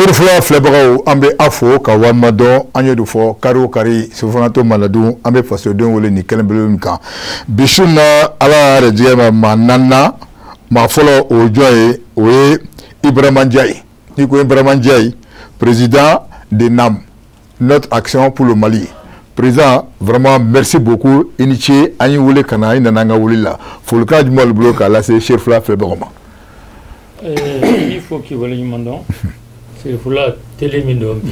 Serifula filɛbagaw, an bɛ aw fo ka walima dɔn. An ye don fɔ kari o kari, Sefanato Maladon, an bɛ fasodenw wele nin kɛnɛ belebele min kan bi su na, Ala y'a yɛrɛ jigɛ ma maa naaninan. Maa fɔlɔ, o ye jɔn ye? O ye Ibrahima Ndiaye. N'i ko Ibrahima Ndiaye, président de NAM, Notre Action pour le Mali. Président, vraiment merci beaucoup, i ni ce. An y'i wele ka na, i nana an ka wele la. Folikan jumɛn b'i bolo k'a lase Serifula filɛbagaw ma? Il faut k'i waleɲuman dɔn. Serifula télé min don bi,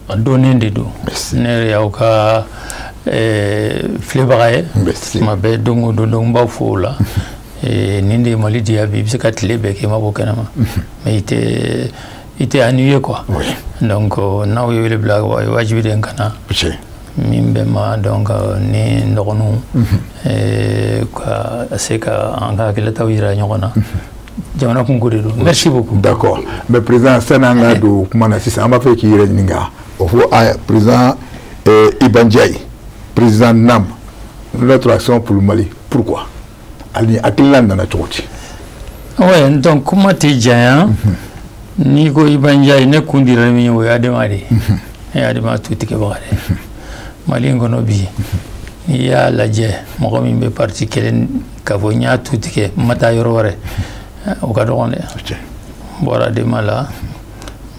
a dɔnnen de don. Ne yɛrɛ y'aw ka filɛbaga ye tuma bɛɛ, don o don. Donc n b'aw fo o la. Nin de ye Mali diya bi. I bɛ se ka tile bɛɛ kɛ i ma bɔ kɛnɛma, mais i tɛ ennuyé quoi. Donc n'aw ye wele bila, o ye wajibi de ye n ka na min bɛ ma. Donc ni n dɔgɔninw ka se ka an ka hakilitaw yira ɲɔgɔn na, jamana kunko de don. Merci beaucoup. D'accord, mais président, sani an ka don kuma na sisan, an b'a fɛ k'i yɛrɛ ɲininka o fɔ a président Iba Ndiaye, président NAM, Notre Action pour le Mali, pourquoi ani hakilina nana cogo di? Ouais, donc kuma tɛ janya. N'i ko Iba Ndiaye, ne kun dira min ye, o ye ADEMA de ye. Ne ye ADEMA tu tigɛbaga de ye Mali in kɔnɔ bi. N'i y'a lajɛ, mɔgɔ min bɛ parti kelen k'a fɔ n y'a tu tigɛ, n ma taa yɔrɔ wɛrɛ, o ka dɔgɔn dɛ. N bɔra ADEMA la,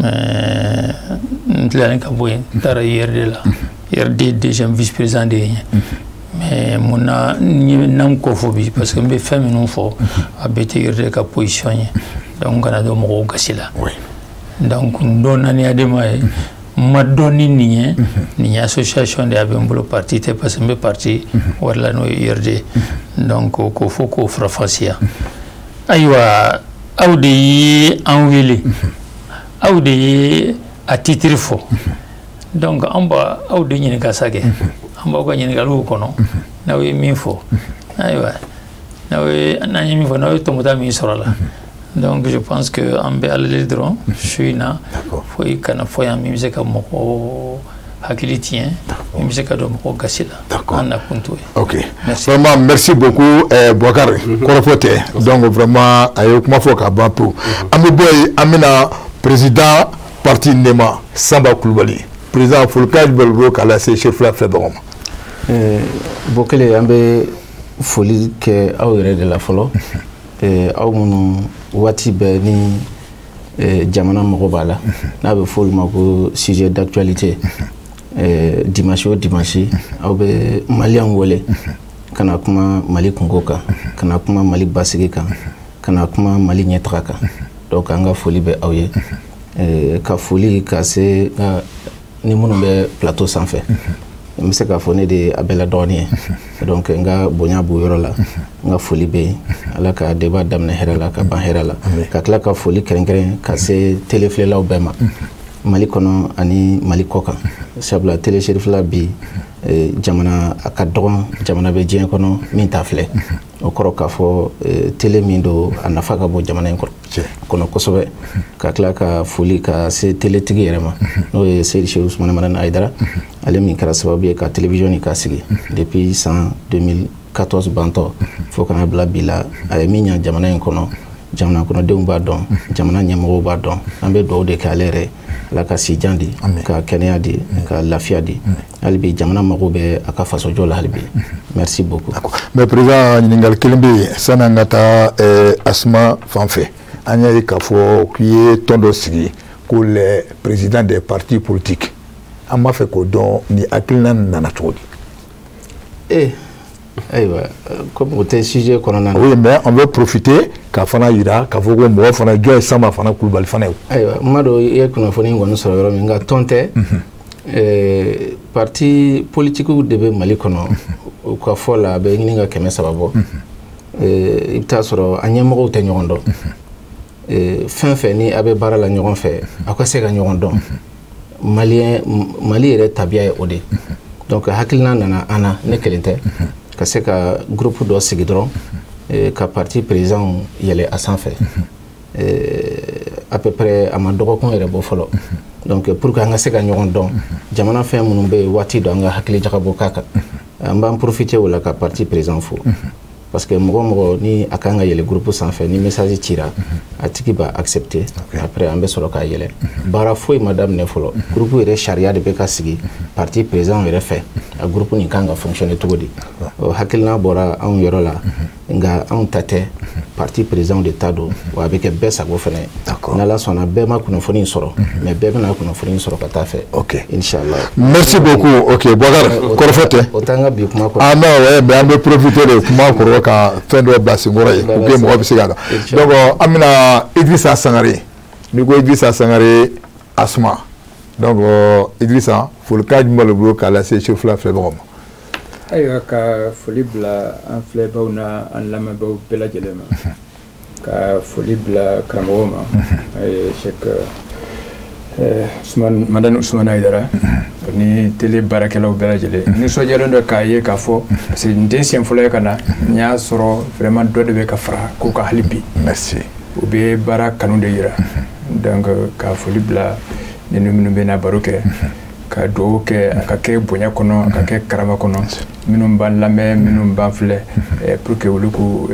mais n tilalen ka bɔ yen, n taara URD la. URD deuxième vice président de ye n ye. Mais mun na n ye NAM ko fɔ bi? Parce que n bɛ fɛn minnu fɔ, a bɛɛ tɛ URD ka position ye. Donc n kana don mɔgɔw gasi la. Donc n dɔnna ni ADEMA ye, n ma dɔn ni nin ye. Nin ye association de ye, a bɛ n bolo, parti tɛ, parce que n bɛ parti wɛrɛ la, n'o ye URD. Donc k'o fɔ k'o faranfasiya. Ayiwa, aw de ye an wele, aw de ye a titre fɔ. Donc an b'a aw de ɲininka sa kɛ, an b'aw ka ɲininkaliw kɔnɔ. N'aw ye min fɔ, ayiwa, n'aw ye, n'an ye min fɔ, n'aw ye tɔmɔta min sɔrɔ a la. Donc je pense que an bɛ Ala deli dɔrɔn su in na, foyi kana fɔ yan min bɛ se ka mɔgɔ hakili tiɲɛ, min bɛ se ka don mɔgɔ gasi la. An nakun t'o ye. Ok, vraiment merci beaucoup Boubacar. Kɔrɔfɔ tɛ. Donc vraiment a ye kuma fɔ ka ban pewu. An bɛ bɔ yen, an bɛna président parti NEMA, Sanba Kulubali. Président, folikan jumɛn b'i bolo k'a lase Serifula filɛbagaw ma? Bokele, an bɛ foli kɛ aw yɛrɛ de la fɔlɔ, aw minnu waati bɛɛ ni jamana mago b'a la, n'a bɛ fɔ olu ma ko sujet d'actualité, dimanche o dimanche, aw bɛ maliyɛnw wele ka na kuma Mali kunko kan, ka na kuma Mali basigi kan, ka na kuma Mali ɲɛtaga kan. Donc an ka foli bɛ aw ye. Ka foli ka se ni minnu bɛ plateau sanfɛ, n bɛ se k'a fɔ ne de ye a bɛɛ la dɔgɔnin ye, donc n ka bonya b'o yɔrɔ la. N ka foli bɛ yen. Ala ka débat daminɛ hɛrɛ la ka ban hɛrɛ la. Ka tila ka foli kɛrɛnkɛrɛn ka se télé filɛlaw bɛɛ ma, Mali kɔnɔ ani Mali kɔ kan, sabula télé Serifula bi, jamana a ka dɔgɔn, jamana bɛ diɲɛ kɔnɔ min t'a filɛ. O kɔrɔ k'a fɔ télé min don, a nafa ka bon jamana in kɔnɔ kosɛbɛ. Ka tila ka foli ka se télétigi yɛrɛ ma, n'o ye Seyidi Seku Usumani Madani Hayidara, ale min kɛra sababu ye ka télévision nin ka sigi depuis san 2014 bantɔ fo kana bila bi la. A ye min ɲa jamana in kɔnɔ, jamana kɔnɔdenw b'a dɔn, jamana ɲɛmɔgɔw b'a dɔn. An bɛ dugawu de kɛ ale yɛrɛ, Ala ka sijan di, ka kɛnɛya di, ka lafiya di. Hali bi jamana mago bɛ a ka fasojɔ la hali bi. Merci beaucoup. Mais président, ɲininkali kelen bɛ yen sani an ka taa Asuma fan fɛ. An y'a ye k'a fɔ k'i ye tɔn dɔ sigi ko les présidents des partis politiques. An b'a fɛ k'o dɔn, ni hakilina nana cogo di? Ee, ayiwa, comme o tɛ sujet kɔnɔna na. Oui, mais on veut profiter ka fana yira k'a fɔ ko mɔgɔ fana jɔn ye Sanba fana Kulubali fana ye. Ayiwa, n m'a dɔn i ye kunnafoni in kɔni sɔrɔ yɔrɔ min, nka tɔn tɛ. Parti politiques de bɛ Mali kɔnɔ, u ka fɔ la, a bɛ ɲini ka 300 bɔ. I bɛ taa sɔrɔ an ɲɛmɔgɔw tɛ ɲɔgɔn dɔn. Fɛn fɛn ni a bɛ baara la ɲɔgɔn fɛ, aw ka se ka ɲɔgɔn dɔn. Maliyɛn, Mali yɛrɛ tabiya ye o de. Donc hakilina nana an na, ne kelen tɛ, ka se ka groupe dɔ sigi dɔrɔn ka parti président yɛlɛ a sanfɛ. À peu près a ma dɔgɔkun yɛrɛ bɔ fɔlɔ. Donc pour que an ka se ka ɲɔgɔn dɔn, jamana fɛn minnu bɛ yen, waati dɔ an ka hakili jagabɔ k'a kan, an b'an profiter o la ka parti président fo. Parce que mɔgɔ mɔgɔ ni a kan ka yɛlɛ groupe sanfɛ, ni message cira, a tigi b'a accepter, après an bɛ sɔrɔ k'a yɛlɛ. Baara foyi ma daminɛ fɔlɔ. Groupe yɛrɛ sariya de bɛ ka sigi parti président yɛrɛ fɛ, a groupe nin kan ka fonctionner cogo di. O hakilina bɔra anw yɔrɔ la, nka anw ta tɛ, parti président de ta don, wa a bɛ kɛ bɛɛ sago fɛnɛ ye. N'Ala sɔnna, bɛɛ ma kunnafoni sɔrɔ, mais bɛɛ bɛna kunnafoni sɔrɔ ka taa fɛ. Inchallah. Merci beaucoup. Ok, Boubacar, kɔrɔfɔ tɛ. O t'an ka bi kuma kɔnɔ. Ah non, ouais, mais an bɛ profiter de kuma kɔrɔ ka fɛn dɔ bila senkɔrɔ ye pour que mɔgɔ bɛ se k'a dɔn. Donc an bɛna Idrissa Sangare. N'i ko Idrissa Sangare, Asma. Donc Idrissa, folikan jumɛn b'i bolo k'a lase Sefula filɛbagaw ma? Ayiwa, ka foli bila an filɛbaw n'a an lamɛnbaw bɛɛ lajɛlen ma, ka foli bila karamɔgɔw ma, Cheikh Usman Madani Usman Hayidara ni télé baarakɛlaw bɛɛ lajɛlen. Nisɔndiyalen don k'a ye k'a fɔ, parce que nin tɛ n siɲɛ fɔlɔ ye ka na, n y'a sɔrɔ vraiment dɔ de bɛ ka fara ko kan hali bi. Merci. U bɛ baara kanu de yira. Donc ka foli bila ninnu minnu bɛ na baro kɛ, ka dugawu kɛ a ka kɛ bonya kɔnɔ, a ka kɛ karama kɔnɔ, minnu b'an lamɛn, minnu b'an filɛ, pour que olu k'u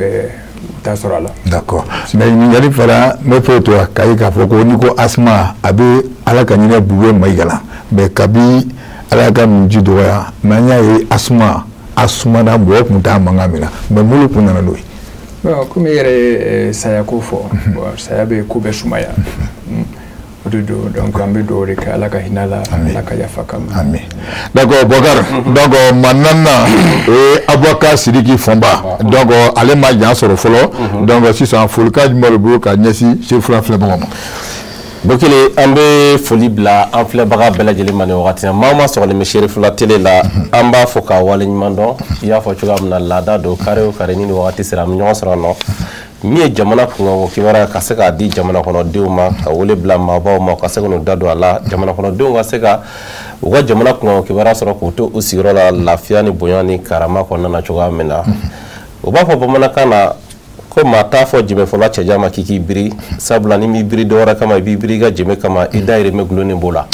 ta sɔrɔ a la. D'accord. Mais ɲininkali fana n bɛ fɛ to k'a ye k'a fɔ ko n'i ko Asma, a bɛ Ala ka ɲinɛ Bube Mayiga la, mais kabi Ala ka ji dɔgɔya, mais an y'a ye Asma a sumana, mɔgɔ tun t'a mankan min na, mais mun de kun nana n'o ye? Bon, komi i yɛrɛ ye saya ko fɔ, bon, saya bɛ ko bɛɛ sumaya. O de don. Donc an bɛ dugawu de kɛ, Ala ka hinɛ la, Ala ka yafa k'a ma. Amin. D'accord, Boubacar. Donc maa naaninan, o ye Abubakar Sidiki Fɔnba. Donc ale ma jan sɔrɔ fɔlɔ. Donc sisan folikan jumɛn b'i bolo ka ɲɛsin Sefula filɛbagaw ma? Bokele, an bɛ foli bila an filɛbaga bɛɛ lajɛlen ma nin wagati na. Maa o maa sɔgɔlen bɛ Serifula télé la, an b'a fɔ k'a waleɲuman dɔn. I y'a fɔ cogoya min na, laada don, kari o kari ni nin wagati sera, an bɛ ɲɔgɔn sɔrɔ nɔ min ye jamana kunkanko kibaruya ka se k'a di jamana kɔnɔdenw ma, ka wele bila maabaw ma ka se k'u da don a la, jamana kɔnɔdenw ka se ka u ka jamana kunkanko kibaruya sɔrɔ k'u to u sigiyɔrɔ la lafiya ni bonya ni karama kɔnɔna na cogoya min na. U b'a fɔ bamanankan na ko maa t'a fɔ jɛmɛfɔla cɛjan ma k'i k'i biri, sabula ni m'i biri dɔwɛrɛ kama, i b'i biri i ka jɛmɛ kama, i dayirimɛ gulonnen b'o la.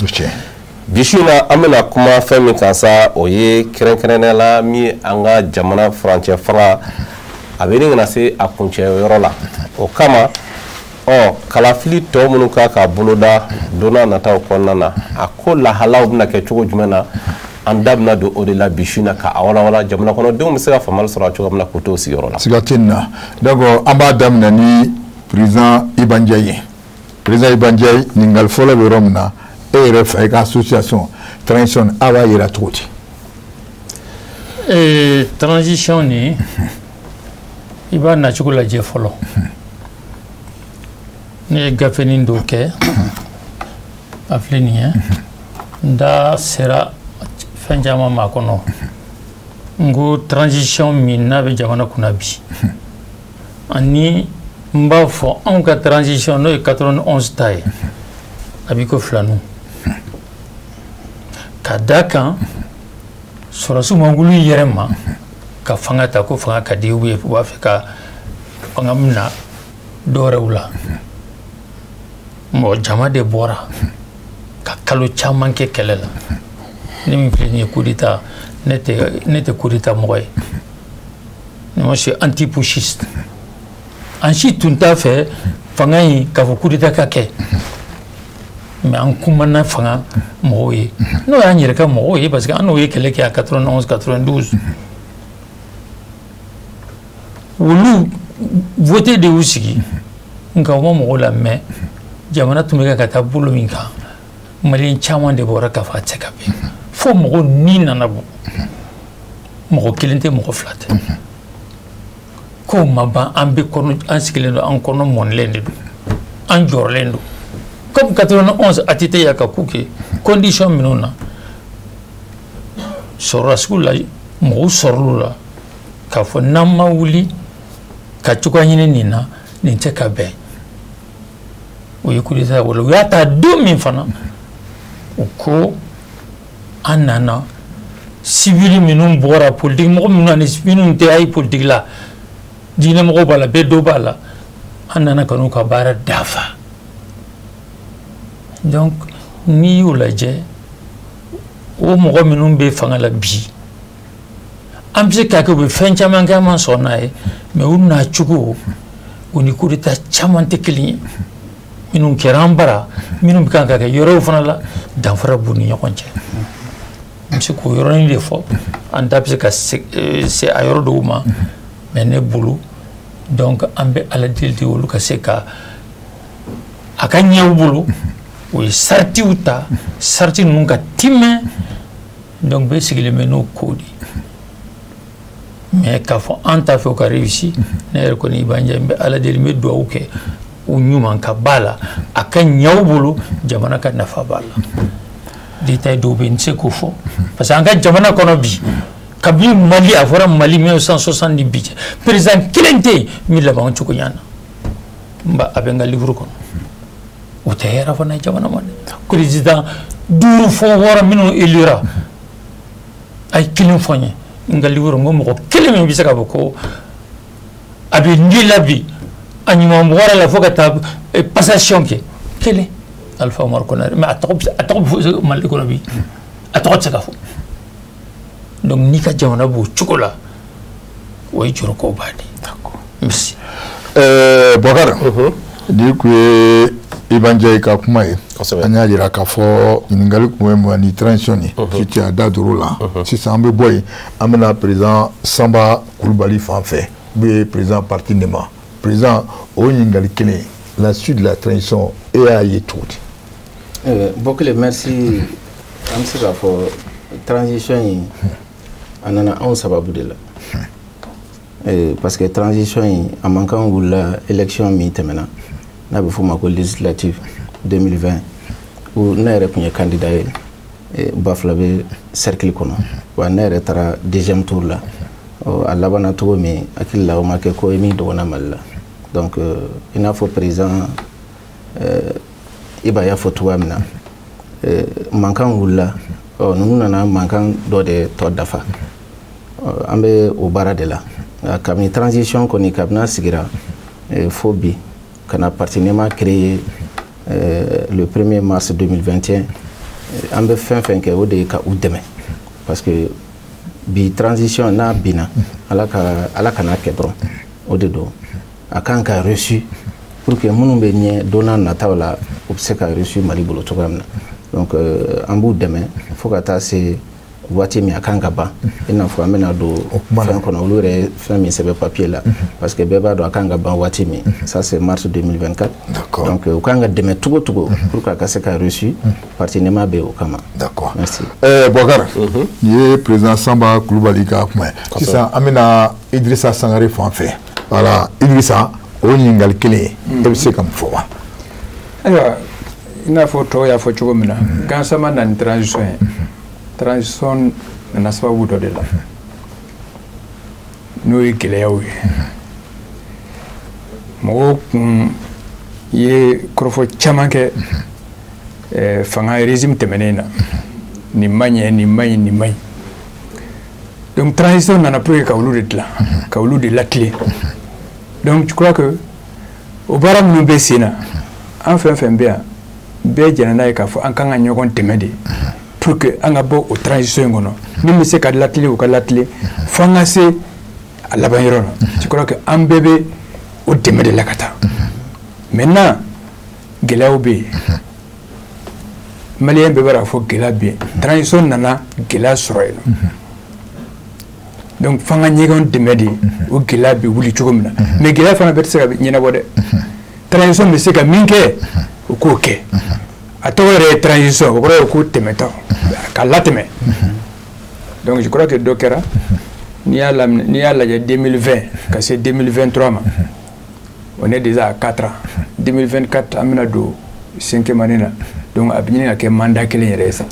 Bi su in na, an bɛna kuma fɛn min kan sa, o ye kɛrɛnkɛrɛnnenya la min ye an ka jamana furancɛ fanga, a bɛ ɲini ka na se a kuncɛ yɔrɔ la. O kama, ɔ kalafili tɔ minnu kan ka boloda don n'a nataw kɔnɔna na, a ko lahalaw bɛna kɛ cogo jumɛn na, an da bɛna don o de la bi su in na ka a walawala, jamana kɔnɔdenw bɛ se ka faamuyali sɔrɔ a cogo min na k'u to u sigiyɔrɔ la. Siga tɛ nin na. Donc an b'a daminɛ ni président Iba Ndiaye ye. Président Iba Ndiaye, ɲininkali fɔlɔ bɛ yɔrɔ min na, e yɛrɛ fɛ, i ka association transition, a b'a yira cogo di? Transition nin, i b'a nacogo lajɛ fɔlɔ. Ne ye gafenin dɔw kɛ, a filɛ nin ye, n da sera fɛn caman ma a kɔnɔ. N ko transition min n'a bɛ jamana kunna bi, ani n b'a fɔ anw ka transition n'o ye 91 ta ye, a b'i ko filaninw. Ka da kan sɔrɔdasiw ma wuli yɛrɛ ma ka fanga ta ko fanga ka di u ye, u b'a fɛ ka fanga minɛ dɔwɛrɛw la. Mɔgɔ jama de bɔra ka kalo caman kɛ kɛlɛ la. Ne min filɛ nin ye coup d'état, ne tɛ coup d'état mɔgɔ ye. Moi, je suis anti-putschiste. An si tun t'a fɛ fanga in k'a fɔ coup d'état ka kɛ, mais an kumana fanga mɔgɔw ye, n'o y'an yɛrɛ ka mɔgɔw ye, parce que an n'o ye kɛlɛ kɛ a 91 92, olu voté de y'u sigi, nka u ma mɔgɔw lamɛn. Jamana tun bɛ ka taa bolo min kan, maliyɛn caman de bɔra k'a fɔ a tɛ se ka bɛn, fo mɔgɔw ni nana bɔ, mɔgɔ kelen tɛ, mɔgɔ fila tɛ. Kow ma ban, an bɛ kɔnɔ, an sigilen don, an kɔnɔ mɔnilen de don, an jɔrɔlen don. Comme 91 ATT y'a ka ko kɛ condition minnu na, sɔrɔdasiw la, mɔgɔw sɔrɔl'u la k'a fɔ n'an ma wuli ka cogoya ɲini nin na, nin tɛ ka bɛn. O ye coup d'état wele. U y'a ta don min fana, u ko an nana civil minnu bɔra, politique mɔgɔ minnu ani minnu tɛ ayi politique la, diinɛ mɔgɔw b'a la, bɛɛ dɔ b'a la, an nana ka n'u ka baara dafa. Donc n'i y'o lajɛ, o mɔgɔ minnu bɛ fanga la bi, An bɛ se k'a kɛ u bɛ fɛn caman kɛ an ma sɔn n'a ye, mais u nacogo u ni coup d'état caman tɛ kelen ye. Minnu kɛra an bara, minnu bɛ kan ka kɛ yɔrɔw fana la, danfara b'u ni ɲɔgɔn cɛ. N bɛ se k'o yɔrɔnin de fɔ, an da bɛ se ka se a yɔrɔ dɔw ma, mais ne bolo donc an bɛ Ala deli de olu ka se ka a ka ɲɛ u bolo. O ye saritiw ta, sariti ninnu ka timɛ, donc bɛɛ sigilen bɛ n'o ko de ye. Mais k'a fɔ an t'a fɛ o ka réussi, ne yɛrɛ kɔni b'an jɛ, n bɛ Ala deli, n bɛ dugawu kɛ u ɲuman ka b'a la, a ka ɲɛ u bolo, jamana ka nafa b'a la. Détail dɔw bɛ yen n tɛ se k'o fɔ, parce que an ka jamana kɔnɔ bi, kabini Mali a fɔra Mali 1970 bi cɛ, président kelen tɛ yen min laban cogo ɲana. N ba a bɛ n ka livre kɔnɔ. O tɛ hɛrɛ fana ye jamana ma dɛ. Président 5 fo 6 minnu élira, a ye kelen fɔ n ye n ka livre, n ko mɔgɔ kelen min bɛ se k'a fɔ ko a bɛ n la bi, a ɲuman bɔra la fo ka taa passation kɛ, kelen Alpha Oumar Konaré, mais a tɔgɔ bɛ fɔ Mali kɔnɔ bi, a tɔgɔ tɛ se ka fɔ. Donc n'i ka jamana b'o cogo la, o ye jɔrɔkɔba de ye. D'accord. Merci. Bɔkari, nin tun ye Iba Ndiaye ka kuma ye. An y'a jira k'a fɔ ɲininkali tun ye mun ni transition nin, si a da dor'o la. Sisan an bɛ bɔ yen, an bɛna président Sanba Kulubali fan fɛ, n'o ye président parti NEMA. Président, o ɲininkali kelen, la suite de la transition, e y'a ye cogo di? Bokele, merci. An bɛ se k'a fɔ transition in a nana anw sababu de la. Parce que transition in a man kan wulila élection min tɛmɛna, n'a bɛ f'o ma ko législative 2020, ne yɛrɛ tun ye candidat ye Bafulabe cercle kɔnɔ, wa ne yɛrɛ taara deuxième tour la. A labanna cogo min, hakili la o ma kɛ ko ye min dɔgɔnna Mali la. Donc i n'a fɔ président Iba y'a fɔ cogoya min na, mankan wulila, ninnu nana mankan dɔ de tɔ dafa. An bɛ o baara de la kabini transition kɔni, kabini a sigira fo bi, ka na parti NEMA créé le 1er mars 2021, an bɛ fɛn fɛn kɛ, o de ye ka u dɛmɛ, parce que bi transition n'a binna, Ala kana kɛ dɔrɔn, o de don a kan ka reçu pour que minnu bɛ ɲɛ don n'a nataw la, u bɛ se ka reçu Mali bolo cogoya min na. Donc an b'u dɛmɛ fo ka taa se waati min a kan ka ban, i n'a fɔ an bɛna don fɛn kɔnɔ, olu yɛrɛ ye fɛn min sɛbɛn papier la, parce que bɛɛ b'a dɔn a kan ka ban waati min, ça c'est mars 2024. Donc u kan ka dɛmɛ cogo cogo pour que a ka se ka reçu, parti NEMA bɛ o kama. D'accord. Merci. Bɔkari, nin ye président Sanba Kulubali ka kuma ye. Sisan an bɛna Idrissa Sangare fan fɛ. Voilà, Idrissa, o ɲininkali kelen ye, e bɛ se ka mun fɔ wa? Ayiwa, i n'a fɔ tɔw y'a fɔ cogo min na, gansan ma na ni transition ye. Transition nana sababu dɔ de la, n'o ye gɛlɛyaw ye. Mɔgɔw kun ye kɔrɔfɔ caman kɛ fanga régime tɛmɛnen na, nin ma ɲɛ, nin ma ɲi, nin ma ɲi. Donc transition nana pour que ka olu de dilan, ka olu de latilen. Donc je crois que o baara minnu bɛ sen na, an fɛn fɛn bɛ yan, bɛɛ jɛnna n'a ye k'a fɔ an kan ka ɲɔgɔn dɛmɛ de pour que an ka bɔ o transition in kɔnɔ. Min bɛ se ka latilen, o ka latilen, fo an ka se a laban yɔrɔ la. Je crois que an bɛɛ bɛ o dɛmɛ de la ka taa. Maintenant gɛlɛyaw bɛ yen, maliyɛn bɛɛ b'a fɔ gɛlɛya bɛ yen. Transition nana gɛlɛya sɔrɔ yen nɔ. Donc f'an ka ɲɔgɔn dɛmɛ de, o gɛlɛya bɛ wuli cogo min na. Mais gɛlɛya fana bɛɛ tɛ se ka ɲɛnabɔ dɛ. Transition bɛ se ka min kɛ, o k'o kɛ. A tɔgɔ yɛrɛ ye transition, o kɔrɔ ye ko tɛmɛtɔ, ka latɛmɛ. Donc je crois que dɔ kɛra. N'i y'a lajɛ 2020 ka se 2023 ma, on est déjà à 4 ans. 2024 an bɛna don 5e année na. Donc a bɛ ɲini ka kɛ mandat kelen yɛrɛ ye sa.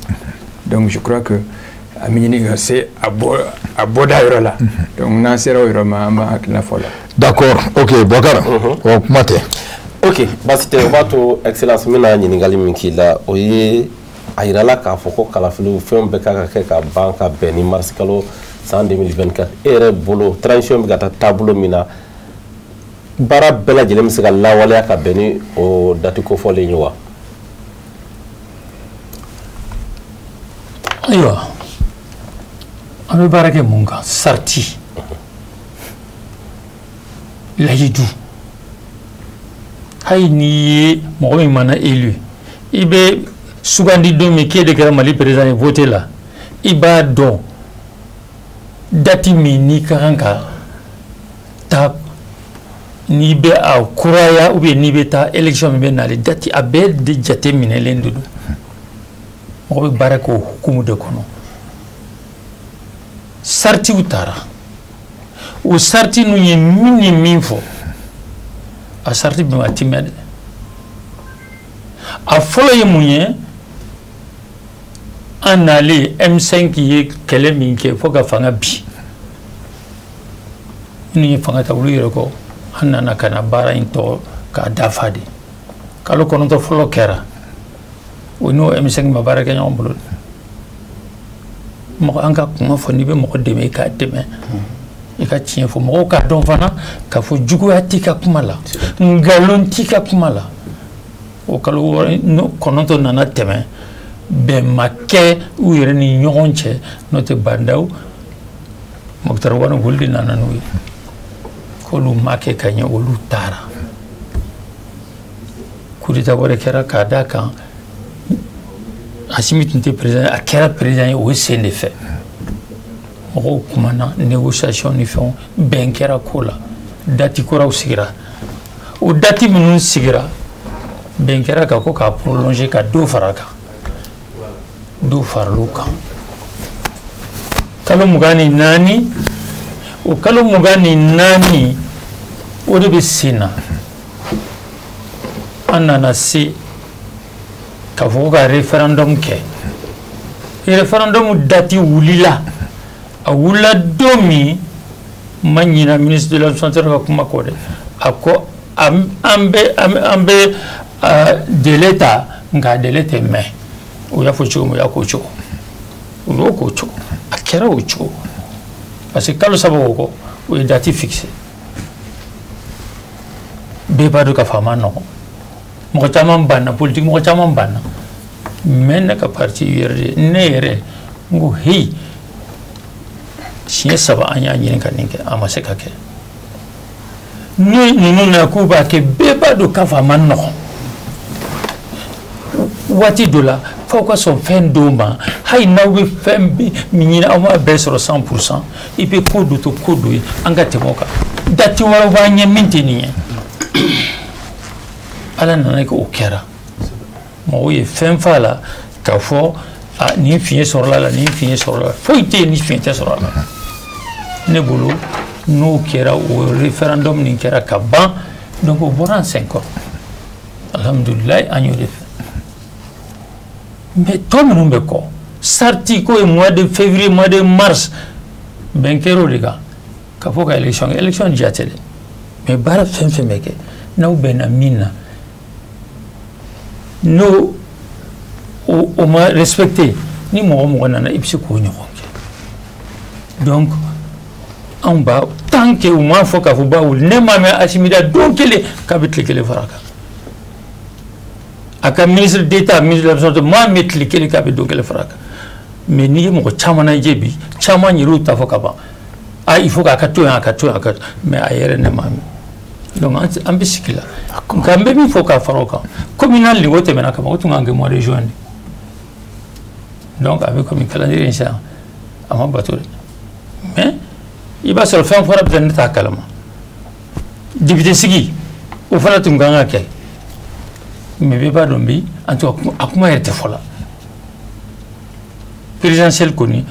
Donc je crois que a bɛ ɲini ka se a bɔda yɔrɔ la. Donc n'an sera o yɔrɔ ma, an b'an hakilina fɔ la. D'accord, ok Bɔkari, o kuma tɛ. Ok, baasi tɛ. O b'a to excellence, n bɛna ɲininkali min k'i la, o ye a yirala k'a fɔ ko kalafiliw fɛn bɛɛ kan ka kɛ ka ban ka bɛn ni mars kalo san 2024. E yɛrɛ bolo transition bɛ ka taa taabolo min na, baara bɛɛ lajɛlen bɛ se ka lawaleya ka bɛn ni o date kofɔlen ye wa? Ayiwa, An bɛ baara kɛ mun kan? Sariti, layidu. Hali n'i ye mɔgɔ min mana élu, i bɛ sugandi don min k'e de kɛra Mali président ye voté la, i b'a dɔn date min n'i ka kan ka taa, n'i bɛ a kuraya ou bien n'i bɛ taa élection min bɛ nalen, date a bɛɛ de jate minɛlen de don. Mɔgɔ bɛ baara kɛ o hukumu de kɔnɔ. Saritiw taara, o sariti ninnu ye min ni min fɔ, a sariti bɛn a ti mɛn dɛ. A fɔlɔ ye mun ye? An nalen, M5 ye kɛlɛ min kɛ fo ka fanga bi, minnu ye fanga ta, olu yɛrɛ kɔ, an nana ka na baara in tɔ k'a dafa de. Kalo 9 fɔlɔ kɛra, o n'o M5 ma baara kɛ ɲɔgɔn bolo. Mɔgɔ an ka kuma fɔ, n'i bɛ mɔgɔ dɛmɛ, i k'a dɛmɛ, i ka tiɲɛ fɔ mɔgɔw k'a dɔn fana k'a fɔ juguya t'i ka kuma la, nkalon t'i ka kuma la. O kalo 6, 9 nana tɛmɛ, bɛn ma kɛ u yɛrɛ ni ɲɔgɔn cɛ. N'o tɛ, Bah N'Daw, Moctar Ouane, olu de nana n'u ye, k'olu ma kɛ ka ɲɛ, olu taara. Coup d'état wɛrɛ kɛra k'a d'a kan Assimi tun tɛ président, a kɛra président ye o sen de fɛ. Mɔgɔw kumana, négociation ni fɛnw, bɛn kɛra ko la, date kuraw sigira. O date minnu sigira, bɛn kɛra ka ko k'a prolonger, ka dɔ fara a kan. Dɔ faral'o kan, kalo 24. O kalo 24, o de bɛ sen na. An nana se k'a fɔ ko ka référendum kɛ. Référendum date wulila, a wulila don min, n ma ɲina ministre de l'administration ka kuma kɔ dɛ. A ko an bɛ délai ta, nka délai tɛ mɛn. O y'a fɔ cogo min, o y'a k'o cogo, o y'o k'o cogo, a kɛra o cogo, parce que kalo 3 o kɔ, o ye date fixé. Bɛɛ b'a dɔn k'a fɔ a ma nɔgɔn, mɔgɔ caman banna, politique mɔgɔ caman banna. Mais ne ka parti yɛrɛ de, ne yɛrɛ n ko heyi, siɲɛ 3 an y'a ɲini ka nin kɛ, a ma se ka kɛ. Ni ninnu na k'u b'a kɛ, bɛɛ b'a dɔn k'a fɔ a ma nɔgɔn. Waati dɔ la, f'aw ka sɔn fɛn dɔw ma. Hali n'aw bɛ fɛn min ɲini, aw m'a bɛɛ sɔrɔ 100%, i bɛ ko dɔ to ko dɔ ye, an ka tɛmɛ o kan. Date wɛrɛw b'an ɲɛ min tɛ nin ye. Ala nana kɛ, o kɛra. Mɔgɔw ye fɛn f'a la k'a fɔ a nin fiɲɛ sɔrɔla la, nin fiɲɛ sɔrɔla la. Foyi tɛ yen ni fiɲɛ tɛ sɔrɔ a la. Ne bolo, n'o kɛra, o référendum nin kɛra ka ban, donc o bɔra an sen kɔrɔ, alhamdulilayi, an y'o de fɛ. Mais tɔ minnu bɛ kɔ, sariti ko ye mois de février, mois de mars, bɛn kɛra o de kan ka fɔ ka élection kɛ. Élection diya tɛ dɛ, mais baara fɛn fɛn bɛ kɛ, n'aw bɛnna min na, n'o o ma respecté, ni mɔgɔ mɔgɔ nana, i bɛ se k'o ɲɔgɔn kɛ. Donc anw b'a, tant que u m'a fɔ k'a fɔ b'a wuli, ne m'a mɛn Assimi da don kelen k'a bɛ tile kelen fara a kan. A ka ministre d'État, ministre de l'administration, m'a mɛn tile kelen k'a bɛ don kelen fara a kan. Mais n'i ye mɔgɔ caman lajɛ bi, caman yɛrɛ y'u ta fɔ ka ban, ah, il faut k'a ka to yan, a ka to yan, a ka, mais a yɛrɛ, ne m'a mɛn. Donc an bɛ sigi la. Nka n bɛ min fɔ k'a fara o kan, komi n'a niveau tɛmɛna ka ban, o tun kan ka kɛ mois de juin de. Donc a bɛ komi calendrier in sisan, a ma bato dɛ. Mais i b'a sɔrɔ fɛn fɔra, peut-être ne t'a kalama. Député sigi, o fana tun kan ka kɛ, mais bɛɛ b'a dɔn bi, en tout cas, a kuma yɛrɛ tɛ fɔ la. Présidentielle kɔni,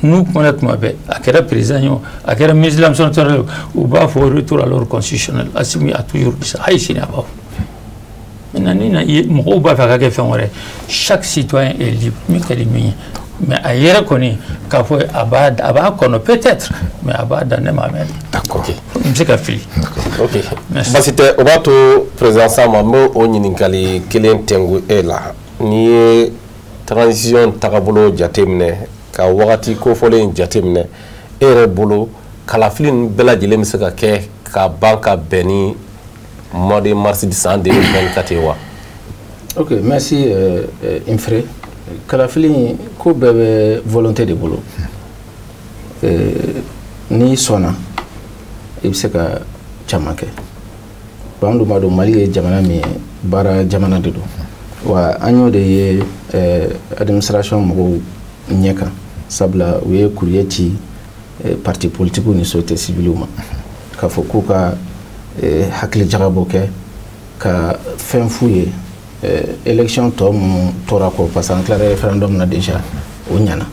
n'u kumana tuma bɛɛ, a kɛra président ye o, a kɛra ministre de l'administration ye, u b'a fɔ retour à l'ordre constitutionnel. Assimi a toujours dit ça, hali sini a b'a fɔ. Maintenant, ni na mɔgɔw b'a fɛ a ka kɛ fɛn wɛrɛ, chaque citoyen est libre min ka di min ye. Mais a yɛrɛ kɔni k'a fɔ a b'a kɔnɔ peut-être, mais a b'a da, ne m'a mɛn. D'accord. N bɛ se ka fili. Ok. Merci. Basi tɛ, o b'a to président Sama, n bɛ o ɲininkali kelen tɛnku e la. N'i ye transition tagabolo jateminɛ, ka wagati kofɔlen jateminɛ, e yɛrɛ bolo, kalafili ninnu bɛɛ lajɛlen bɛ se ka kɛ ka ban ka bɛn ni mois de mars san 2024 ye wa? Ok, merci Infré. Kalafili in, ko bɛɛ bɛ volonté de bolo. N'i sɔnna, i bɛ se ka caman kɛ. Bon, an dun b'a dɔn Mali ye jamana min ye, baara jamana de don. Wa an y'o de ye administration mɔgɔw ɲɛ kan, sabula u ye courrier ci parti politique ni société civile ma k'a fɔ k'u ka hakili jagabɔ kɛ ka fɛn f'u ye élection tɔ minnu tora kɔ, parce que an tilara référendum na déjà, o ɲɛna.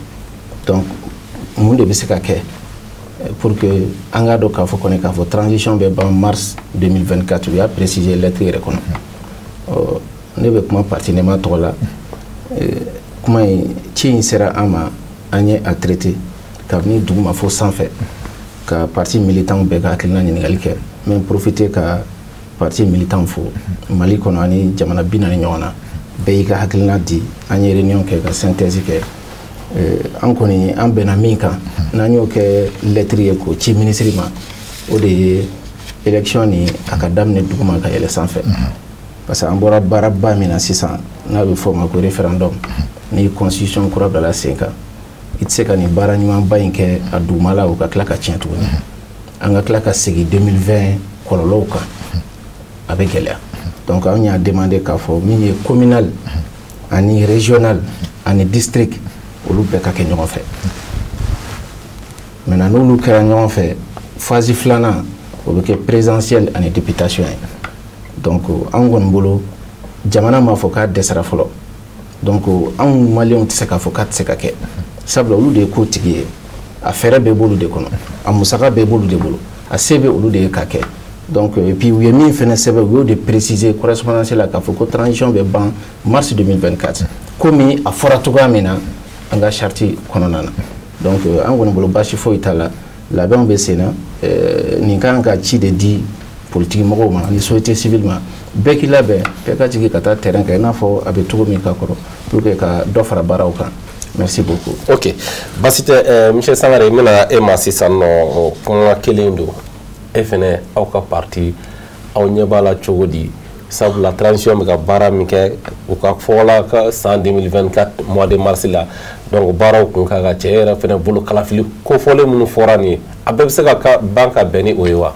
Donc mun de bɛ se ka kɛ pour que an k'a dɔn k'a fɔ kɔni k'a fɔ transition bɛ ban mars 2024? U y'a préciser lettre yɛrɛ kɔnɔ. Ɔ, ne bɛ kuma parti NEMA tɔgɔ la. Kuma in ci in sera an ma, an ye a traité kabini duguma fo sanfɛ, ka parti militant bɛɛ ka hakilina ɲininkali kɛ. N bɛ profiter ka parti militant fo Mali kɔnɔ ani jamana 40 ɲɔgɔn na, bɛɛ y'i ka hakilina di. An ye réunion kɛ ka synthèse kɛ. An kɔni an bɛnna min kan, n'an y'o kɛ lettre ye k'o ci ministre ma, o de ye élection ni a ka daminɛ duguma ka yɛlɛ sanfɛ, parce que an bɔra baaraba min na sisan, n'a bɛ fɔ o ma ko référendum, ni constitution kura bilala sen kan, i tɛ se ka nin baara ɲumanba in kɛ a dugumala, o ka tila ka tiɲɛ tuguni, an ka tila ka segin 2020 kɔlɔlɔw kan, a bɛ gɛlɛya. Donc an y'a demandé k'a fɔ min ye communal ani régional ani district, olu bɛɛ ka kɛ ɲɔgɔn fɛ. Maintenant, n'olu kɛra ɲɔgɔn fɛ, phase filanan, o bɛ kɛ présidentielle ani députation ye. Donc an kɔni bolo, jamana m'a fɔ k'a dɛsɛra fɔlɔ. Donc anw maliyɛnw tɛ se k'a fɔ k'a tɛ se ka kɛ, sabula olu de ye ko tigi ye, a fɛɛrɛ bɛɛ b'olu de kɔnɔ, a musaka bɛɛ b'olu de bolo, a se bɛ olu de ye ka kɛ. Donc et puis u ye min fɛnɛ sɛbɛn, u y'o de préciser correspondance la k'a fɔ ko transition bɛ ban mars 2024, komi a fɔra cogoya min na an ka charte kɔnɔna na. Donc an kɔni bolo, baasi foyi t'a la, labɛnw bɛ sen na. Nin kan ka ci de di politiki mɔgɔw ma ani société civile ma, bɛɛ k'i labɛn, bɛɛ ka jigin ka taa terrain kan i n'a fɔ a bɛ cogo min ka kɔrɔ, pour que ka dɔ fara baaraw kan. Merci beaucoup. Ok, basi tɛ. Monsieur Sangare, n bɛna e ma sisan nɔ. O kuma kelen don, e fɛnɛ, aw ka parti, aw ɲɛ b'a la cogo di? Sabula transition bɛ ka baara min kɛ, u ka fɔla ka san 2024 mois de mars la, donc baaraw kun kan ka cɛ. E yɛrɛ fɛnɛ bolo, kalafili kofɔlen minnu fɔra nin ye, a bɛɛ bɛ se ka ban ka bɛn ni o ye wa?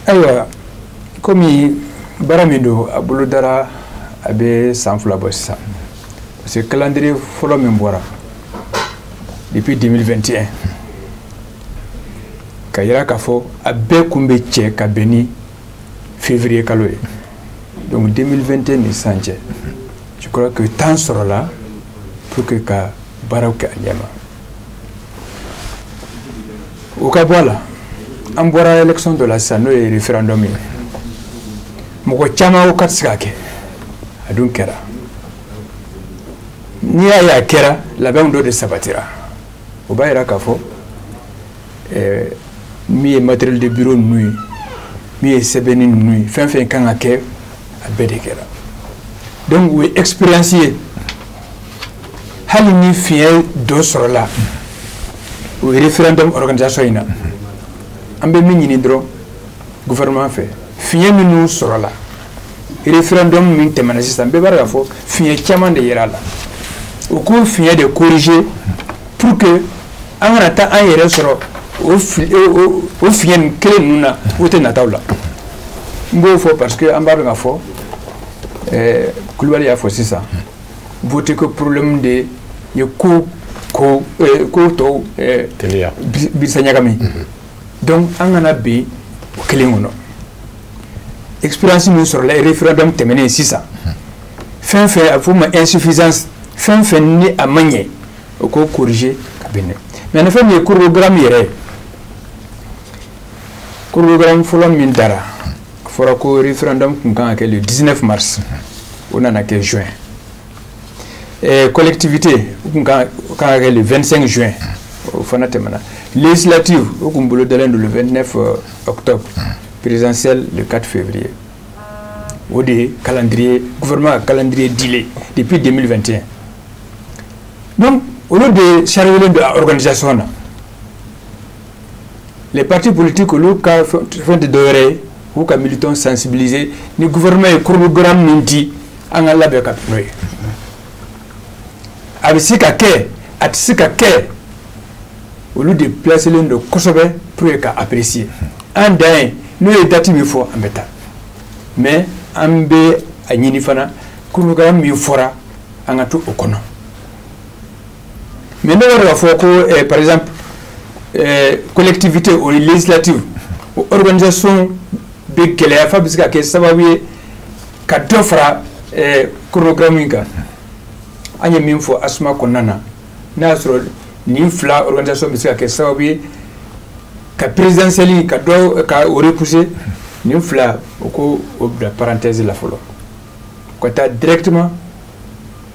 Ayiwa, komi baara min don, a bolo dara a bɛ san 2 bɔ sisan, parce que calendrier fɔlɔ min bɔra depuis 2021, ka yira k'a fɔ a bɛɛ kun bɛ cɛ ka bɛn ni février kalo ye. Donc 2021 ni sisan cɛ, je crois que temps sɔrɔla pour que ka baaraw kɛ a ɲɛ ma. O ka bɔ a la, an bɔra élection dɔ la sisan, n'o ye référendum ye. Mɔgɔ caman ko k'a tɛ se ka kɛ, a dun kɛra. N'i y'a ye a kɛra, labɛnw dɔ de sabatira. O b'a yira k'a fɔ min ye matériel de bureau ninnu ye, min ye sɛbɛnni ninnu ye, fɛn fɛn kan ka kɛ, a bɛɛ de kɛra. Donc o ye expérience ye. Hali ni fiɲɛ dɔ sɔrɔla o référendum organisation in na, an bɛ min ɲini dɔrɔn gouvernement fɛ, fiɲɛ minnu sɔrɔla référendum min tɛmɛna sisan, bɛɛ b'a dɔn k'a fɔ fiɲɛ caman de yera a la, u k'o fiɲɛ de corriger pour que an kana taa an yɛrɛ sɔrɔ o fiɲɛ nin kelen ninnu na o tɛ nataw la. N b'o fɔ parce que an b'a dɔn k'a fɔ Kulubali y'a fɔ sisan, vote ko problème de ye ko ko ko tɔw teliya bisa ɲagami. Donc an kana bin o kelen kɔnɔ. Expérience min sɔrɔla référendum tɛmɛnen sisan, fɛn fɛn a bɛ f'o ma insuffisance, fɛn fɛn ni a ma ɲɛ, o k'o corriger ka bɛn dɛ. Mais ni fɛn min ye chronogramme yɛrɛ ye, chronogramme fɔlɔ min dara, a fɔra ko référendum kun kan ka kɛ le 19 mars, o nana kɛ juin. Collectivité, o kun kan ka kɛ le 25 juin, o fana tɛmɛna. Législative, o kun bolo dalen don le 29 octobre, présidentielle le 4 février. O de ye calendrier gouvernement ka calendrier dilen depuis 2021. Donc olu de chargé don a organisation na. Les partis politiques, olu ka fɛn tɛ dɔwɛrɛ ye, k'u ka militants sensibiliser ni gouvernement ye chronogramme min di, an ka labɛn ka bɛn n'o ye. A bɛ se ka kɛ, a tɛ se ka kɛ. Olu de placelen don kosɛbɛ pour que ka apprécier. An dan ye n'o ye date min fɔ, an bɛ taa, mais an bɛ a ɲini fana, chronogramme min fɔra, an ka to o kɔnɔ. Mais ne b'a dɔn k'a fɔ ko par exemple collectivité, o ye législative, o organisation bɛ gɛlɛya f'a bɛ se ka kɛ sababu ye ka dɔ fara chronogramme in kan. An ye min fɔ ASMA kɔnɔna na, n'a y'a sɔrɔ nin fila organisation bɛ se ka kɛ sababu ye ka présidentielle ka dɔ ka o repousser, nin fila, o ko o bila parenthèse la fɔlɔ, ka taa directement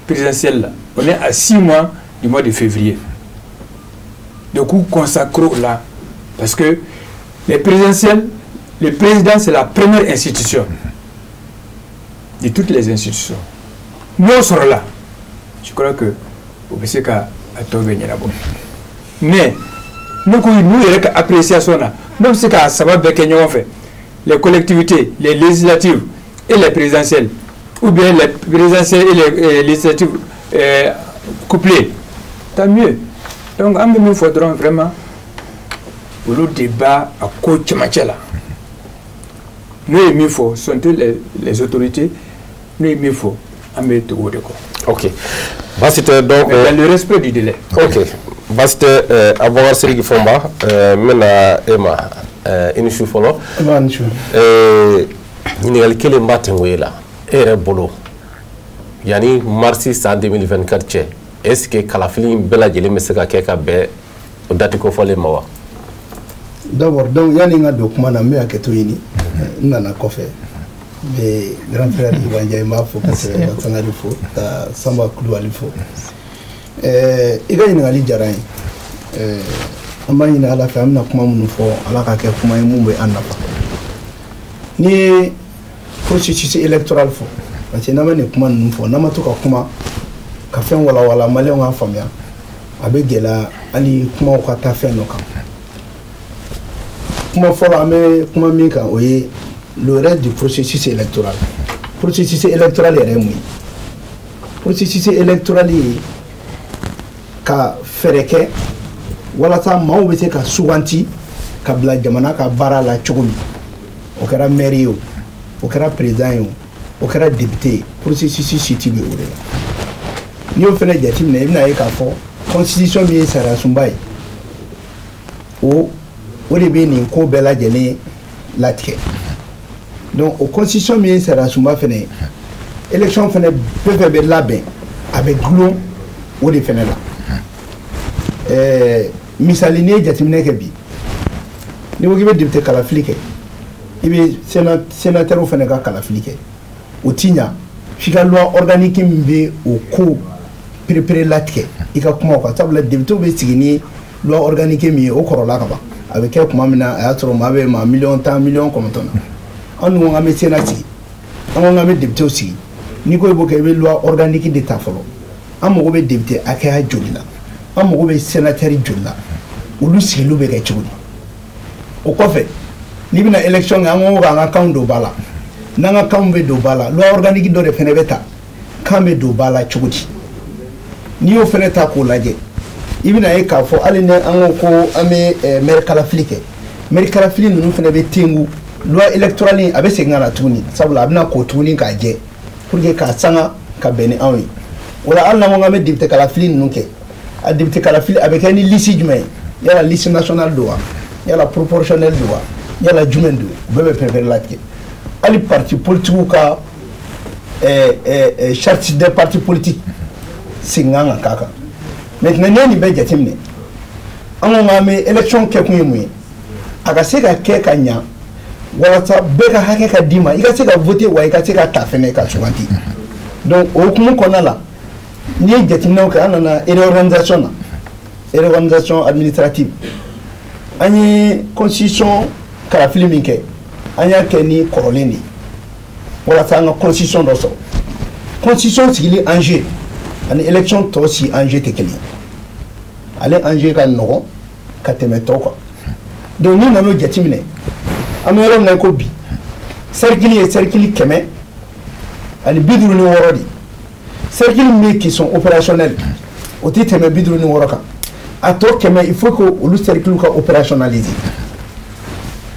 présidentielle la. On est à 6 mois du mois de février, donc k'u consacre o la, parce que les présidentielles, le président, c'est la première institution de toutes les institutions. N'o sɔrɔla, je crois que o bɛ se ka a tɔ bɛ ɲɛnabɔ. Mais ne ko n'u yɛrɛ ka appréciation na, n'o bɛ se k'a saba bɛɛ kɛ ɲɔgɔn fɛ, les collectivités, les législatives et les présidentielles, ou bien les présidentielles et les législatives couplées, tant mieux. Donc an bɛ min fɔ dɔrɔn, vraiment, olu de b'a a ko cɛmancɛ la. N'o ye min fɔ, ce sont les autorités, n'o ye min fɔ, an bɛ tugu o de kɔ. Ok, baasi tɛ, donc Mais dans le respect du délai. Ok, baasi tɛ. Abubakar Sidiki Fɔnba, n bɛna e ma. I ni su fɔlɔ. B'a ni su. Ɲininkali kelen b'a tɛngo e la. E yɛrɛ bolo, yanni marisi san 2024 cɛ, est ce que kalafili in bɛɛ lajɛlen bɛ se ka kɛ ka bɛn o date kofɔlen ma wa? D'abord, donc, yanni n ka don kuma na, n bɛ hakɛto ɲini. N nana kɔfɛ, n bɛ grand frère Iba Ndiaye, n b'a fo kosɛbɛ, ka Sangare fo, ka Sanba Kulubali fo. I ka ɲininkali diyara n ye. An b'a ɲini Ala fɛ, an bɛna kuma minnu fɔ, Ala ka kɛ kuma ye mun bɛ an nafa. N'i ye processus électoral fɔ, parce que n'an bɛ nin kuma ninnu fɔ, n'an ma to ka kuma ka fɛn walawala, maliyɛnw k'a faamuya, a bɛ gɛlɛya hali kumaw ka taa fɛn dɔ kan. Kuma fɔlɔ an bɛ kuma min kan, o ye le reste du processus électoral. Processus électoral yɛrɛ ye mun ye? Processus électoral ye ka fɛɛrɛ kɛ walasa maaw bɛ se ka suganti ka bila jamana ka baara la cogo min. O kɛra maire ye, o o kɛra président ye, o o kɛra député ye, processus siti bɛ o de la. N'i y'o fɛnɛ jateminɛ, i bɛna ye k'a fɔ constitution min ye sariya sunba ye, o de bɛ nin ko bɛɛ lajɛlen latigɛ. Donc o constitution min ye sariya sunba fɛnɛ ye, élection fɛnɛ fɛn fɛn bɛ labɛn, a bɛ dulon o de fɛnɛ la. Misali, n'i ye jateminɛ kɛ bi, n'i ko k'i bɛ député kalafili kɛ, i bɛ sénateur fɛnɛ ka kalafili kɛ, o ti ɲa f'i ka loi organique min bɛ o ko perepere latigɛ i ka kuma o kan. Sabula député bɛ sigi ni loi organique min ye, o kɔrɔla ka ban. A bɛ kɛ tuma min na, a y'a sɔrɔ maa bɛ maa miliyɔn 10, miliyɔn 9 na. An dun ko k'an bɛ sénat sigi, an ko k'an bɛ député sigi. N'i ko i b'o kɛ, i bɛ loi organique de ta fɔlɔ. An mago bɛ député hakɛya joli la? An mago bɛ sénateur joli la? Olu sigiliw bɛ kɛ cogo di? O kɔfɛ, n'i bɛna élection kɛ, an ko k'an ka kanw don ba la. N'an ka kanw bɛ don ba la, loi organique dɔ de fɛnɛ bɛ ta, kan bɛ don ba la cogo di? N'i y'o fɛnɛ ta k'o lajɛ, i bɛna ye k'a fɔ hali ni an ko ko an bɛ maire kalafili kɛ, maire kalafili ninnu fɛnɛ bɛ tengu loi électorale, a bɛ segin ka na tuguni, sabula a bɛna ko tuguni k'a jɛ pour que k'a sanga ka bɛn ni anw ye. O la, hali n'an ko k'an bɛ député kalafili ninnu kɛ, a député kalafili a bɛ kɛ ni liste jumɛn ye? Yala liste nationale don wa? Yala proportionnel don wa? Yala jumɛn don? U bɛɛ bɛ préféré latigɛ. Hali parti politique ka charte des partis politiques, segin kan ka k'a kan. Maintenant, n'i ye nin bɛɛ jateminɛ, an ko k'an bɛ élection kɛkun ye mun ye? A ka se ka kɛ ka ɲa walasa bɛɛ ka hakɛ ka d'i ma, i ka se ka voter, wa i ka se ka ta fɛnɛ ka suganti. Donc o hukumu kɔnɔna la, n'i ye jateminɛw kɛ, an nana réorganisation na, réorganisation administrative. An ye constitution kalafili min kɛ, an y'a kɛ ni kɔrɔlen de ye walasa an ka constitution dɔ sɔrɔ. Constitution sigili enjeu ani élection tɔ si enjeu tɛ kelen ye. Ale enjeu ka nɔgɔn ka tɛmɛ tɔw kan. Donc n'i nan'o jateminɛ, an bɛ yɔrɔ min na i ko bi, cercle ye cercle 156 de. Cercle min bɛ qui sont opérationnels, o tɛ tɛmɛ 56 kan. A tɔ 100, il faut que olu cercle ka opérationnaliser.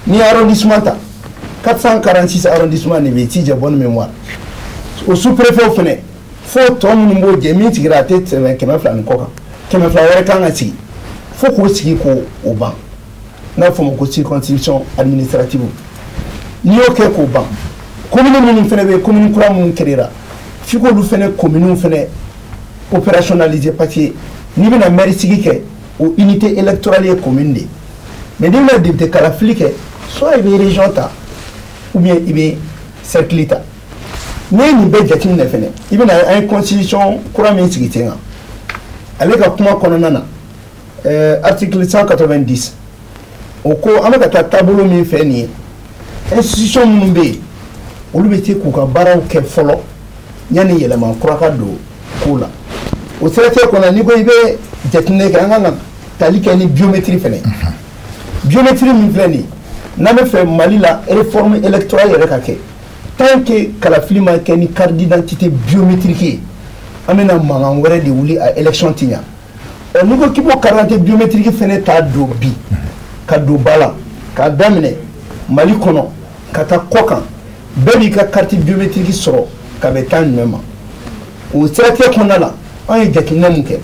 Ni arrondissement ta, 446 arrondissement de bɛ yen, si j'ai bonne mémoire. O sous-préfet fɛnɛ, fo tɔ minnu b'o jɛ, min sigira a tɛ tɛmɛ 200 ni kɔ kan, 200 wɛrɛ kan ka sigi, fo k'o sigi k'o o ban, n'a fɔ o ma ko circonscription administrative. N'i y'o kɛ k'o ban, commune minnu fɛnɛ bɛ yen, commune kura minnu créera, f'i k'olu fɛnɛ communes fɛnɛ opérationnaliser, parce que n'i bɛna maire sigi kɛ, o unité électorale ye commune de ye. Mais n'i bɛna député kalafili kɛ, soit i bɛ région ta ou bien i bɛ cercle ta. N'i ye nin bɛɛ jateminɛ fɛnɛ, i bɛna an ye constitution kura min sigi sen kan, ale ka kuma kɔnɔna na, article 190, o ko an bɛ ka taa taabolo min fɛ nin ye, institution minnu bɛ yen, olu bɛ se k'u ka baaraw kɛ fɔlɔ yanni yɛlɛma kura ka don ko la. O siratigɛ kɔnɔ, n'i ko i bɛ jateminɛ kɛ, an kan ka tali kɛ ni biométrie fɛnɛ. Biométrie min filɛ nin ye, n'an bɛ fɛ Mali la réforme électorale yɛrɛ ka kɛ, tant que kalafili ma kɛ ni carte d'identité biométrique ye, an bɛna mankan wɛrɛ de wuli, a élection ti ɲa. Ɔ, n'i ko k'i b'o carte d'identité biométrique fɛnɛ ta don bi, ka don ba la, k'a daminɛ Mali kɔnɔ ka taa kɔ kan, bɛɛ b'i ka carte biométrique sɔrɔ ka bɛn temps jumɛn ma? O siratigɛ kɔnɔna la, an ye jateminɛ mun kɛ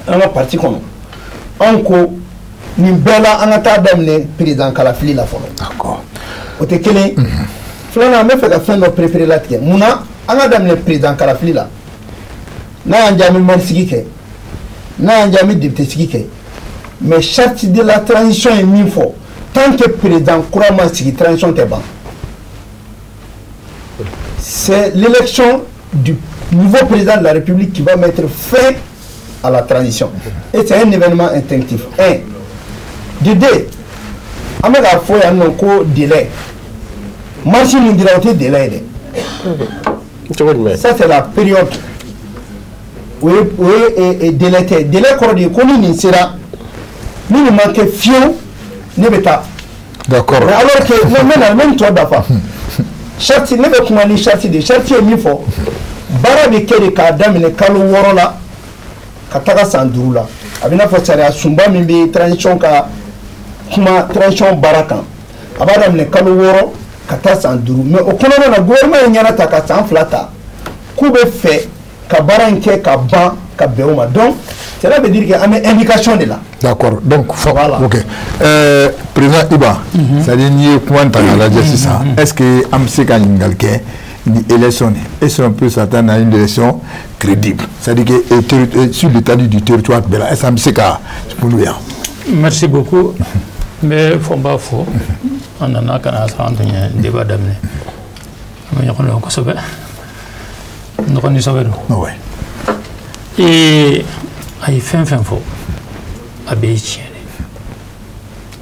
an ka parti kɔnɔ, anw ko nin bɛɛ la, an ka taa daminɛ président kalafili la fɔlɔ. O tɛ kelen ye. Filanan, an bɛ fɛ ka fɛn dɔ préféré latigɛ. Munna an ka daminɛ président kalafili la? N'a y'an diya, an bɛ maire sigi kɛ, n'a y'an diya, an bɛ député sigi kɛ, mais charte de la transition ye min fɔ, tant que président kura ma sigi, transition tɛ ban. C'est l'élection du nouveau président de la République qui va mettre fin à la transition. Et c'est un événement instinctif. Un. De deux, an bɛ k'a fɔ yan nɔ ko délai. Marche min dira, o tɛ délai ye dɛ. Cogo jumɛn? Ça, c'est la période. O ye délai tɛ. Délai kɔrɔ de ye ko ni nin sera, ni nin ma kɛ fiyewu, ne bɛ taa. Mais alors que ne bɛ na, n bɛ nin tɔ dafa. Charte, ne bɛ kuma ni charte de ye. Charte ye min fɔ, baara bɛ kɛ de k'a daminɛ kalo 6 la ka taga san 5 la. A bɛ n'a fɔ sariya sunba min bɛ transition ka kuma transition baara kan, a b'a daminɛ kalo 6 ka taa san 5. Mais o kɔnɔna na, gouvernement ye ɲɛna ta ka san 2 ta k'u bɛ fɛ ka baara in kɛ ka ban ka bɛn o ma. Donc cela veut dire que an bɛ indication de la. D'accord. Donc, Voilà. Ok. Président Iba, c'est-à-dire n'i ye kuma in ta k'a lajɛ sisan, est-ce que an bɛ se ka ɲininkali kɛ ni élection nin, est-ce qu'on peut s'attendre à une élection crédible, c'est-à-dire que sur l'étendue du territoire bɛɛ la, est-ce que an bɛ se ka mun yan? Merci beaucoup. N bɛ fɔ, n b'a fɔ, an nana ka na sɔrɔ an tun ye débat daminɛ, an bɛ ɲɔgɔn dɔn kosɛbɛ, ɲɔgɔn ni sɔbɛ don. Ee, a ye fɛn fɛn fɔ, a bɛɛ ye tiɲɛ de.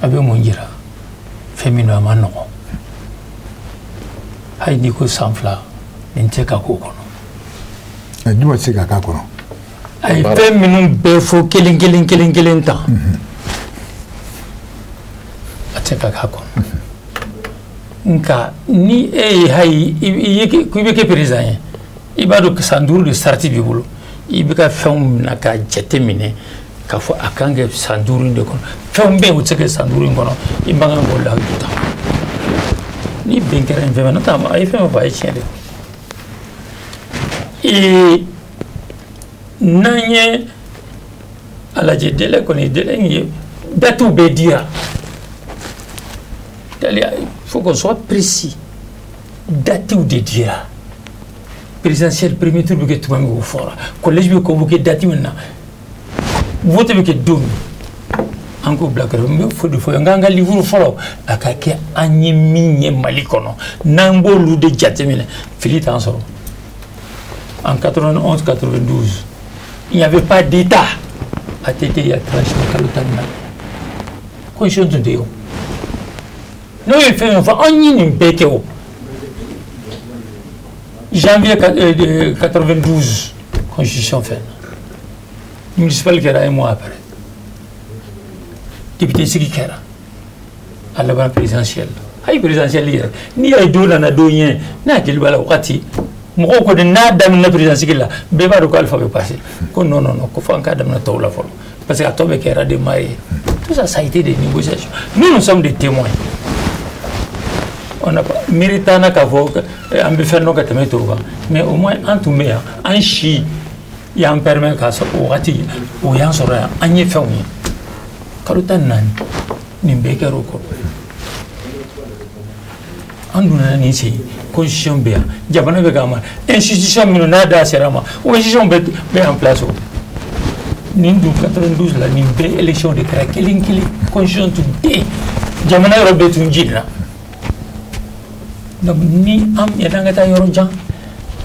A bɛ mun jira? Fɛn min don, a ma nɔgɔn. Hali n'i ko san 2, nin tɛ ka k'o kɔnɔ. Jumɛn tɛ se ka k'a kɔnɔ? A ye fɛn minnu bɛɛ fɔ kelen kelen kelen kelen tan, a tɛ ka k'a kɔnɔ. Nka ni e ye hayi i ye k'i bɛ kɛ président ye, i b'a dɔn san 5 de sarati b'i bolo, i bɛ ka fɛnw minɛ k'a jate minɛ k'a fɔ a kan kɛ san 5 in de kɔnɔ. Fɛnw bɛ yen, o tɛ se ka kɛ san 5 in kɔnɔ, i man kan k'o layidu ta. Ni bɛn kɛra nin fɛn fɛn n'o tɛ, a ye fɛn fɛn fɔ, a ye tiɲɛ de. Ee, n'an ye a lajɛ, délai kɔni, délai in ye date bɛɛ dira. Il faut qu'on soit précis. Date de dira. Présidentielle, premier tour bɛ kɛ tuma min, o fɔra. Collège bɛ convoqué date min na. Vote bɛ kɛ don min. An k'o bila kɛrɛfɛ. N bɛ fɔ de fɔ n k'an ka livre fɔlɔ a ka kɛ an ye min ye Mali kɔnɔ, n'an b'olu de jateminɛ, fili t'an sɔrɔ. En 91 92, il n'y avait pas d'État. ATT y'a tranché kalo 14. Constitution tun tɛ yen o. N'o ye fɛn fɛn fɔ, an ye nin bɛɛ kɛ o. Janvier 92, constitution fɛn na. Municipal kɛra un mois après. Député sigi kɛra. A laban présidentielle. Hali présidentielle yɛrɛ, n'i y'a ye don nana don ɲɛ, ne hakili b'a la wagati mɔgɔw kɔni n'a daminɛ président sigi la, bɛɛ b'a dɔn ko Alpha bɛ passer. Ko non non non, ko fo an k'a daminɛ tɔw la fɔlɔ. Parce que a tɔ bɛ kɛra de maa ye. Tout ça, ça a été des négociations. Nous, nous sommes des témoins. On n'a pas mérité k'a fɔ an bɛ fɛn dɔn ka tɛmɛ tɔw kan, mais au moins an tun bɛ yan, an si y'an permet k'a sɔrɔ o wagati o y'an sɔrɔ yan, an ye fɛnw ye. Kalo 14 nin bɛɛ kɛra o kɔrɔ. An donna nin sen, constitution bɛ yan, jamana bɛ k'a ma, institution minnu n'a da sera ma, o institution bɛ en place o. Nin dun 92 la, nin bɛɛ élection de kɛra kelen kelen, constitution tun tɛ yen, jamana yɔrɔ bɛɛ tun jiginna. Donc ni an yan'an ka taa yɔrɔ jan,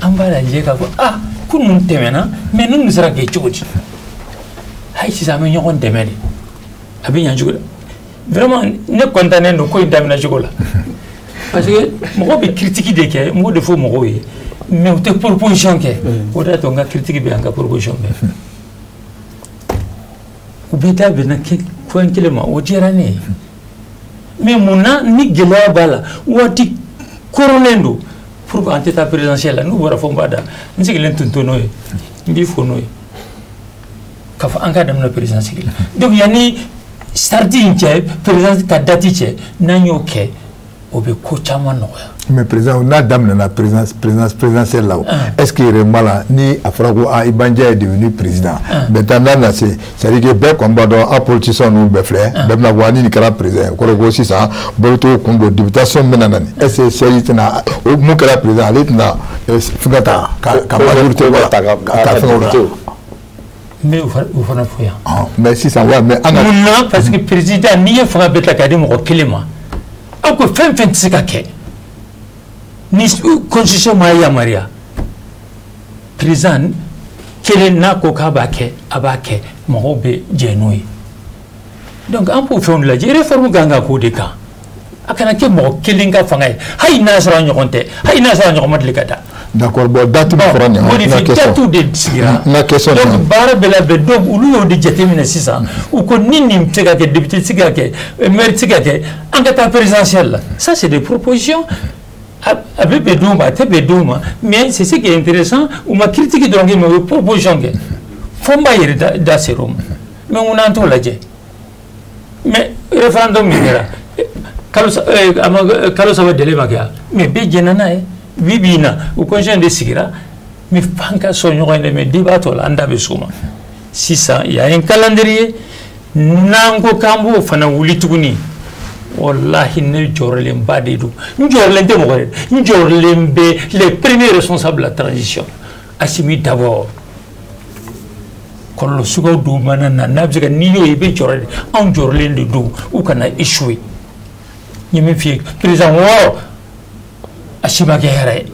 an b'a lajɛ k'a fɔ ah ko ninnu tɛmɛna, mais ninnu sera kɛ cogo di? Hali sisan an bɛ ɲɔgɔn dɛmɛ de, a bɛ ɲɛ cogo di? Vraiment ne content don ko in daminɛ cogo la, parce que mɔgɔw bɛ critique de kɛ, n b'o de fɔ mɔgɔw ye, mais u tɛ proposition kɛ. O de y'a to n ka critique bɛ yan, n ka proposition bɛ yan. U bɛɛ da bɛnna point kelen ma, o diyara ne ye. Mais munna ni gɛlɛya b'a la, waati koronnen don pour que an tɛ taa présidentielle la? N'u bɔra fɔ n b'a da, n sigilen tun to n'o ye, n b'i fo n'o ye, k'a fɔ an k'a daminɛ président sigi la. Donc yanni sarati in cɛ, président ka date cɛ, n'an y'o kɛ, o bɛ ko caman nɔgɔya. Mais président, n'a daminɛna présidentielle la, est-ce que réellement la ni a fɔra ko ah Iba Ndiaye est devenu président, maintenant n'a na se, c'est-à-dire que bɛɛ kɔni b'a dɔn, a politicien ninnu bɛɛ filɛ, bɛɛ bɛna fɔ ni nin kɛra président ye, o kɔrɔ ko sisan bɛɛ bɛ t'o kun don députation bɛna na nin, est-ce que siège tɛna o mun kɛra président ale tɛna fɛngɛ ta ka majorité ta ka fɛngɛ o la? N bɛ o fana fɔ yan. Mais sisan wa mais an ka. Munna? Parce que président, n'i ye fanga bɛɛ ta k'a di mɔgɔ kelen ma, aw ko fɛn fɛn tɛ se ka kɛ ni constitution ma yamaruya, président kelen n'a ko k'a b'a kɛ, a b'a kɛ, mɔgɔw bɛ jɛ n'o ye. Donc an b'o fɛnw lajɛ, réforme kan ka k'o de kan. A kana kɛ mɔgɔ kelen ka fanga ye, hali n'a sɔrɔ a ɲɔgɔn tɛ, hali n'a sɔrɔ a ɲɔgɔn ma deli ka da. D'accord, bon, date min fɔra nin ye, date de sigira. N ka question. Donc baara bɛɛ labɛn, donc olu y'o de jateminɛ sisan. U ko ni nin tɛ se ka kɛ, député tɛ se ka kɛ, maire tɛ se ka kɛ, an ka taa présidentielle la. Ça, c'est des propositions. A bɛ bɛn dɔw ma, a tɛ bɛn dɔw ma, mais c'est ce qui est intéressant. U ma critique dɔrɔn kɛ, mais u ye proposition kɛ. Fo n b'a yɛrɛ da ser'o ma, mais mun n'an t'o lajɛ? Mais référendum min kɛra, kalo 3 délai ma kɛ, mais bɛɛ jɛnna n'a ye. Bi bi in na, o constitution de sigira, mais f'an ka sɔn ɲɔgɔn ye dɛ, mais débat tɔ la an da bɛ s'o ma. Sisan il y a un calendrier, n'an ko k'an b'o fana wuli tuguni, wallahi ne jɔrɔlenba de don. N jɔrɔlen tɛ mɔgɔ ye, n jɔrɔlen bɛ les premiers responsables de la transition, Assimi d'abord. Kɔlɔlɔ suguyaw dɔw mana na, n'a bɛ se ka n'i y'o ye, i bɛ jɔrɔ de. Anw jɔrɔlen de don u kana échouer. N ye min f'i ye, président 6 a si ma kɛ hɛrɛ ye.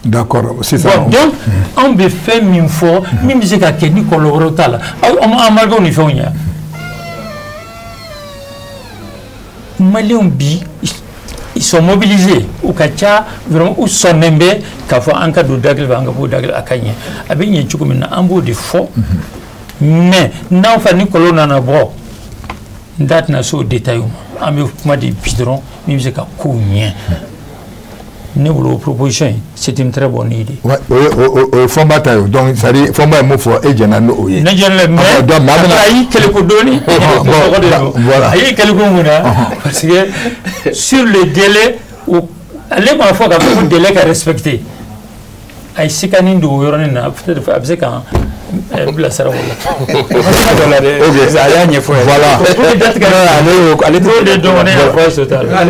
D'accord, sisan. Bon, donc anw bɛ fɛn min fɔ, min bɛ se ka kɛ ni kɔlɔlɔ wɛrɛw t'a la, aw embargo ni fɛnw ye. Maliens bi, ils sont mobilisés, u ka ca vraiment, u sɔnnen bɛ k'a fɔ an ka don da kelen fɛ, an ka bɔ da kelen, a ka ɲɛ. A bɛ ɲɛ cogo min na, an b'o de fɔ. Mais n'an fa ni kɔlɔn nana bɔ, n da tɛna se o détail ma. An bɛ kuma de bi dɔrɔn min bɛ se ka kow ɲɛ. Ne bolo o proposition in, c'est une très bonne idée. Ouais, o ye Fɔnba ta ye, donc c'est à dire Fɔnba ye mun fɔ, e jɛnna n'o ye. Ne jɛnna, mais a y'i kɛlɛ ko dɔɔni. Voilà. A y'i kɛlɛ ko mun na? Parce que sur le délai, ale m'a fɔ k'a fɔ ko délai ka respecter. A ye sikanin don o yɔrɔnin na, peut-être a bɛ se k'an bilasira o la. Ok, a y'a ɲɛfɔ ye. Voilà. Ale t'o de dɔn, ne y'a fɔ sota la.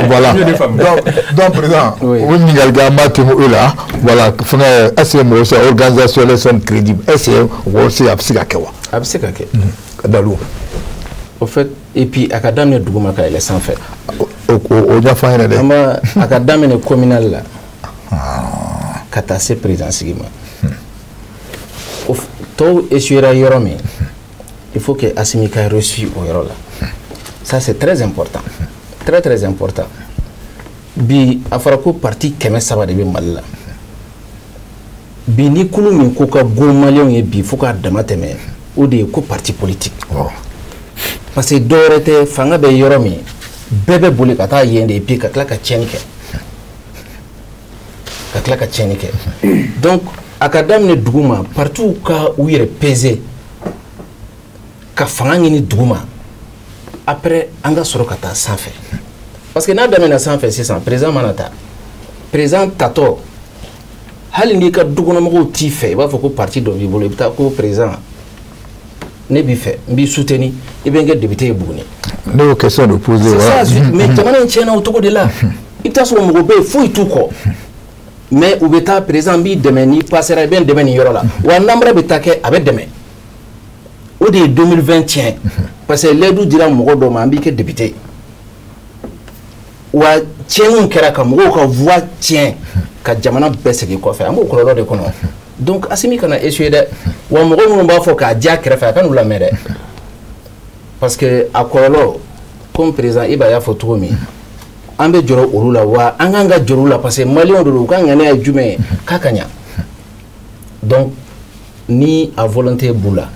Voilà. Donc président, o ɲininkali kɛ an b'a tɛmɛ o la. Voilà, fɛngɛ, est-ce que mɔgɔ se organisation élection crédible, est-ce que mɔgɔ se a bɛ se ka kɛ wa? A bɛ se ka kɛ. Ka dalu. Au fait, et puis a ka daminɛ duguma ka yɛlɛ sanfɛ. O ɲɛfɔ an ɲɛna dɛ. An b'a a ka daminɛ communal la. Ka taa se président sigi ma. Tɔw échouera yɔrɔ min, il faut que Assimi ka reçu o yɔrɔ la. Ça, c'est très important, très très important. Bi a fɔra ko parti 300 de bɛ Mali la. Bi ni kulu min ko ka go maliyɛnw ye bi fo k'a dama tɛmɛ, o de ye ko parti politique. Parce que dɔwɛrɛ tɛ, fanga bɛ yɔrɔ min, bɛɛ bɛ boli ka taa yen de, et puis ka tila ka tiɲɛni kɛ. Ka tila ka tiɲɛni kɛ. Donc a ka daminɛ dugu ma, partiw ka u yɛrɛ peser. Ka fanga ɲini duguma, après an ka sɔrɔ ka taa sanfɛ, parce que n'a daminɛna sanfɛ sisan, président mana ta, président tatɔ, hali n'i ka dukɔnɔmɔgɔw t'i fɛ, i b'a fɔ ko parti dɔ b'i bolo, i bɛ taa ko président, ne b'i fɛ, n b'i soutenir, i bɛ n kɛ député ye Buguni. Ne y'o question de poser. C'est ça, mais jamana in tiɲɛna o cogo de la. I bɛ taa sɔrɔ mɔgɔ bɛ yen, foyi t'u kɔ, mais u bɛ taa, président b'i dɛmɛ, n'i passera i bɛ n dɛmɛ nin yɔrɔ la, wa namara bɛ taa kɛ, a bɛ dɛmɛ. O de ye 2020 tiɲɛ, parce que layidu dira mɔgɔ dɔ ma, an b'i kɛ député, wa tiɲɛniw kɛra ka mɔgɔw ka voix tiɲɛ, ka jamana bɛɛ segin kɔfɛ. An b'o kɔlɔlɔ de kɔnɔ. Donc Assimi kana essuyer dɛ, wa mɔgɔ minnu b'a fɔ k'a diya kɛrɛfɛ, a ka n'u lamɛn dɛ, parce que a kɔlɔlɔ, comme président Iba y'a fɔ cogo min, an bɛ jɔrɔ olu la, wa an kan ka jɔrɔ olu la, parce que maliyɛnw de don, u ka ŋaniya ye jumɛn ye k'a ka ɲa. Donc ni a volonté b'u la,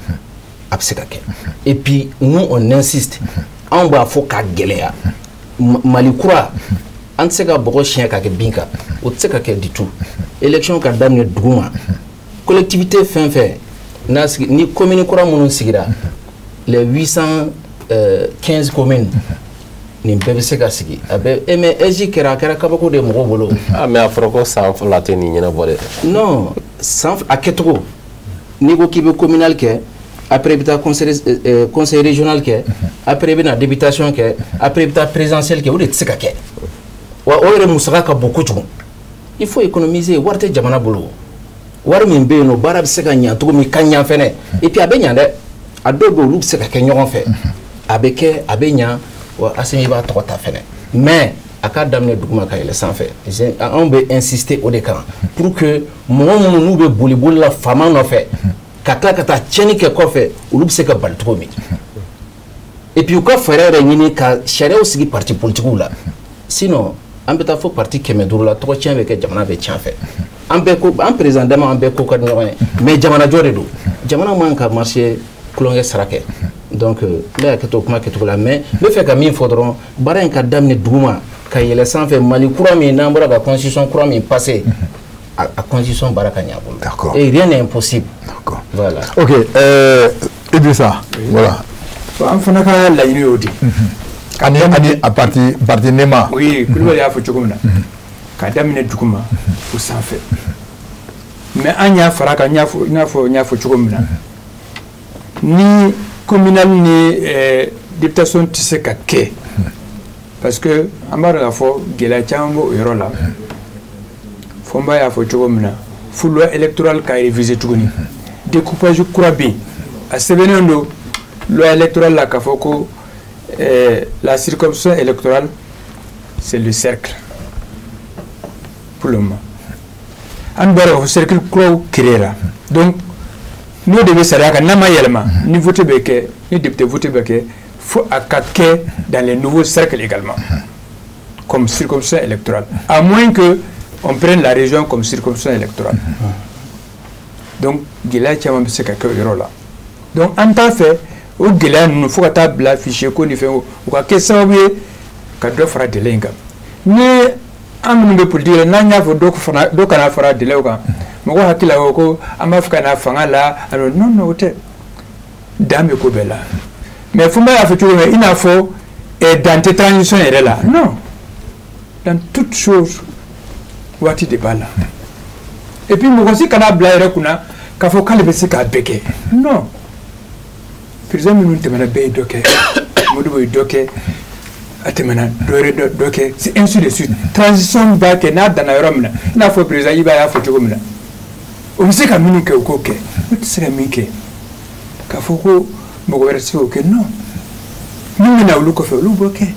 a bɛ se ka kɛ. Et puis nous, on insiste, anw b'a fɔ k'a gɛlɛya, Mali kura, an tɛ se ka bɔgɔ siɲɛ ka kɛ bin kan, o tɛ se ka kɛ du tout. Élection ka daminɛ duguma, collectivité fɛn fɛn n'a sigi, ni commune kura minnu sigira, les 815 communes, nin bɛɛ bɛ se ka sigi a bɛɛ. E mais AIGE kɛra, a kɛra kabako de ye mɔgɔw bolo. Ah, mais a fɔra ko san 2 tɛ nin ɲɛnabɔ dɛ. Non, san a kɛcogo, n'i ko k'i bɛ communal kɛ, après i bɛ taa conseil régional kɛ, après i bɛ na députation kɛ, après i bɛ taa présidentiel kɛ, o de tɛ se ka kɛ. Wa o yɛrɛ musaka ka bon kojugu. Il faut économiser, wari tɛ jamana bolo. Wari min bɛ yen nɔ, baara bɛ se ka ɲa cogo min, ka ɲa fɛnɛ, et puis a bɛ ɲa dɛ. A dɔw bɛ yen, olu bɛ se ka kɛ ɲɔgɔn fɛ, a bɛ kɛ, a bɛ ɲa, wa Assimi b'a tɔgɔ ta fɛnɛ, mais a k'a daminɛ duguma ka yɛlɛ sanfɛ. Anw bɛ insister o de kan pour que mɔgɔ minnu n'u bɛ boli boli la faama nɔfɛ ka tila ka taa tiɲɛni kɛ kɔfɛ, olu bɛ se ka bali cogo min. Et puis u ka fɛɛrɛ yɛrɛ ɲini ka sariyaw sigi parti politiques la, sinon an bɛ taa fo parti 500 la, tɔgɔ tiɲɛ bɛ kɛ, jamana bɛ tiɲɛ fɛ. An bɛɛ ko an président dama, an bɛɛ ko ka di ɲɔgɔn ye, mais jamanajɔ de don, jamana man ka marcher tulonkɛ sara kɛ. Donc n bɛ hakɛ to kuma kɛcogo la, mais n bɛ fɛ ka min fɔ dɔrɔn, baara in ka daminɛ duguma ka yɛlɛ sanfɛ. Mali kura min n'an bɔra ka constitution kura min passé, a constitution baara ka ɲɛ a bolo. D'accord. Et rien n'est impossible. D'accord. Voilà. Ok, Idrissa, voilà. Bon, an fana ka laɲini y'o de ye. Ani a parti Nema. Oui, Kulibali y'a fɔ cogo min na, k'a daminɛ duguma fo sanfɛ, mais an y'a fara kan, n y'a fɔ cogo min na, ni communal ni députation tɛ se ka kɛ, parce que an b'a dɔn k'a fɔ gɛlɛya caman b'o yɔrɔ la. Fɔnba y'a fɔ cogo min na, fo loi électorale ka réviser tuguni, découpage kura bɛ yen, a sɛbɛnnen don loi électorale la k'a fɔ ko la circonscription électorale, c'est le cercle pour le moment. An b'a dɔn k'a fɔ cercle kuraw créé la, donc n'o de bɛ sariya kan, n'a ma yɛlɛma, ni vote bɛ kɛ, ni député vote bɛ kɛ, fo a ka kɛ dans les nouveaux cercles également comme circonscription électorale, à moins que on prenne la région comme circonscription électorale. Donc gɛlɛya caman bɛ se ka kɛ o yɔrɔ la. Donc an t'a fɛ o gɛlɛya ninnu fo ka taa bila fichier ko ni fɛn, o ka kɛ sababu ye ka dɔ fara délai in kan. Ni an minnu bɛ politique la, n'an y'a fɔ dɔ fana, dɔ kana fara délai kan, mɔgɔw hakili la ko an b'a fɛ ka na fanga la. Alors non, non, o tɛ, dan bɛ ko bɛɛ la. Mais Fɔnba y'a fɔ cogo min, i n'a fɔ dan tɛ transition yɛrɛ la. Non, dans toute chose, waati de b'a la. Et puis mɔgɔ si kana bila yɛrɛ kunna k'a fɔ k'ale bɛ se k'a bɛɛ kɛ. Non, président minnu tɛmɛna, bɛɛ ye dɔ kɛ. Modibo ye dɔ kɛ, a tɛmɛna, dɔ wɛrɛ dɔ kɛ, c'est ainsi de suite. Transition b'a kɛ n'a danna yɔrɔ min na, i n'a fɔ président Iba y'a fɔ cogo min na, o bɛ se ka minnu kɛ, o k'o kɛ. O tɛ se ka min kɛ, k'a fɔ ko mɔgɔ wɛrɛ tɛ se k'o kɛ, non, min bɛ na olu kɔfɛ, olu b'o kɛ.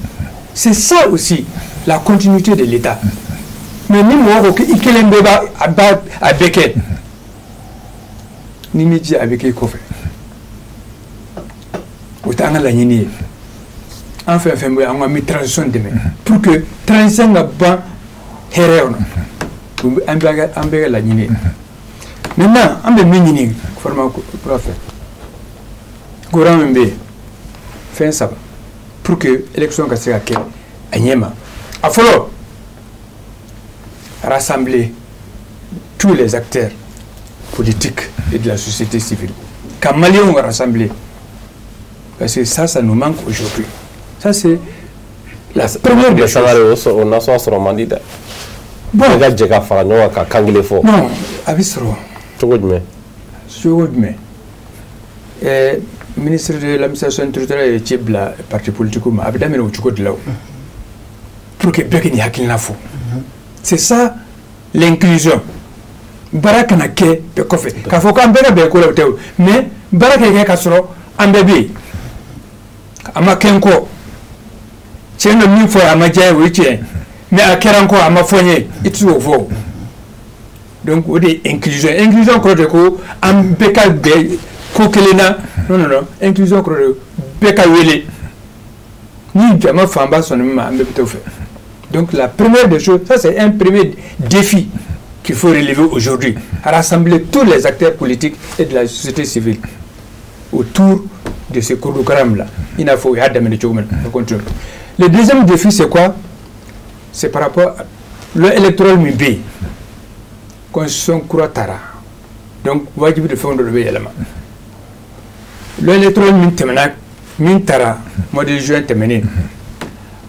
C'est ça aussi la continuité de l'État. Mais ni mɔgɔ ko k'i kelen bɛɛ b'a a b'a a bɛɛ kɛ, ni m'i jija, a bɛ k'i kɔfɛ. O tɛ an ka laɲini ye. An fɛn fɛn bɛ, an ka mi transition dɛmɛ pour que transition ka ban hɛrɛ kɔnɔ, o bɛ an bɛɛ ka laɲini ye. Maintenant, an bɛ min ɲini gouvernement kura fɛ, gouvernement min bɛ yen, fɛn saba pour que élection ka se ka kɛ a ɲɛ ma. A fɔlɔ, rassembler tous les acteurs politiques et de la société civile, ka maliyɛnw rassembler. Parce que ça nous manque aujourd'hui. Ça, c'est la première des choses. O nasɔn sɔrɔ man di dɛ. Bon. Ne ka jɛ ka fara ɲɔgɔn kan ka kan kelen fɔ. Non, a bɛ sɔrɔ. Cogo jumɛn? Cogo jumɛn? Ministre de l'administration territoriale ye ci bila parti politique ma, a bɛ daminɛ o cogo de la o. Pour que bɛɛ k'i hakilina fɔ. C'est ça l'inclusion. Baara kana kɛ bɛɛ kɔfɛ. K'a fɔ k'an bɛɛ ka bɛn ko la, o tɛ o. Mais baara ka kɛ ka sɔrɔ an bɛɛ bɛ yen. A ma kɛ n kɔ. Tiɲɛ don, min fɔ a ma diya ye, o ye tiɲɛ, mais a kɛra n kɔ, a ma fɔ n ye, i tɛ se k'o fɔ o. Donc o de ye inclusion. Inclusion kɔrɔ de ko an bɛɛ ka bɛn ko kelen na? Non, non, non, inclusion kɔrɔ de bɛɛ ka wele. Ni jama fanba sɔnna min ma, an bɛɛ bɛ t'o fɛ. Donc la première des choses, ça c'est un premier défi qu'il faut relever aujourd'hui: rassembler tous les acteurs politiques et de la société civile autour de ce chronogramme là i n'a fɔ o y'a daminɛ cogo min na, on continue. Le deuxième défi, c'est quoi? C'est par rapport à loi électorale min bɛ yen. Constitution kura tara, donc wajibi de fɛn dɔ de bɛ yɛlɛma. Loi électorale min tɛmɛna, min tara mois de juin tɛmɛnen,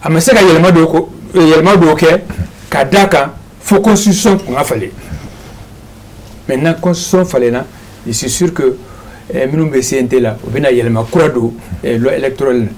a ma se ka yɛlɛma dɔw ko yɛlɛma dɔw kɛ ka d'a kan fo constitution kun ka falen. Maintenant, constitution falenna, je suis sûr que minnu bɛ CNT la, u bɛna yɛlɛma kura don loi électorale na.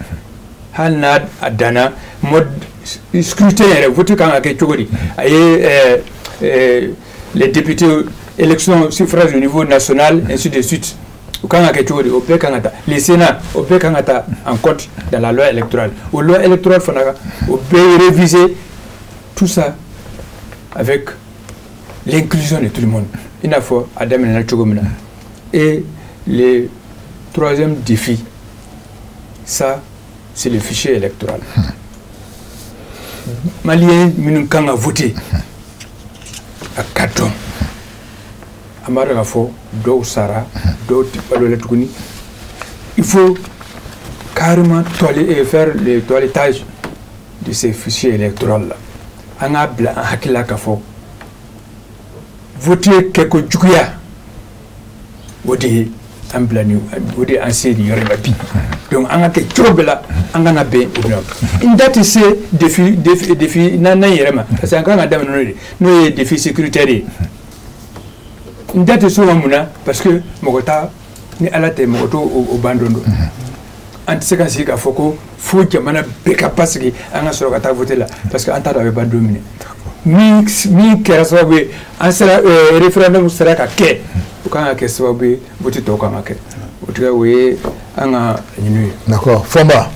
Hali n'a a danna mode scrutin yɛrɛ, vote kan ka kɛ cogo di, a ye les députés, élection suffrage au niveau national, ainsi de suite, o kan ka kɛ cogo di, o bɛɛ kan ka ta, le Sénat, o bɛɛ kan ka ta en compte dans la loi électorale. O loi électorale fana, o bɛɛ réviser, tout ça avec l'inclusion de tout le monde, i n'a fɔ a daminɛna cogo min na. Et le troisième défi, ça c'est le fichier électoral. Malien minnu kan ka voter, a ka dɔn. An b'a dɔn k'a fɔ dɔw sara, dɔw tɛ balo la tuguni. Il faut carrément faire le toilettage de ces fichiers électoraux là. An k'a bila an hakili la k'a fɔ voter kɛko juguya, o de ye an bila nin, o de ye an se nin yɔrɔ in ma bi. Donc an ka kɛ cogo bɛɛ la, an kana bɛn o ma. N da tɛ se défi naaninan yɛrɛ ma, parce que an kan ka daminɛ n'o de, n'o ye défi sécuritaire ye. N da tɛ se o ma. Mun na? Parce que mɔgɔ t'a ni Ala tɛ, mɔgɔ t'o o ban don. An tɛ se ka sigi k'a fɔ ko fo jamana bɛɛ ka basigi, an ka sɔrɔ ka taa voter la, parce que an t'a dɔn a bɛ ban don min. Min kɛra sababu ye an sera référendum sera ka kɛ, o kan ka kɛ sababu ye vote tɔw kan ka kɛ. O tigɛ, o ye an ka laɲini ye. D'accord, Fɔnba.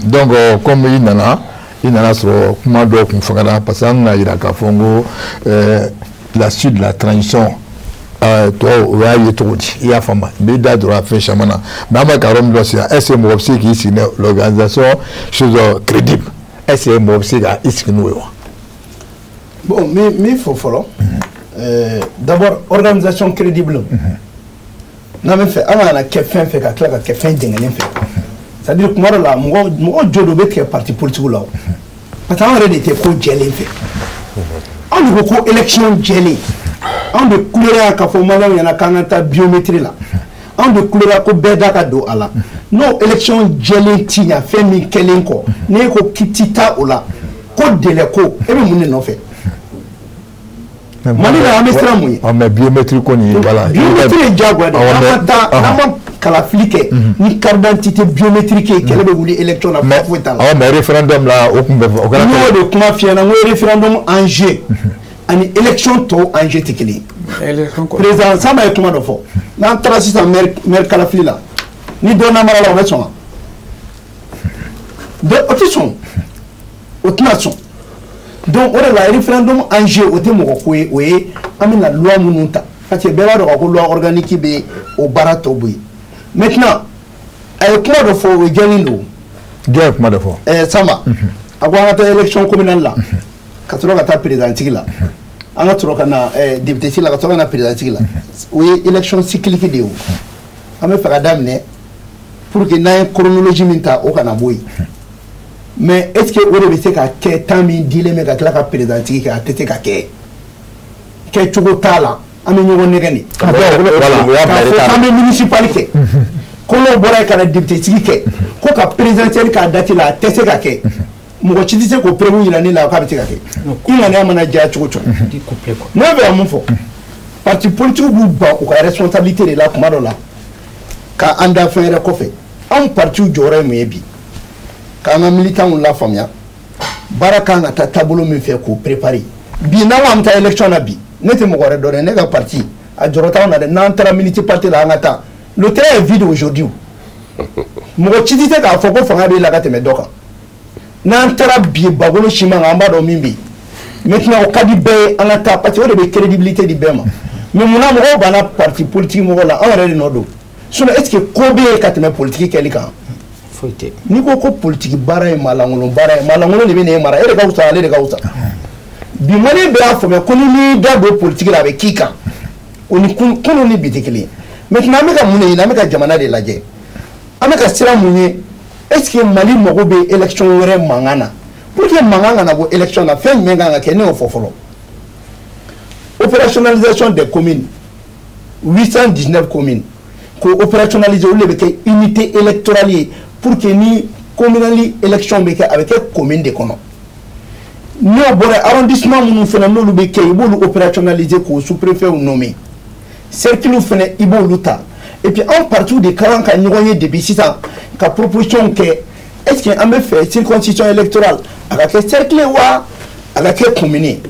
Donc comme i nana sɔrɔ kuma dɔw kun fagara, parce que an bɛna yira k'a fɔ n ko la suite de la transition tɔw, o y'a ye cogo di? I y'a faamu, n b'i da don a fɛn caman na, mais an bɛ ka yɔrɔ min dɔ sisan, est ce que mɔgɔ bɛ se k'i sigi n'a l'organisation chose crédible, est ce que mɔgɔ bɛ se ka i sigi n'o ye wa? Bon, min fɔ fɔlɔ, d'abord organisation crédible, n'an bɛ fɛ an kana kɛ fɛn fɛ ka tila ka kɛ fɛn jɛngɛnen fɛ, c'est à dire kuma dɔ la, mɔgɔ jo dɔ bɛ tigɛ parti politique la o, parce que an yɛrɛ de tɛ ko jɛlen fɛ. Anw de ko ko élection jɛlen, anw de kulera k'a fɔ maliyɛnw ɲɛna k'an ka taa biométrie la, anw de kulera ko bɛɛ da ka don a la. N'o élection jɛlen ti ɲa fɛn min kɛlen kɔ, n'e ko k'i ti taa o la, ko délai ko, e bɛ mun de nɔfɛ Mali la? An bɛ siran mun ye? Mais biométrie ko nin, voilà. Biométrie ye diyagoya de ye. N'an ma taa, n'an ma kalafili kɛ ni carte d'identité biométrique ye, kɛlɛ bɛ wuli élection na, foyi t'a la. Awɔ, mais référendum la, o kun bɛ fɔ o kɛra. N y'o de kuma f'i ɲɛna, n ko référendum enjeu ani élection tɔw enjeu tɛ kelen ye. Président Samba ye kuma dɔ fɔ: n'an taara sisan maire kalafili la, ni dɔ namara la, o bɛ sɔn wa? O tɛ sɔn, o tɛna sɔn. Donc o de la, référendum enjeu, o tɛ mɔgɔ ko ye, o ye an bɛna loi minnu ta, parce que bɛɛ b'a dɔn ko loi organique bɛ o baara tɔ bɔ yen. Maintenant, a ye kuma dɔ fɔ, o jɛlen don. Jɔn ye kuma dɔ fɔ? Samba, a ko an ka taa élection communale la, ka sɔrɔ ka taa président sigi la, an ka sɔrɔ ka na député sigi la, ka sɔrɔ ka na président sigi la. O ye élection cyclique de ye. O an bɛ fɛ ka daminɛ pour que n'an ye chronologie min ta, o kana bɔ yen. Mais est ce que o de bɛ se ka kɛ temps min dilen bɛ ka tila ka président sigi kɛ? A tɛ se ka kɛ, kɛcogo t'a la, an bɛ ɲɔgɔn nɛgɛ de k'a fɔ k'an bɛ municipal kɛ. Ko n'o bɔra yen ka na député sigi kɛ, ko ka présidentielle k'a date la, a tɛ se ka kɛ. Mɔgɔ si tɛ se k'o preuve yira ne la k'a bɛ se ka kɛ. I ŋaniya mana diya cogo cogo. Ne bɛ ka mun fɔ? Parti politique b'u ban u ka responsabilité de la kuma dɔ la, ka an da fɛn wɛrɛ kɔfɛ. Anw partiw jɔyɔrɔ ye mun ye bi? K'an ka militants lafaamuya baara kan ka taa taabolo min fɛ k'o préparer. Bi n'an ko an bɛ taa élection na bi, ne tɛ mɔgɔ wɛrɛ dɔn dɛ, ne ka parti a jɔyɔrɔ t'anw na dɛ. N'an taara militi parti la, an ka taa, le terrain est vide aujourd'hui. Mɔgɔ si tɛ se k'a fɔ ko fanga b'e la ka tɛmɛ dɔ kan. N'an taara bi bagolo siman kan, an b'a dɔn min bɛ yen. Maintenant, o ka di bɛɛ ye an ka taa, parce que o de bɛ crédibilité di bɛɛ ma. Mais munna mɔgɔw banna parti politique mɔgɔw la? Anw yɛrɛ de nɔ don. Sinon, est ce que ko bɛ yen ka tɛmɛ politique kɛli kan? Foyi tɛ. N'i ko ko politique baara ye maalankolon baara ye, maalankolon de bɛ n'e mara, e de ka fisa, ale de ka fisa. Bi malien bɛɛ y'a faamuya ko ni n'i da don politique la, a bɛ k'i kan. O ni kunun ni bi tɛ kelen ye. Maintenant, an bɛ ka mun de ɲini? An bɛ ka jamana de lajɛ, an bɛ ka sira mun ye? Est ce que Mali mago bɛ élection wɛrɛ mankan na? Pour que mankan kana bɔ élection na, fɛn jumɛn kan ka kɛ? Ne y'o fɔ fɔlɔ. Opérationnalisation des communes, 819 communes k'o opérationnaliser, olu de bɛ kɛ unité électorale ye, pour que ni communal élection bɛ kɛ, a bɛ kɛ commune de kɔnɔ. N'o bɔra, arrondissement minnu fana n'olu bɛ kɛ, i b'olu opérationnaliser k'o sous-préfet nommer. Cercle fana, i b'olu ta. Et puis anw partis de ka kan ka ɲɔgɔn ye depuis sisan ka proposition kɛ. Est ce que an bɛ fɛ circonscription électorale a ka kɛ cercle wa, a ka kɛ commune ye?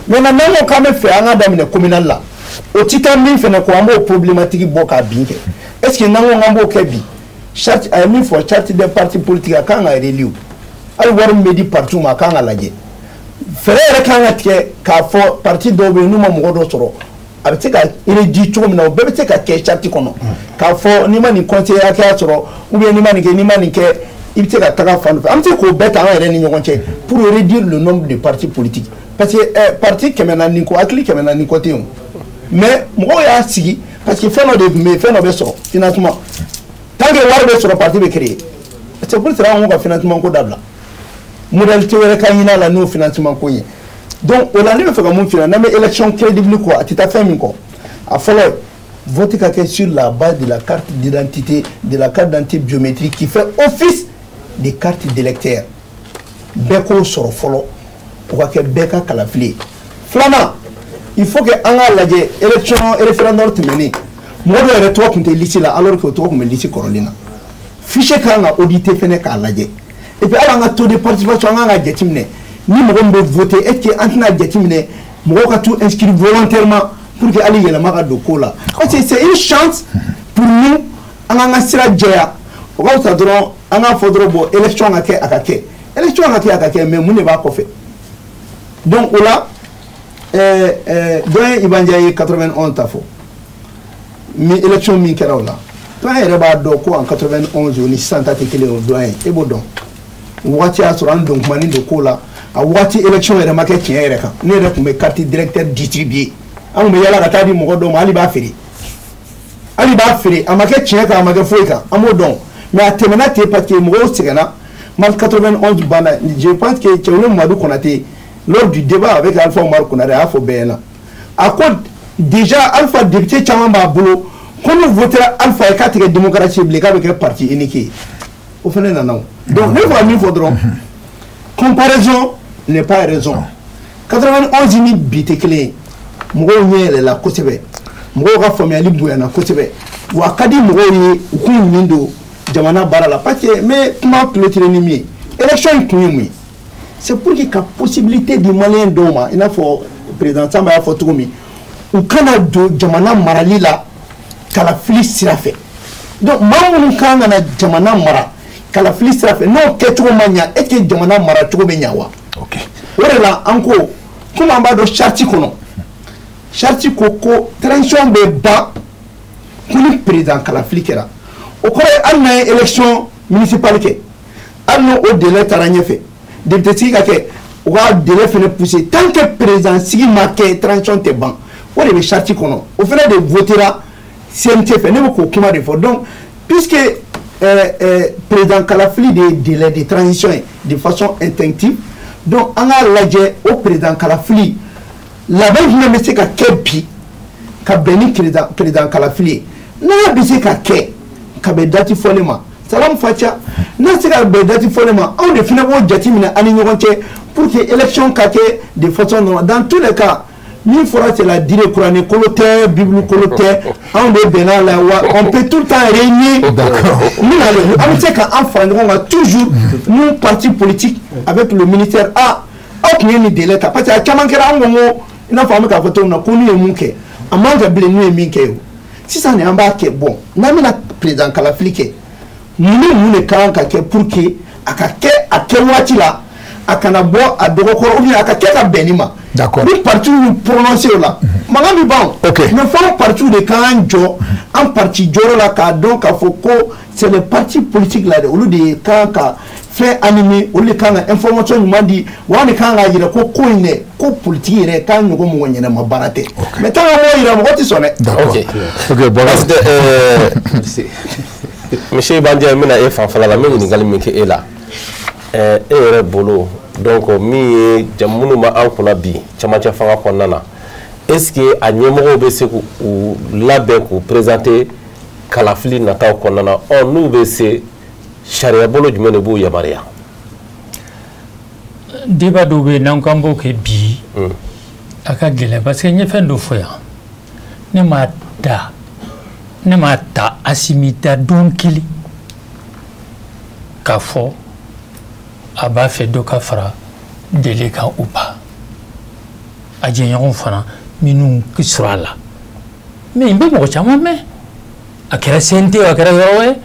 Maintenant, n'an ko k'an bɛ fɛ an ka daminɛ communal la, o ti taa min fana kɔ, an b'o problématique bɔ k'a bin kɛ. Est ce que n'an ko k'an b'o kɛ bi, charte a ye min fɔ, charte des partis politiques, a kan ka relire. Hali wari min bɛ di partis ma, a kan ka lajɛ. Fɛɛrɛ yɛrɛ kan ka tigɛ k'a fɔ parti dɔw bɛ yen n'u ma mɔgɔ dɔ sɔrɔ, a bɛ se ka réduire cogo min na. O bɛɛ bɛ se ka kɛ charte kɔnɔ, k'a fɔ n'i ma nin conseiller hakɛya sɔrɔ, ou bien n'i ma nin kɛ, n'i ma nin kɛ, i bɛ se ka taga fan dɔ fɛ. An bɛ se k'o bɛɛ ta an yɛrɛ ni ɲɔgɔn cɛ pour réduire le nombre de partis politiques, parce que parti 400 kɔ, hakili 400 kɔ tɛ yen o. Mais mɔgɔw y'a sigi parce que fɛn dɔ de tun bɛ yen, fɛn dɔ bɛ sɔrɔ, financement. Tant que wari bɛ sɔrɔ, parti bɛ créer. C'est pour cela an ko ka financement ko dabila, modalité wɛrɛ ka ɲini a la n'o financement ko ye. Donc o la, ne bɛ fɛ ka mun f'i ɲɛna? N'an bɛ élection crédible kɔ, a tɛ taa fɛn min kɔ, a fɔlɔ, vote ka kɛ sur la base de la carte d'identité, de la carte d'identité biométrique qui fait office de carte d'électeur. Bɛɛ k'o sɔrɔ fɔlɔ, o ka kɛ bɛɛ ka kalafili ye. Filanan, il faut que an k'a lajɛ, élection référendum tɛmɛnen, mɔgɔ dɔw yɛrɛ tɔgɔ tun tɛ liste la, alors que o tɔgɔ tun bɛ liste kɔrɔlen na. Fichier kan ka auditer fɛnɛ k'a lajɛ. Et puis hali an ka taux de participation, an kan ka jateminɛ ni mɔgɔ min bɛ voter. Est ce que an tɛna jateminɛ mɔgɔw ka t'u inscrire volontairement pour que hali yɛlɛma ka don ko la? Parce que c'est une chance pour nous an k'an ka sira jɛya. O ka fisa dɔrɔn an k'a fɔ dɔrɔn, bon, élection ka kɛ, a ka kɛ, élection ka kɛ, a ka kɛ, mais mun de b'a kɔfɛ? Donc o la, dɔ ye Iba Ndiaye ye 91 ta fɔ mi, élection min kɛra o la, doyen yɛrɛ b'a dɔn ko en 91, o ni sisan ta tɛ kelen ye. O doyen, e b'o dɔn, waati y'a sɔrɔ an don kumani don ko la. A waati élection yɛrɛ ma kɛ tiɲɛ yɛrɛ kan. Ne yɛrɛ tun bɛ carte d'électeur distribuer, an tun bɛ yala ka taa di mɔgɔ dɔw ma, hali b'a feere, hali b'a feere. A ma kɛ tiɲɛ kan, a ma kɛ foyi kan, an b'o dɔn. Mais a tɛmɛna ten parce que mɔgɔw sɛgɛnna. Mars 91 banna. Je pense que Cɛwale Mamadu Konate, lors du débat avec Alpha Omar Konare, a y'a fɔ bɛɛ ɲɛna, a ko déjà Alpha, député caman b'a bolo, ko n'u votera Alpha ye, k'a tɛ kɛ démocratie ye bilen, k'a bɛ kɛ parti unique ye. O fana nana o. Donc ne bɛ fɛ ka min fɔ dɔrɔn, comparaison n'est pas raison. 91 ni bi tɛ kelen ye. Mɔgɔw ɲɛ yɛlɛla kosɛbɛ, mɔgɔw ka faamuyali bonyana kosɛbɛ, wa a ka di mɔgɔw ye u k'u ɲin don jamana baara la. Parce que n bɛ kuma clôturer ni min ye, élection in kun ye mun ye? C'est pour que ka possibilité di malien dɔw ma, i n'a fɔ président Samba y'a fɔ cogo min, u kana don jamana marali la kalafili sira fɛ. Donc maa minnu kan ka na jamana mara kalafili sira fɛ, n'o kɛcogo ma ɲa, est ce que jamana mara cogo bɛ ɲa wa? O de la an ko, komi an b'a dɔn charte kɔnɔ, charte ko ko transition bɛ ban ko ni président kalafili kɛra. O kɔrɔ ye, hali n'an ye élection municipale kɛ, hali n'o o délai taara ɲɛfɛ, député sigi ka kɛ, u ka délai fana pousser, tant que président sigi ma kɛ, transition tɛ ban. O de bɛ charte kɔnɔ, o fana de votera CNT fɛ. Ne bɛ k'o kuma de fɔ. Donc puisque président kalafili de ye délai de transition ye de façon instinctive, donc an k'a lajɛ o président kalafili labɛn jumɛn bɛ se ka kɛ bi ka bɛn ni président kalafili ye, n'a bɛ se ka kɛ. ka bɛn date fɔlen ma, salam faca. N'a se ka bɛn date fɔlen ma, anw de fana b'o jateminɛ an ni ɲɔgɔn cɛ pour que élection ka kɛ de façon normale. Dans tous les cas, min fɔra, c'est la dire, kuranɛ kolo tɛ, bible kolo tɛ, anw de bɛnna la wa. On peut tout le temps réunir. Min ale, an bɛ se ka an fara ɲɔgɔn kan toujours, nous partis politiques avec le ministère. Ah, aw tun ye nin délai ta, parce que a caman kɛra, an ko ko i n'a fɔ an bɛ k'a fɔ cogo min na ko n'u ye mun kɛ, a man ka bilen, n'u ye min kɛ o sisan nin, an b'a kɛ. Bon, n'an bɛna président kalafili kɛ, mun ni mun de ka kan ka kɛ pour que a ka kɛ a kɛ waati la, a kana bɔ a dɔgɔkɔrɔ, ou bien a ka kɛ ka bɛn nin ma? Ni parti y'u prononcé o la, mankan bɛ ban o. Mais fo parti de k'an jɔ an parti jɔyɔrɔ la, k'a dɔn k'a fɔ ko c'est les partis politiques là de, olu de kan ka fɛn animer, olu de kan ka information ɲuman di, wa an de kan k'a yira ko ko in dɛ, ko politique yɛrɛ k'an ɲɔgɔn mɔgɔ ɲɛnama baara tɛ. Mais tant que m'o yira, mɔgɔ tɛ sɔn dɛ. D'accord. Ok, bon. Parce que monsieur Iba Ndiaye, n bɛna e fanfɛla la, n bɛ ɲininkali min kɛ e la, e yɛrɛ bolo, donc min ye minnu b'an kunna bi camancɛ fanga kɔnɔna na, est ce que a ɲɛmɔgɔw bɛ se k'u labɛn k'u présenter kalafili nataw kɔnɔna na? Ɔ, n'u bɛ se, sariya bolo jumɛn de b'u yamaruya? Débat dɔw bɛ yen, n'an k'an b'o kɛ bi, a ka gɛlɛn, parce que n ye fɛn dɔ fɔ yan, ne m'a da, ne m'a ta Asimi da don kelen k'a fɔ a b'a fɛ dɔ ka fara délai kan ou pas, a jɛɲɔgɔnw fana minnu sɔrɔ a la. Mais n bɛ mɔgɔ caman mɛn, a kɛra CNT, a kɛra yɔrɔ wɛrɛ,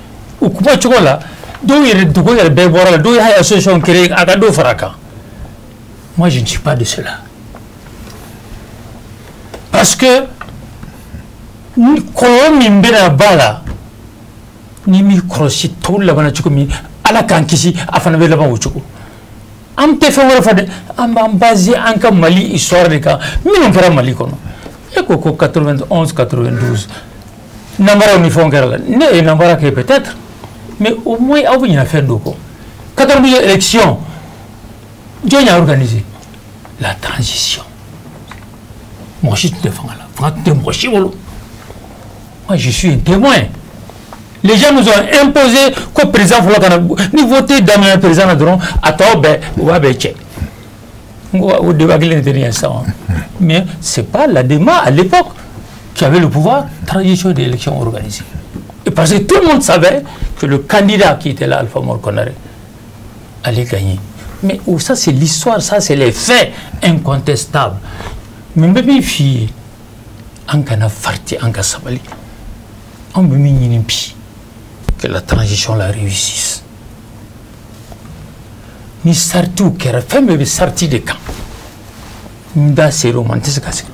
u kuma cogo la, dɔw yɛrɛ dogo yɛrɛ bɛɛ bɔra la, dɔw y'a association créer a ka dɔ fara a kan. Moi, je ne suis pas de cela, parce que ni kɔlɔlɔ min bɛna ba la, ni m'i kɔlɔsi, tɔw labanna cogo min, Ala k'an kisi, a fana bɛ laban o cogo. An tɛ fɛn wɛrɛ fɔ dɛ, an b'an basé an ka Mali histoire de kan, minnu kɛra Mali kɔnɔ. E ko ko 91, 92, nanbaraw ni fɛnw kɛra la, ne ye nanbara kɛ peut-être, mais au moins aw bɛ ɲinɛ fɛn dɔ kɔ. 92 élection, jɔn y'a organisé? La transition. Mɔgɔ si tun tɛ fanga la, fanga tun tɛ mɔgɔ si bolo. Moi, je suis un témoin. Les gens nous ont imposé ko président fɔlɔ ka na, ni vote daminɛ président na dɔrɔn, a tɔ bɛɛ u b'a bɛɛ cɛ. N ko o débat kelen de tɛ nin ye sisan. Mais c'est pas l'ADEMA à l'époque qui avait le pouvoir, transition d'élection organisée. Et parce que tout le monde savait que le candidat qui était là, Alpha Oumar Konaré, allait gagner. Mais oh, ça c'est l'histoire, ça c'est les faits incontestables. Mais n bɛ min f'i ye, an kana farati, an ka sabali. An bɛ min ɲini bi, que la transition la réussisse. Ni saritiw kɛra, fɛn bɛɛ bɛ sariti de kan. N da ser'o ma, n tɛ se ka sigi.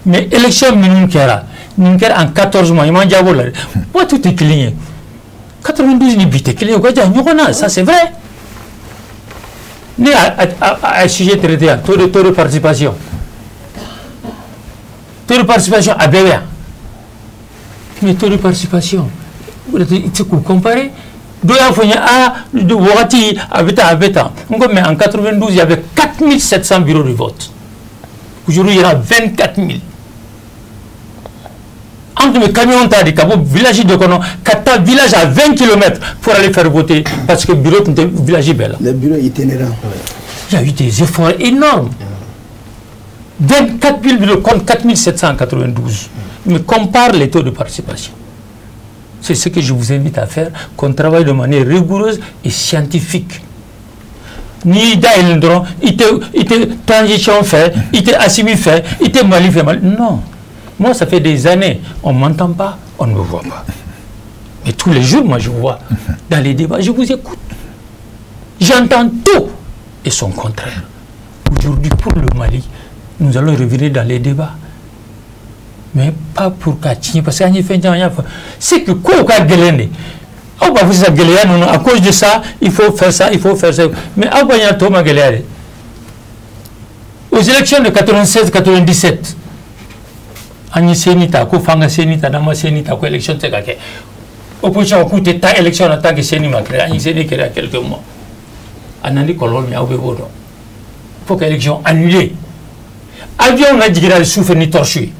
Mais élection minnu kɛra, nin kɛra en 14 mois, i m'an jaabi o la dɛ. Waatiw tɛ kelen ye. 92 ni bi tɛ kelen ye, u ka jan ɲɔgɔn na, ça c'est vrai. Ne y'a a sujet traité yan, taux de participation. Taux de participation a bɛɛ bɛ yan. Mais taux de participation, i tɛ se k'u comparer. Dɔw y'a fɔ n ye, aa, wagati a bɛ tan, a bɛ tan. N ko mais en 92, il y avait 4700 bureaux de vote. Aujourd'hui, il y en a 24 000. An tun bɛ camion ta de ka bɔ village dɔ kɔnɔ ka taa village à 20 km pour aller faire voter, parce que bureau tun tɛ village bɛɛ la. Les bureaux itinérants. Il y a eu des efforts énormes. 24 000 bureaux contre 4 792. Mais compare les taux de participation. C'est ce que je vous invite à faire, qu'on travaille de manière rigoureuse et scientifique. Ni da yɛlɛn dɔrɔn, i tɛ transition fɛ, i tɛ Assimi fɛ, i tɛ Mali fɛ. Mali non. Moi, ça fait des années, on ne m'entend pas, on ne me voit pas. Mais tous les jours, moi, je vois dans les débats, je vous écoute. J'entends tout et son contraire. Aujourd'hui, pour le Mali, nous allons revenir dans les débats. Mais pas pour ka tiɲɛ, parce que an ye fɛn caman y'a fɔ. C'est que kow ka gɛlɛn de. Aw b'a fɔ sisan gɛlɛya ninnu, à cause de ça, il faut faire ça, il faut faire ça. Mais aw b'a ɲɛna tɔ ma gɛlɛya dɛ. Aux élections de 96, 97, an ye CENI ta ko f'an ka CENI ta, n'an ma CENI ta ko élection tɛ se ka kɛ. Opposition k'u tɛ taa élection na tant que CENI ma créé. An ye CENI créé il y a quelques mois. A nana ni kɔlɔlɔ min ye, aw bɛɛ b'o dɔn. Faut que élection annulée. Avion na jiginna su fɛ ni torche ye,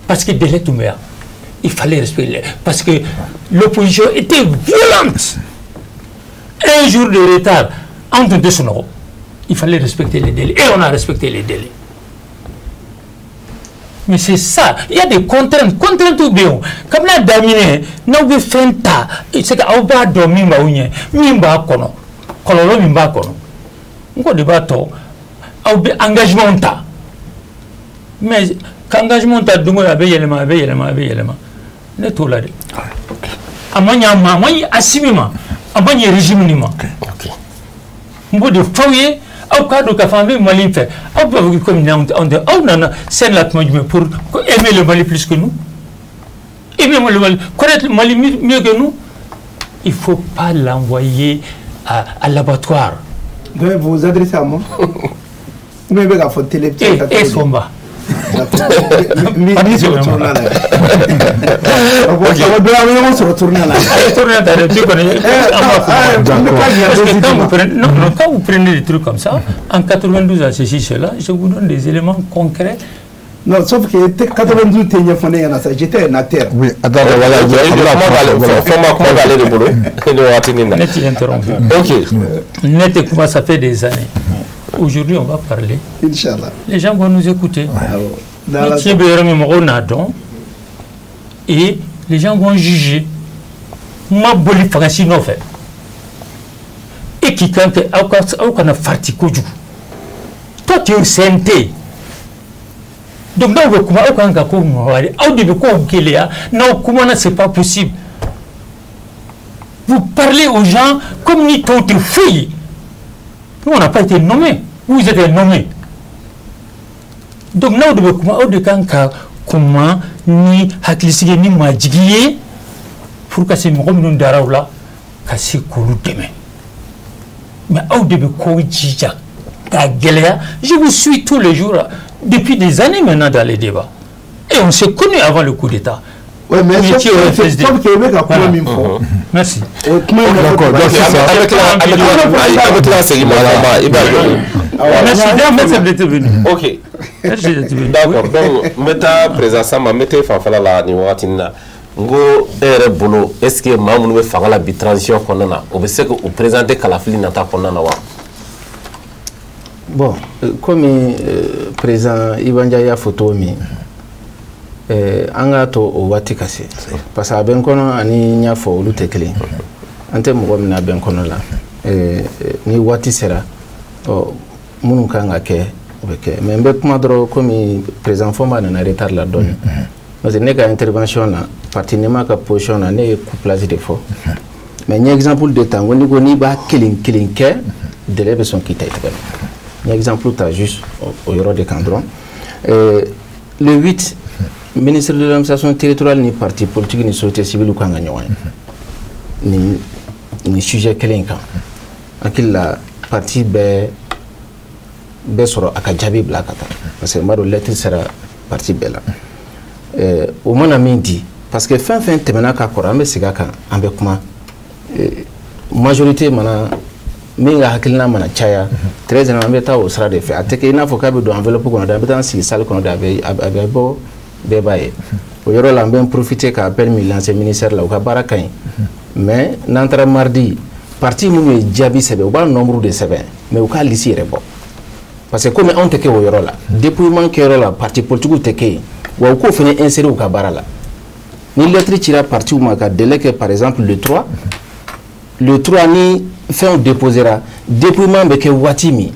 parce que délai tun bɛ yan. Il fallait respecter les délais. Parce que l'opposition était violente. Un jour de retard, entre deux sonores, il fallait respecter les délais. Et on a respecté les délais. Mais c'est ça. Il y a des contraintes. Contraintes ou bien. Comme la damine, nous avons fait un tas. C'est qu'on va dormir, mais on kɔlɔlɔ min b'a kɔnɔ n ko de b'a tɔ aw bɛ engagement ta mais ka engagement ta don o don a bɛ yɛlɛma a bɛ yɛlɛma a bɛ yɛlɛma ne t'o la dɛ a ma ɲɛ a ma a ma ɲɛ Assimi ma a ma ɲɛ régime nin ma n b'o de f'aw ye aw k'a dɔn k'a fɔ an bɛ Mali fɛ aw b'a fɔ komi anw tɛ aw nana scène la tuma jumɛn pour aimer le Mali plus que nous, aimer le Mali, connaître le Mali mieux que nous. Il faut pas l'envoyer à l'abattoir. Donc vous vous adressez à moi? Ou bien vous avez télé. Et Fomba. Mi sur tournant là. Quand vous prenez des trucs comme ça, en 92 à ceci, cela, je vous donne des éléments concrets. Non, sauf que 92, j'étais un acteur. Oui, attends, voilà. Net interrompu. Ok. Net, comment ça fait des années. Aujourd'hui, on va parler. Inch'Allah. Les gens vont nous écouter. Et les gens vont juger. Moi, boli fagasi nɔfɛ. Et qui quand aw kana farati kojugu. Toi, tu es au CNT. Donc, n'aw bɛ kuma aw kan ka ko nɔgɔya aw de bɛ kow gɛlɛya n'aw kumana c'est pas possible. Vous parlez aux gens comme ni tɔw tɛ foyi ye. Nous, on n'a pas été nommés. Vous êtes nommés. Donc, n'aw de bɛ kuma aw de kan ka kuma ni hakilisigi ni majigi ye pour ka se mɔgɔ minnu dara aw la ka se k'olu dɛmɛ. Mais aw de bɛ kow jija k'a gɛlɛya. Je vous suis tous les jours depuis des années maintenant dans les débats. Et on s'est connus avant le coup d'État. Oui, mais sauf que le mec. Merci. D'accord, donc c'est ça. Merci d'être venu. Ok. D'accord, donc n bɛ taa président Samba n bɛ t'e fanfɛla la nin wagati in na. N ko e yɛrɛ bolo est ce que maa minnu bɛ fanga la bi transition kɔnɔna na o bɛ se k'u présenter kalafili nata kɔnɔna na wa? Bon, comme président Iba Ndiaye y'a fɔ cogo min, an k'a to o waati ka se parce que a bɛ n kɔnɔ ani n y'a fɔ olu tɛ kelen an tɛ mɔgɔ min na a bɛ n kɔnɔ la ni waati sera ɔ minnu kan ka kɛ o bɛ kɛ mais n bɛ kuma dɔrɔn komi président Fomba nana retard la dɔɔni parce que ne ka intervention na parti NEMA ka position na ne ye couplage de fɔ mais n ye exemple de ta n ko n'i ko n'i b'a kelen kelen kɛ délai bɛ sɔn k'i ta i tɛgɛ ma. Un exemple ta juste au yɔrɔ de kan dɔrɔn. Le 8, ministre de l'administration territoriale ni parti politique ni société civile kan ka ɲɔgɔn ye nin sujet kelen in kan. Hakili la parti bɛɛ bɛ sɔrɔ a ka jaabi bila ka taa parce que n b'a dɔn lettre sera parti bɛɛ la. O mana min di parce que fɛn fɛn tɛmɛna ka kɔrɔ an bɛ segin a kan an bɛ kuma majorité mana min ka hakilina mana caya très généralement an bɛ taa o sira de fɛ a tɛ kɛ i n'a fɔ k'a bɛ don enveloppe kɔnɔ dɛ an bɛ taa sigi salle kɔnɔ dɛ a bɛ bɔ bɛɛ b'a ye o yɔrɔ la n bɛ n profiter ka appel min lancer ministère la u ka baara ka ɲi mais n'an taara mardi parti minnu ye jaabi sɛbɛn u b'a nombre de sɛbɛn mais u k'a liste yɛrɛ bɔ parce que komi anw tɛ kɛ o yɔrɔ la dépouillement kɛyɔrɔ la parti politique tɛ kɛ yen wa u k'o fana insérer u ka baara la ni lettre cira parti ma ka délai kɛ par exemple le 3 le 3 ni fɛnw déposera dépouillement bɛ kɛ waati min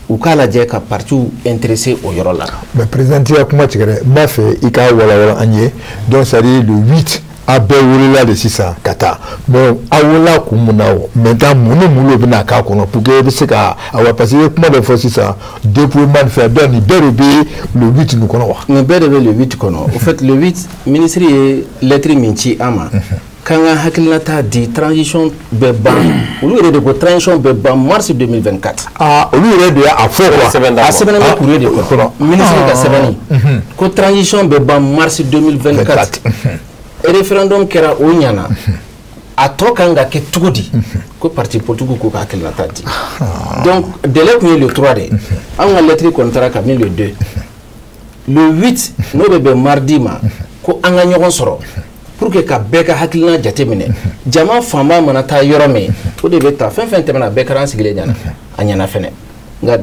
u k'a lajɛ ka partiw intéressé o yɔrɔ la. Mais président t'i ka kuma tigɛ dɛ n b'a fɛ i k'a walawala an ye donc c'est à dire le 8 a bɛɛ wolola de sisan ka taa bon a wolola kun mun na o maintenant mun ni mun de bɛna k'a kɔnɔ pour que i bɛ se ka awa parce que i ye kuma dɔ fɔ sisan dépouillement ni fɛn donc nin bɛɛ de bɛ le 8 nin kɔnɔ wa. Nin bɛɛ de bɛ le 8 kɔnɔ au fait le 8 ministre ye lettre min ci an ma. K'an ka hakilinata di transition bɛ ban olu yɛrɛ de ko transition bɛ ban mars 2024. Aa olu yɛrɛ de y'a fɔ quoi. A sɛbɛnnen bɛ courrier de kɔnɔ ministre ka sɛbɛnni ko transition bɛ ban mars 2024 référendum kɛra o ɲɛna a tɔ kan ka kɛ cogo di ko parti politique ko ka hakilinata di donc délai tun ye le 3 de anw ka lettre kɔni taara kabini le 2 le 8 n'o bɛ bɛn mardi ma ko an ka ɲɔgɔn sɔrɔ. Pour que ka bɛɛ ka hakilina jateminɛ, jama fanba mana taa yɔrɔ min, o de bɛ ta. Fɛn fɛn tɛmɛna, bɛɛ kɛra an sigilen ɲɛna, a ɲɛna fɛnɛ. Nka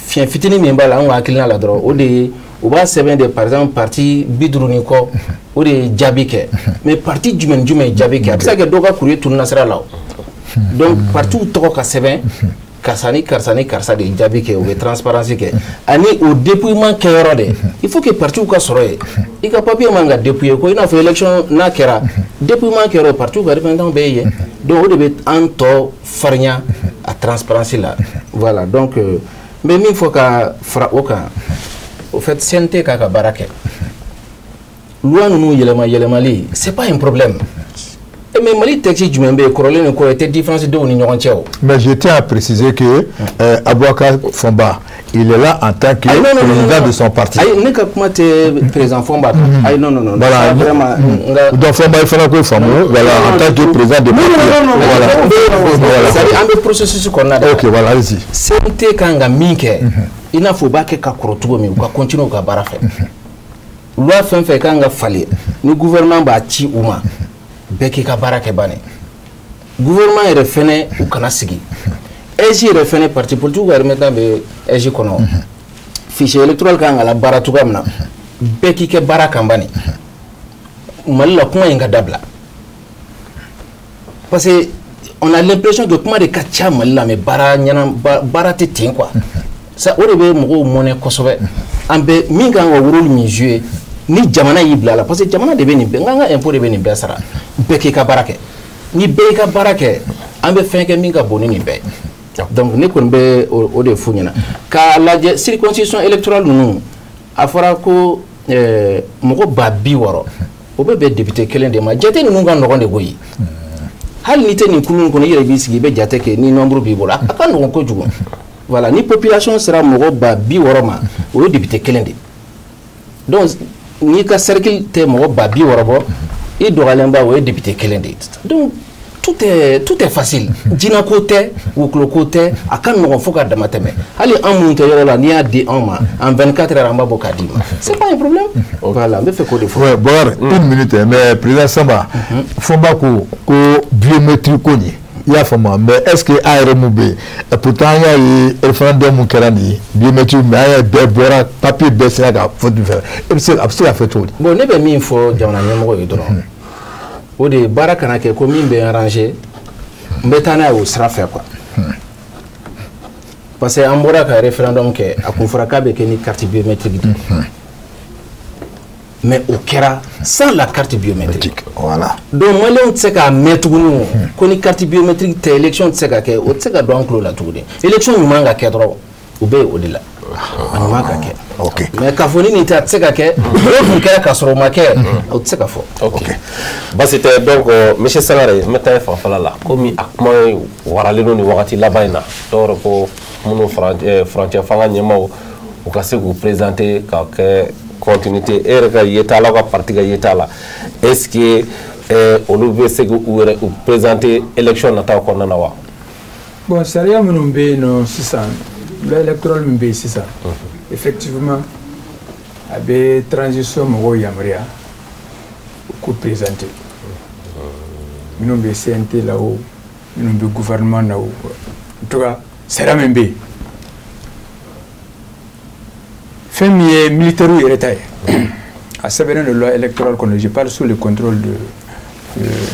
fiɲɛ fitinin min b'a la, an ka hakilina la dɔrɔn, o de ye u b'a sɛbɛn de, par exemple parti 50 ni kɔ, o de ye jaabi kɛ. Mais parti jumɛn jumɛn ye jaabi kɛ? A bɛ se ka kɛ dɔw ka courrier tununna sira la o. Donc partiw tɔgɔ ka sɛbɛn, karisa ni karisa ni karisa de ye jaabi kɛ, u bɛ transparence kɛ. Ani o dépouillement kɛyɔrɔ de, il faut que partiw ka sɔrɔ yen. I ka papier man ka dépouiller ko i n'a fɔ élection n'a kɛra, dépouillement kɛyɔrɔ, partiw ka représentant bɛɛ ye yen. Donc o de bɛ an tɔ farinya a transparence la. Voilà, donc n bɛ min fɔ ka fara o kan, au fait, CNT k'a ka baara kɛ. Loi ninnu yɛlɛma yɛlɛmali, c'est pas un problème. Mais Mali texte jumɛn bɛ yen kɔrɔlen ni kɔrɔ, i tɛ différence denw ni ɲɔgɔn cɛ o. Mais je tiens à préciser que Aboubacar Fomba, il est là en tant que Ayi, non, non, non, président non. de son parti. Ayi, ne ka kuma tɛ président Fomba kan. Ayi, non, non, non. Voilà. Ça, vraiment, n ka Donc Fomba, il fana k'o faamu, voilà, en tant que président de parti. Non, non, non. Voilà. Voilà. C'est-à-dire an bɛ processus kɔnɔna de la. Ok, voilà, allez-y. CNT kan ka min kɛ, i n'a fɔ u b'a kɛ ka kɔrɔ cogo min, u ka continuer u ka baara fɛ. Loi fɛn fɛn kan ka falen, ni gouvernement b'a ci u ma, bɛɛ k'i ka baara kɛ bannen. Gouvernement yɛrɛ fɛnɛ, u kana sigi. AIGE yɛrɛ fɛnɛ, parti politique ka remettant bɛ AIGE kɔnɔ, fichier électoral kan ka labaara cogoya min na, bɛɛ k'i kɛ baara kan bannen. Mali la, kuma in ka dabila, parce que on a l'impression que kuma de ka ca Mali la, mais baara ɲɛna baara tɛ ten quoi. Ça, o de bɛ mɔgɔw mɔnɛ kosɛbɛ. An bɛ min kan ka rôle min jouer, ni jamana y'i bila a la, parce que jamana de bɛ nin bɛɛ, n k'an ka impôt de bɛ nin bɛɛ sara, bɛɛ k'i ka baara kɛ. Ni bɛɛ y'i ka baara kɛ, an bɛ fɛn kɛ min ka bon ni nin bɛɛ ye. Donc ne kɔni bɛ o de f'u ɲɛna k'a lajɛ. Circonscription électorale ninnu, a fɔra ko mɔgɔ 60 000, o bɛ bɛn député kelen de ma. Jate ninnu ka nɔgɔn de koyi. Hali n'i tɛ nin kulu in kɔnɔ, i yɛrɛ b'i sigi, i bɛ jate kɛ ni nombre b'i bolo, a ka nɔgɔn kojugu. Voilà, ni population sera mɔgɔ 60 000 ma, o ye député kelen de. Donc n'i ka cercle tɛ mɔgɔ 60 000 bɔ, i dɔgɔyalenba, o ye député kelen de ye. Donc tout est facile. Jinako tɛ, wokolo tɛ, a ka nɔgɔn fo ka dama tɛmɛ. Hali an minnu tɛ yɔrɔ la, n'i y'a di anw ma, en 24 heures an b'a bɔ k'a d'i ma, c'est pas un problème. Voilà, n bɛ fɛ k'o de fɔ. Ouais, Bokar, une minute, hein, mais président Samba, Fomba ko ko biométrie ko nin, i y'a faamu, mais est-ce que an yɛrɛ mun bɛ yen, pourtant an y'a ye référendum mun kɛra nin ye, biométrie, mais an y'a ye bɛɛ bɔra, papier bɛɛ sera ka fɔ fɛ, e bɛ se, a bɛ se ka fɛ cogo di? Bon, ne bɛ min fɔ jamana ɲɛmɔgɔ ye dɔrɔn, o de ye baara kana kɛ ko min bɛ arranger, n bɛ taa n'a ye o sira fɛ quoi. Parce que an bɔra ka référendum kɛ, a kun fɔra k'a bɛ kɛ ni carte biométrique de ye, mais o kɛra sans la carte biométrique. Voilà. Donc maliyɛnw tɛ se k'a mɛn tuguni o ko ni carte biométrique tɛ, élection tɛ se ka kɛ. O tɛ se ka don an tulo la tuguni. Élection ɲuman ka kɛ dɔrɔn, u bɛ o de la, a ɲuman ka kɛ. Ok. Mais k'a fɔ ni nin tɛ, a tɛ se ka kɛ, o tun kɛra k'a sɔrɔ o ma kɛ, o tɛ se ka fɔ. Ok, basi tɛ. Donc monsieur Sangare, n bɛ taa e fanfɛla la. Komi a kuma waralen don nin wagati laban in na, dɔw yɛrɛ ko minnu furancɛ fanga ɲɛmaaw, u ka se k'u présenter ka kɛ continuité. E yɛrɛ ka yeta la, aw ka parti ka yeta la, est ce que olu bɛ se k'u yɛrɛ u présenter élection nataw kɔnɔna na wa? Bon, sariya minnu bɛ yen nɔ sisan, loi électorale min bɛ yen sisan, effectivement a bɛ transition mɔgɔw yamaruya u k'u présenter, minnu bɛ CNT la o, minnu bɛ gouvernement na o. En tout cas, sariya min bɛ yen, fɛn min ye militaires yɛrɛ ta ye, a sɛbɛnnen don loi électorale kɔnɔ. Je parle sous le contrôle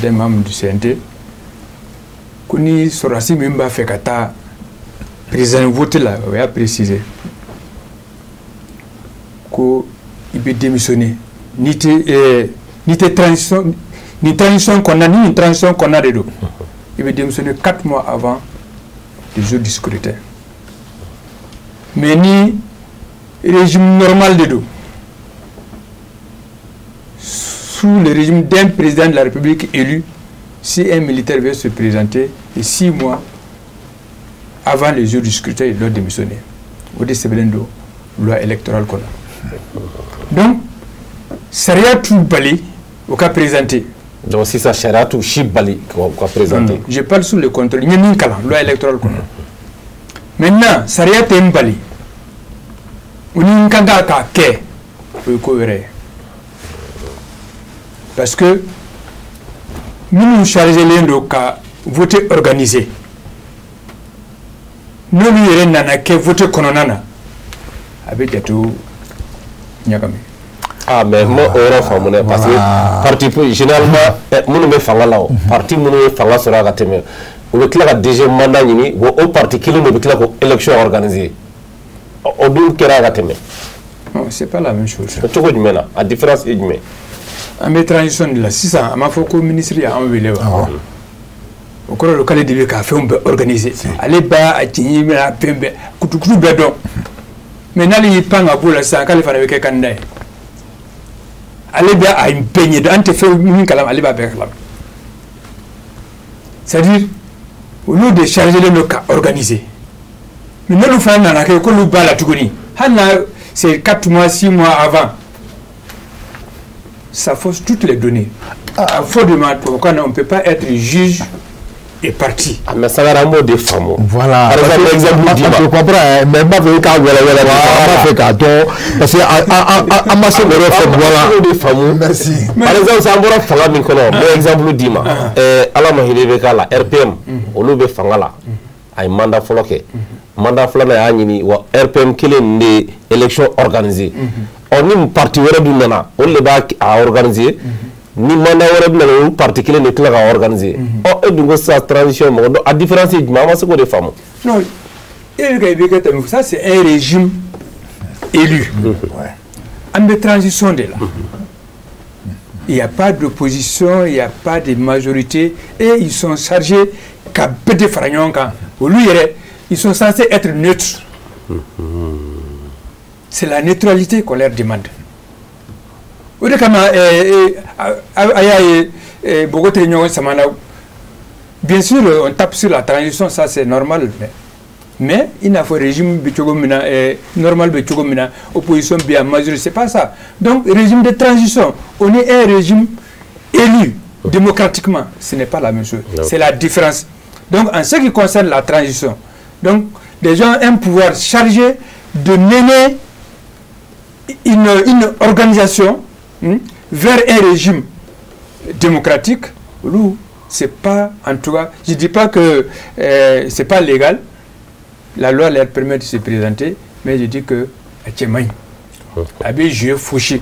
des membres du CNT, ko ni sɔrɔdasi min b'a fɛ ka taa président vote la, o y'a préciser ko i bɛ démissionner n'i tɛ n'i tɛ transition, ni transition kɔnɔna, ni nin transition kɔnɔna de don, i bɛ démissionner 4 mois avant le jour du scrutin. Mais ni régime normal de don, sous le régime d'un président de la République élu, si un militaire veut se présenter, et 6 mois avant le jour du scrutin, il doit démissionner. O de sɛbɛnnen don loi électorale kɔnɔ. Donc sariya t'u bali u ka présenter. Donc sisan sariya t'u si bali k'u ka présenter? Je parle sous le contrôle, n ye min kalan loi électorale kɔnɔ. Maintenant, sariya tɛ n bali o, ni n kan ka k'a kɛ, o ye ko wɛrɛ ye, parce que Minnu chargélen don ka vote organiser, n'olu yɛrɛ nana kɛ vote kɔnɔna na, a bɛ jatew ɲagami. Ah, mais moi, o yɔrɔ faamu dɛ, parce que parti, généralement, minnu bɛ fanga la, o parti minnu ye fanga sɔrɔ ka tɛmɛ, u bɛ tila ka deuxième mandat ɲini. Bon, o parti kelen de bɛ tila k'o élection organiser. O dun kɛra ka tɛmɛ. Non, c'est pas la même chose. Cogo jumɛn na? A différence ye jumɛn? An bɛ transition de la sisan. A ma fɔ ko ministre y'an wele wa? O kɔrɔ don k'ale de bɛ ka fɛnw bɛɛ organiser, ale b'a a cɛɲi bɛna fɛn bɛɛ kutukutu bɛɛ dɔn. Mais n'ale y'i pan ka b'o la sisan, k'ale fana bɛ kɛ candidat ye, ale bɛ a bɛɛ ɲɛdɔn. An tɛ fɛn min kalama, ale b'a bɛɛ kalama. C'est à dire, olu de chargé don ka organiser. Mais n'olu fana nana kɛ k'olu b'a la tuguni, hali n'a c'est 4 mois, 6 mois avant, ça fausse toutes les données. A fɔ de ma tubabukan na, on peut pas être juge et parti. Ah, mais Sangare, an b'o de faamu. Voilà. Par exemple, exemple d'i ma. Je comprends, hein, mais n b'a fɛ i k'a wɛlɛ-wɛlɛ, n b'a fɛ k'a dɔn, parce que an ma se k'o yɔrɔ faamu. Voilà. An b'o de faamu. Merci. Par exemple, sisan an bɔra fanga min kɔnɔ, n bɛ exemple d'i ma. Ala ma hinɛ bɛ k'a la, RPM, olu bɛ fanga la. A ye mandat fɔlɔ kɛ. Mandat filanan y'a ɲini wa, RPM kelen nin de ye élection organisée. Ɔ, ni parti wɛrɛ dun nana, olu de b'a a organiser. Ni mandat wɛrɛ bɛ na, olu parti kelen de tila ka organiser. Ɔ, e dun ko sisan transition mɔgɔ dɔn, a différence ye jumɛn? An ma se k'o de faamu. Non, e bɛ ka IBK tɛmɛ, ça c'est un régime élu. An bɛ transition de la. Il n'y a pas d'opposition, il n'y a pas de majorité et ils sont chargés ka bɛɛ de fara ɲɔgɔn kan. Olu yɛrɛ, ils sont censés être neutres. C'est la neutralité qu'on leur demande. O de kama a y'a ye Bogo tɛ ɲɔgɔn sama na. Bien sûr, on tape sur la transition, ça c'est normal. Mais i n'a fɔ régime bɛ cogo min na, normal bɛ cogo min na, opposition bɛ yan, majorité, c'est pas ça. Donc régime de transition, on est un régime élu démocratiquement, ce n'est pas la même chose. C'est la différence. Donc en ce qui concerne la transition, donc des gens ont un pouvoir chargé de mener une organisation vers un régime démocratique. Olu, c'est pas, en tout cas, je dis pas que c'est pas légal. La loi leur permet de se présenter, mais je dis que a cɛ man ɲi. A bɛ jeu fauché.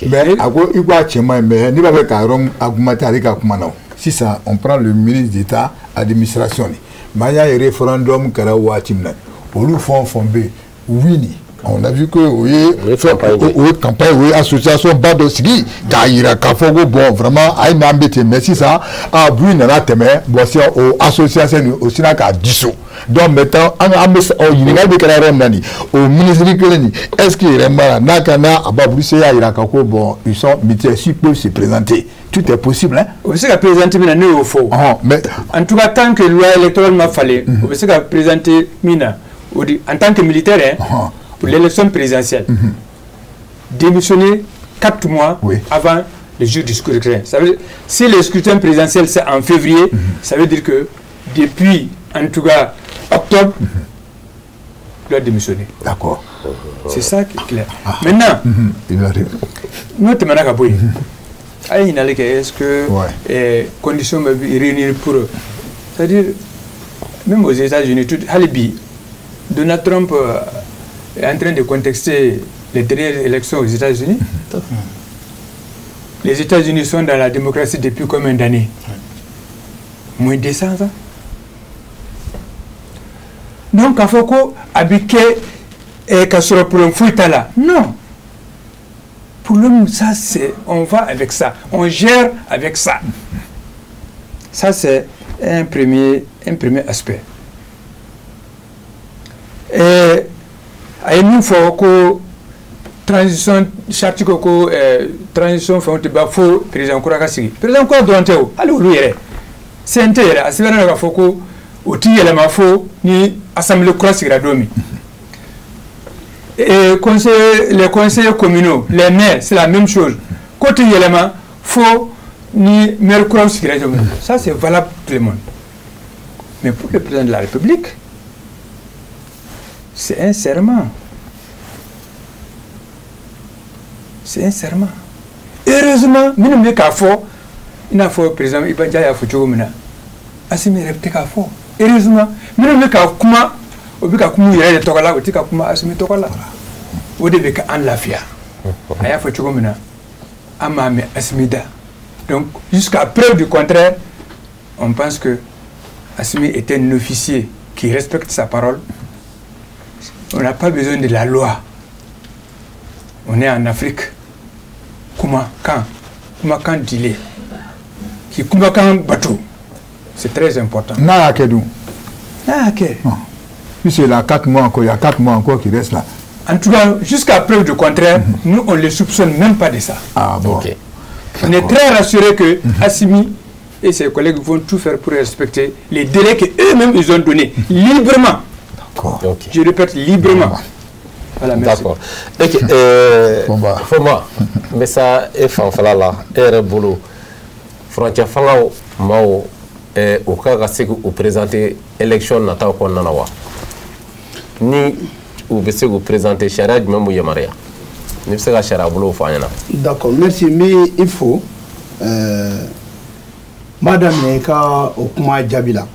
Mais a ko i ko a cɛ man ɲi, mais ne b'a fɛ ka yɔrɔ augmenter ale ka kuma na o. Sisan, on prend le ministre d'État administration de, mais an y'a ye référendum kɛra waati min na, olu fɛn o fɛn bɛ yen, oui ni on a vu que o ye o ye campagne, o ye association ba dɔ sigi k'a yira k'a fɔ ko bon, vraiment, a ye n'an bɛ ten. Mais sisan, a bu nana tɛmɛ, bon, sisan o association nin, o sinna k'a dissous. Donc maintenant, an bɛ ɔ ɲininkali bɛ kɛra yɔrɔ min na nin, o ministre kelen nin, est ce que yɛrɛ ma n'a ka n'a a b'a bolo y'a yira k'a ko bon, ils sont militaires, s'ils peuvent se présenter, tout est possible, hein. O bɛ se ka présenter min na, ne y'o fɔ. Mais en tout cas, tant que loi électorale ma falen, o bɛ se ka présenter min na, o di en tant que militaire, hein, pour l'élection présidentielle, démissionner 4 mois avant le jour du scrutin. Ça veut dire, si le scrutin présidentiel c'est en février, ça veut dire que depuis, en tout cas, octobre, il doit démissionner. C'est ça qui est clair. Maintenant, Il arrive. N'o tɛmɛna ka bɔ yen, a ye ɲininkali kɛ, est-ce que condition bɛ réunir pour, c'est-à-dire même aux États-Unis, tout hali bi, Donald Trump est en train de contester les dernières élections aux États-Unis. Les États-Unis sont dans la démocratie depuis combien d'années? Moins de 200 ans. Donc k'a fɔ ko a bɛ kɛ ka sɔrɔ problème foyi t'a la, non. Problème, ça c'est, on va avec ça, on gère avec ça. Ça c'est un premier aspect. Et a ye min fɔ ko transition charte ko transition fɛnw tɛ ban fo président kura ka sigi. Président kura dɔrɔn tɛ o, hali olu yɛrɛ, CNT yɛrɛ, a sɛbɛnnen don k'a fɔ ko o ti yɛlɛma fo ni assemblée kura sigira don min. Et conseil, les conseillers communaux, les maires, c'est la même chose. Ko tɛ yɛlɛma fo ni maire kuraw sigira don min. Ça c'est valable pour tout le monde. Mais pour le président de la République, c'est un serment. C'est un serment. Heureusement, minnu bɛ k'a fɔ I n'a fɔ président Iba Ndiaye y'a fɔ cogo min na, Assimi yɛrɛ tɛ k'a fɔ. Heureusement, minnu bɛ ka kuma, o bɛ ka kuma u yɛrɛ de tɔgɔ la, o tɛ ka kuma Assimi tɔgɔ la. O de bɛ ka an lafiya. A y'a fɔ cogo min na, an m'a mɛn Assimi da. Donc jusqu'à preuve du contraire, on pense que Assimi est un officier qui respecte sa parole. On n'a pas besoin de la loi. On est en Afrique. Comment, quand, comment, quand dile. Qui kuma kan bato. C'est très important. N'a y'a kɛ dun? N'a y'a kɛ. Puisqu'il a 4 mois encore, il y a 4 mois encore qui restent là. En tout cas, jusqu'à preuve du contraire, nous, on ne les soupçonne même pas de ça. Ah bon. Ok. On est très rassuré que Assimi et ses collègues vont tout faire pour respecter les délais qu'eux-mêmes ils ont donnés, librement. D'accord. Ok. Je répète, librement. Voilà, merci. D'accord. Ok. Fomba. Fomba, n bɛ sa e fanfɛla la, e yɛrɛ bolo, furancɛ fangaw maaw u ka ka se k'u présenter élection nataw kɔnɔna na wa? Ni u bɛ se k'u présenter, sariya jumɛn b'u yamaruya? N'i bɛ se ka sariya bolow fɔ an ɲɛna. D'accord, merci. N bɛ i fo. N b'a daminɛ i ka o kuma jaabi la.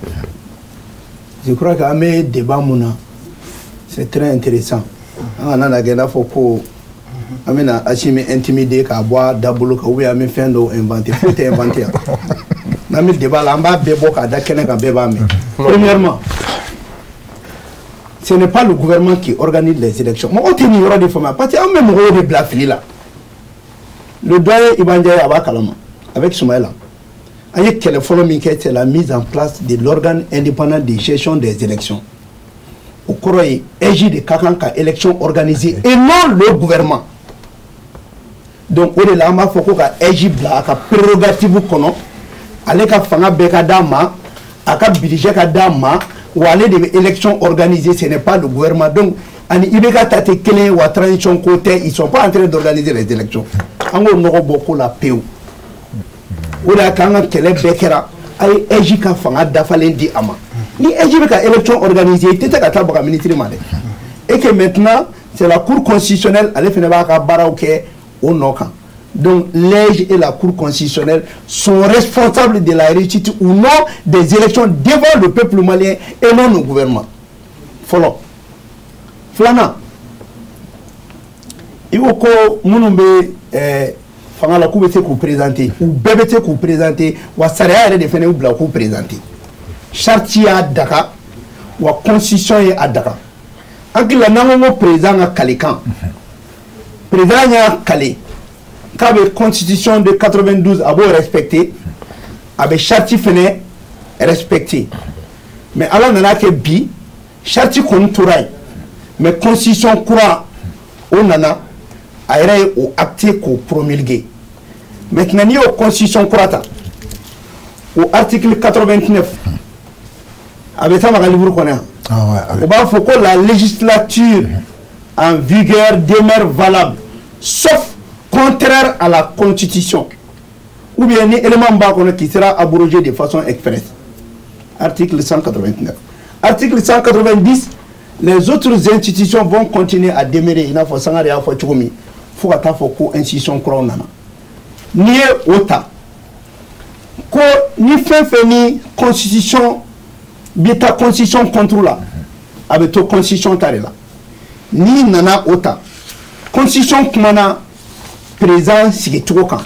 Je crois que an bɛ débat mun na, c'est très intéressant. An kana na kɛ i n'a fɔ ko an bɛna Assimi intimider k'a bɔ a dabolo kan, ou bien an bɛ fɛn dɔw inventer. Foyi tɛ inventer yan. N'an bɛ débat la, an b'a bɛɛ bɔ k'a da kɛnɛ kan, bɛɛ b'a mɛn. Premièrement, ce n'est pas le gouvernement qui organise les élections. Mɔgɔw tɛ nin yɔrɔ de faamuya, parce que an bɛ mɔgɔw de bila fili la. Le doyen Iba Ndiaye, a b'a kalama, avec Soumaïla. An ye kɛlɛ fɔlɔ min kɛ, c'est la mise en place de l'organe indépendant de gestion des élections. O kɔrɔ ye AIGE de ka kan ka élection organiser et non le gouvernement. Donc o de la an b'a fɔ ko ka AIGE bila a ka prérogative kɔnɔ, ale ka fanga bɛɛ ka d'a ma, a ka budget ka d'a ma, wa ale de bɛ élection organiser, ce n'est pas le gouvernement. Donc ani IBK ta tɛ kelen ye, wa transition ko tɛ, ils sont pas en train d'organiser les élections. An k'o nɔgɔ bɔ ko la pewu. O de y'a kɛ an ka kɛlɛ bɛɛ kɛra a ye AIGE ka fanga dafalen di a ma. Ni AIGE bɛ ka élection organiser, i tɛ se ka taa baga ministre ma dɛ. Et que maintenant, c'est la Cour constitutionnelle, ale fana b'a ka baaraw kɛ o nɔ kan. Donc l'AIGE et la Cour constitutionnelle sont responsables de la réussite ou non des élections devant le peuple malien et non le gouvernement. Fɔlɔ. Filanan, i ko ko minnu bɛ fanga la k'u bɛ se k'u présenter, u bɛɛ bɛ se k'u présenter, wa sariya yɛrɛ de fana y'u bila k'u présenter. Charte y'a daga, wa constitution ye a daga. An hakili la, n'an ko ko président ka kalekan, président y'a kale k'a bɛ constitution de 92, a b'o respecter, a bɛ charte fana respecter. Mais Ala nana kɛ bi, charte kɔni tora yen, mais constitution kura o nana, a yɛrɛ ye o acté k'o promulguer. Maintenant, n'i y'o constitution kura ta, o article 89, a bɛ taa ma ka livre kɔnɔ yan. Ah ouais, o b'a fɔ ko la législature en vigueur demeure valable sauf contraire à la constitution, ou bien ni élément b'a kɔnɔ qui sera abrogé de façon expresse. Article 189. Article 190, les autres institutions vont continuer à demeurer, i n'a fɔ Sangare y'a fɔ cogo min, fo ka taa fɔ ko institution kuraw nana. N'i ye o ta ko ni fɛn fɛn ni constitution bɛ taa constitution contre la, a bɛ to constitution ta de la. N'i nana o ta, constitution kumana président sigicogo kan,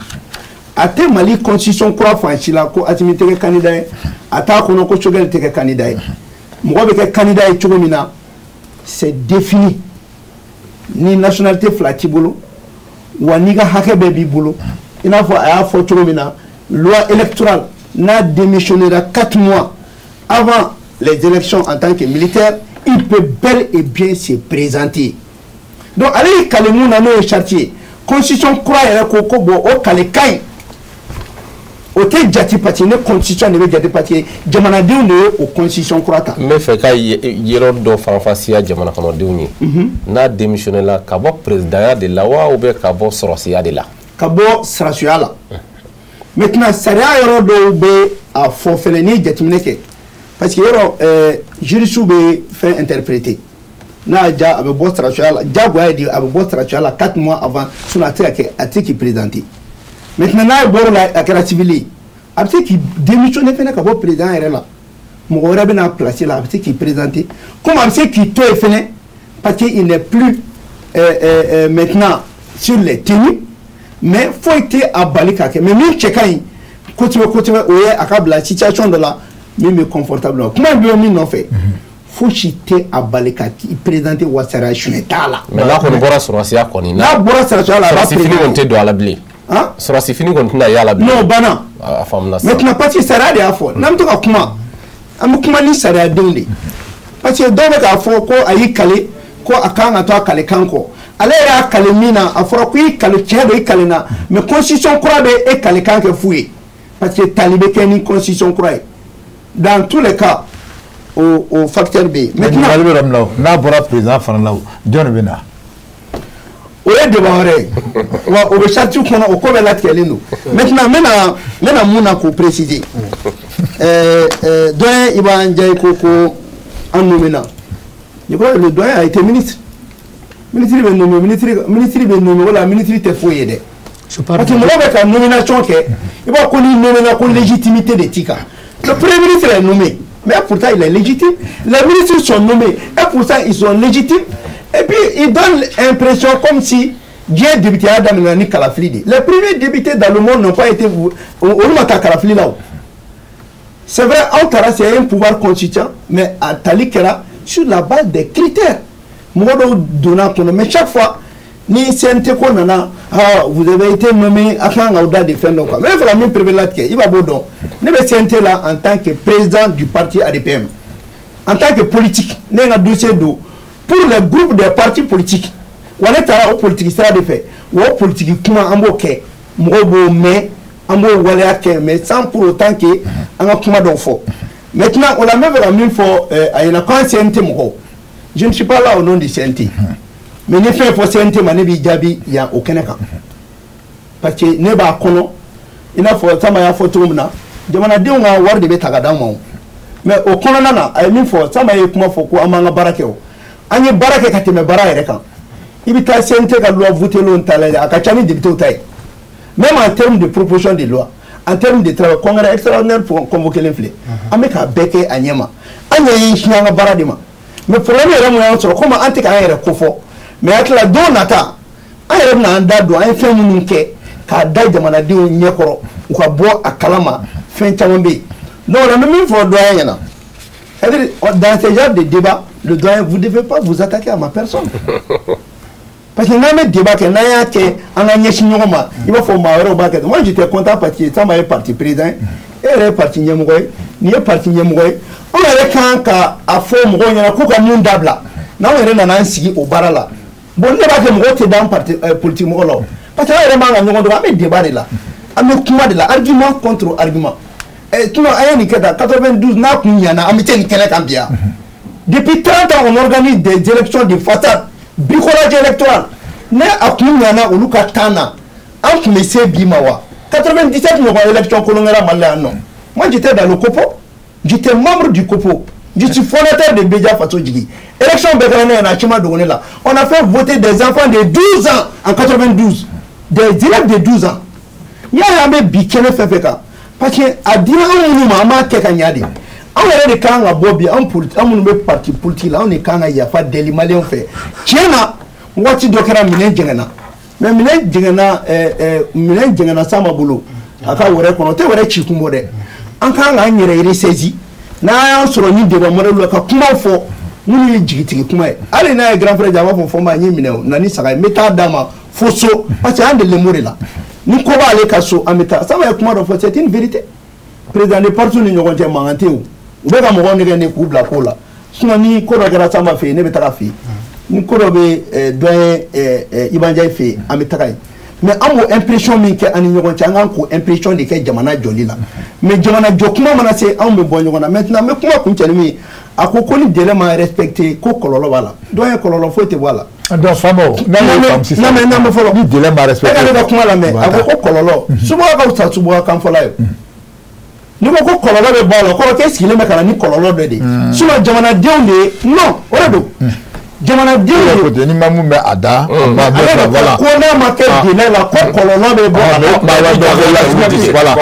a tɛ Mali constitution kura fan si la ko Assimi tɛ kɛ candidat ye, a t'a kɔnɔ ko Choguel tɛ kɛ candidat ye. Mɔgɔ bɛ kɛ candidat ye cogo min na, c'est défini. Ni nationalité fila t'i bolo, wa n'i ka hakɛ bɛɛ b'i bolo, i n'a fɔ a y'a fɔ cogo min na, loi électorale, n'a démissionnera 4 mois avant les élections en tant que militaire, il peut bel et bien se présenter. Donc ale ye kale mun na, n'o ye charte ye, constitution kura yɛrɛ ko ko bon, o kale ka ɲi, o tɛ jate, parce que ne constitution de bɛ jate, parce que jamanadenw de ye o constitution kura ta. N bɛ fɛ ka yɔrɔ dɔ faranfasiya jamana kɔnɔdenw ye. N'a démissionné la, ka bɔ présidentya de la wa, ou bien ka bɔ sɔrɔsiya de la? Ka bɔ sɔrɔsiya la. Maintenant, sariya yɔrɔ dɔw bɛ a fɔ fɛnɛ, n'i ye jateminɛ kɛ, parce que yɔrɔ juriste bɛ fɛn interpréter, n'a y'a ja, a bɛ bɔ sɔrɔsiya la, diyagoya ye de, a bɛ bɔ sɔrɔsiya la 4 mois avant, sinon a tɛ se ka kɛ, a tɛ se k'i présenter. Maintenant, n'a ye bɔr'o la, a kɛra civil ye. A bɛ se k'i démissionner fɛnɛ ka bɔ président yɛrɛ la, mɔgɔ wɛrɛ bɛ n'a place la, a bɛ se k'i présenter comme a bɛ se k'i to yen fɛnɛ, parce que il n'est plus maintenant sur les tenues. Mais foyi tɛ a bali k'a kɛ. Mais min cɛ ka ɲi kosɛbɛ kosɛbɛ, o ye a ka bila situation dɔ la min bɛ confortable la. Kuma in bɛ min nɔfɛ, fosi tɛ a bali ka i présenter, wa sariya suɲɛ t'a la. Mais n'a kɔni bɔra sɔrɔsiya kɔni n'a bɔra sɔrɔsiya la, a b'a sɔrɔsi fini kɔni tɛ don a la bilen. Sɔrɔsi fini kɔni tɛna y'a la bilen. Non, o banna. A faamuna sisan. Maintenant, parce que sariya de y'a fɔ, n'an bɛ to ka kuma, an bɛ kuma ni sariyadenw de ye, parce que dɔw bɛ k'a fɔ ko a y'i kale, ko a kan ka to a kalekan kɔ. Ale yɛrɛ y'a kale min na, a fɔra ko i kale, tiɲɛ don, i kale na, mais constitution kura bɛ e kalekan kɛ fu ye, parce que tali bɛ kɛ ni constitution kura ye. Dans tous les cas, o facteur bɛ yen. Maintenant, ɲininkali bɛ yɔrɔ min na o, n'a bɔra président fana la o, jɔn de bɛ na? O ye débat wɛrɛ ye wa, o bɛ charte kɔnɔ, o ko bɛɛ latigɛlen don. Maintenant, n bɛna mun na k'o préciser, doyen Iba Ndiaye ko an nommé na. Je crois que le doyen a été ministre. Ministre bɛ nommé, ministre bɛ nommé, o la ministre tɛ foyi ye dɛ. Parce que mɔgɔ bɛ ka nomination kɛ, i b'a ko n'i nommé na, ko légitimité de t'i kan. Le premier ministre est nommé, mais pourtant il est légitime. Les ministres sont nommés et pourtant ils sont légitimes. Et puis ils donnent l'impression comme si diɲɛ député y'a daminɛ ni kalafili de. Les premiers députés dans le monde n'ont pas été, olu ma taa kalafili la o. C'est vrai, anw taara, c'est un pouvoir constituant, mais a tali kɛra sur la base des critères. Mɔgɔ dɔw donna kɔnɔ, mais chaque fois ni CNT ko nana, ah, vous avez été nommé, a kan k'aw da de fɛn dɔ kan. Mais ne fɛ ka min pereperelatigɛ, i b'a b'o dɔn. Ne bɛ CNT la en tant que président du parti ADPM, en tant que politique. Ne ye n ka dossier don pour les groupes des partis politiques. Wa ne taara o politique sira de fɛ, wa o politique kuma, an b'o kɛ, mɔgɔw b'o mɛn, an b'o waleya kɛ, mais sans pour autant que an ka kuma dɔw fɔ. Maintenant, o la, n bɛ fɛ ka min fɔ a ɲɛna, ko an CNT mɔgɔw, je ne suis pas là au nom du CNT, mais ni fɛn fɔ CNT ma, ne b'i jaabi yan o kɛnɛ kan, parce que ne b'a kɔnɔ. I n'a fɔ Sama y'a fɔ cogo min na, jamanadenw ka wari de bɛ ta ka d'an ma o. Mais o kɔnɔna na, a ye min fɔ, Sama ye kuma fɔ ko an b'an ka baara kɛ o, an ye baara kɛ ka tɛmɛ baara yɛrɛ kan. I bɛ taa CNT ka loi voté ta lajɛ, a ka ca ni député ta ye, même en termes de proposition de loi, en termes de travail. Congrès extraordinaire convoqué len filɛ, an bɛ k'a bɛɛ kɛ a ɲɛ ma. An yɛrɛ ye sin an ka baara de ma. Mais problème yɛrɛ mun y'an sɔrɔ, komi an tɛ k'an yɛrɛ kofɔ, mais hakili la, don nata, an yɛrɛ bɛna an da don an ye fɛn minnu kɛ k'a da jamanadenw ɲɛkɔrɔ, u ka bɔ a kalama. Fɛn caman bɛ yen. Donc an bɛ min fɔ doyen ɲɛna, c'est-à-dire, dans ce genre de débat, le doyen, vous devez pas vous attaquer à ma personne, parce que n'an bɛ débat kɛ, n'an y'a kɛ, an ka ɲɛsin ɲɔgɔn ma, i b'a fɔ maa wɛrɛw b'a kɛ. Moi, j'étais content parce que Samba ye parti président ye, e yɛrɛ ye parti ɲɛmɔgɔ ye, nin ye parti ɲɛmɔgɔ ye. Anw yɛrɛ kan ka a fɔ mɔgɔw ɲɛna k'u ka mun dabila. N'anw yɛrɛ nana an sigi o baara la, bon, ne b'a kɛ, mɔgɔw tɛ d'an parti politique mɔgɔ la o, parce que an yɛrɛ man ka ɲɔgɔn dɔn. An bɛ débat de la, an bɛ kuma de la, argument contre argument. Sinon an ye nin kɛ tan 92, n'a kun ɲɛna, an bɛ se nin kɛnɛ kan bi yan. Depuis 30 ans, on organise des élections de façade, bricolage électoral. Ne a kun ɲɛna olu ka temps na, an tun bɛ se bi ma wa? 97 ɲɔgɔn élection kolon kɛra Mali la yan nɔ. Moi, j'étais dans le COPO, j'étais membre du COPO, je suis fondateur de Bédia Faso Jigi. Élection bɛɛ kɛra ne ɲɛna, a ci ma dogo ne la. On a fait voter des enfants de 12 ans en 92, des élèves de 12 ans. N'i y'a ye an bɛ bi kɛnɛ fɛn fɛn kan, parce que a dira anw minnu ma, an b'a kɛ ka ɲa de. Anw yɛrɛ de kan ka bɔ bi, an politi, an minnu bɛ parti politique la, anw de kan ka yafa deli maliyɛnw fɛ. Tiɲɛ na, waati dɔ kɛra, minɛn jɛngɛnna, mais minɛn jɛngɛnna, minɛn jɛngɛnna Sama bolo a ka wɛrɛ kɔnɔ, o tɛ wɛrɛ ci kun bɔ dɛ. An kan k'an yɛrɛ ressaisi n'an y'an sɔrɔ ni débat modèle la, ka kumaw fɔ minnu ye jigitigi kuma ye. Hali n'a ye grand frère jɛ, a b'a fɔ ma n ye minɛ o na ni saga ye, n bɛ taa d'a ma fo so, parce que an delilen b'o de la. Ni ko b'ale ka so, an bɛ taa. Sama ye kuma dɔ fɔ, c'est une vérité. Président de parti ni ɲɔgɔn cɛ, mankan tɛ yen o. U bɛ ka mɔgɔw nɛgɛ ne k'u bila ko la. Sinon ni ko dɔ kɛra Samba fɛ yen, ne bɛ taga fɛ yen. Ni ko dɔ bɛ doyen Iba Ndiaye fɛ yen, an bɛ taga yen. Mais an b'o impression min kɛ an ni ɲɔgɔn cɛ, an kan k'o impression de kɛ jamana jɔli la. Mais jamana jɔ kuma mana se, anw bɛ bɔ ɲɔgɔn na. Maintenant, n bɛ kuma kuncɛ ni min ye, a ko ko ni délai ma respecté, ko kɔlɔlɔ b'a la. Doyen, kɔlɔlɔ foyi tɛ bɔ a la. Donc faamaw, n'a y'o faamu sisan, non mais fɔlɔ, ni délai ma respecté, e ka ne ka kuma lamɛn. A ko ko kɔlɔlɔ, subaga ka fisa subaga kan fɔla ye. N'i ko ko kɔlɔlɔ bɛ bɔ a la, o kɔrɔ k'e sigilen bɛ ka na ni kɔlɔlɔ dɔ de ye. Sinon jamanadenw de ye, non, o de don. Jamanadenw de ni ma mun bɛ a da voilà ko n'a ma kɛ délai la ko kɔlɔlɔ bɛ bɔ a la. Voilà,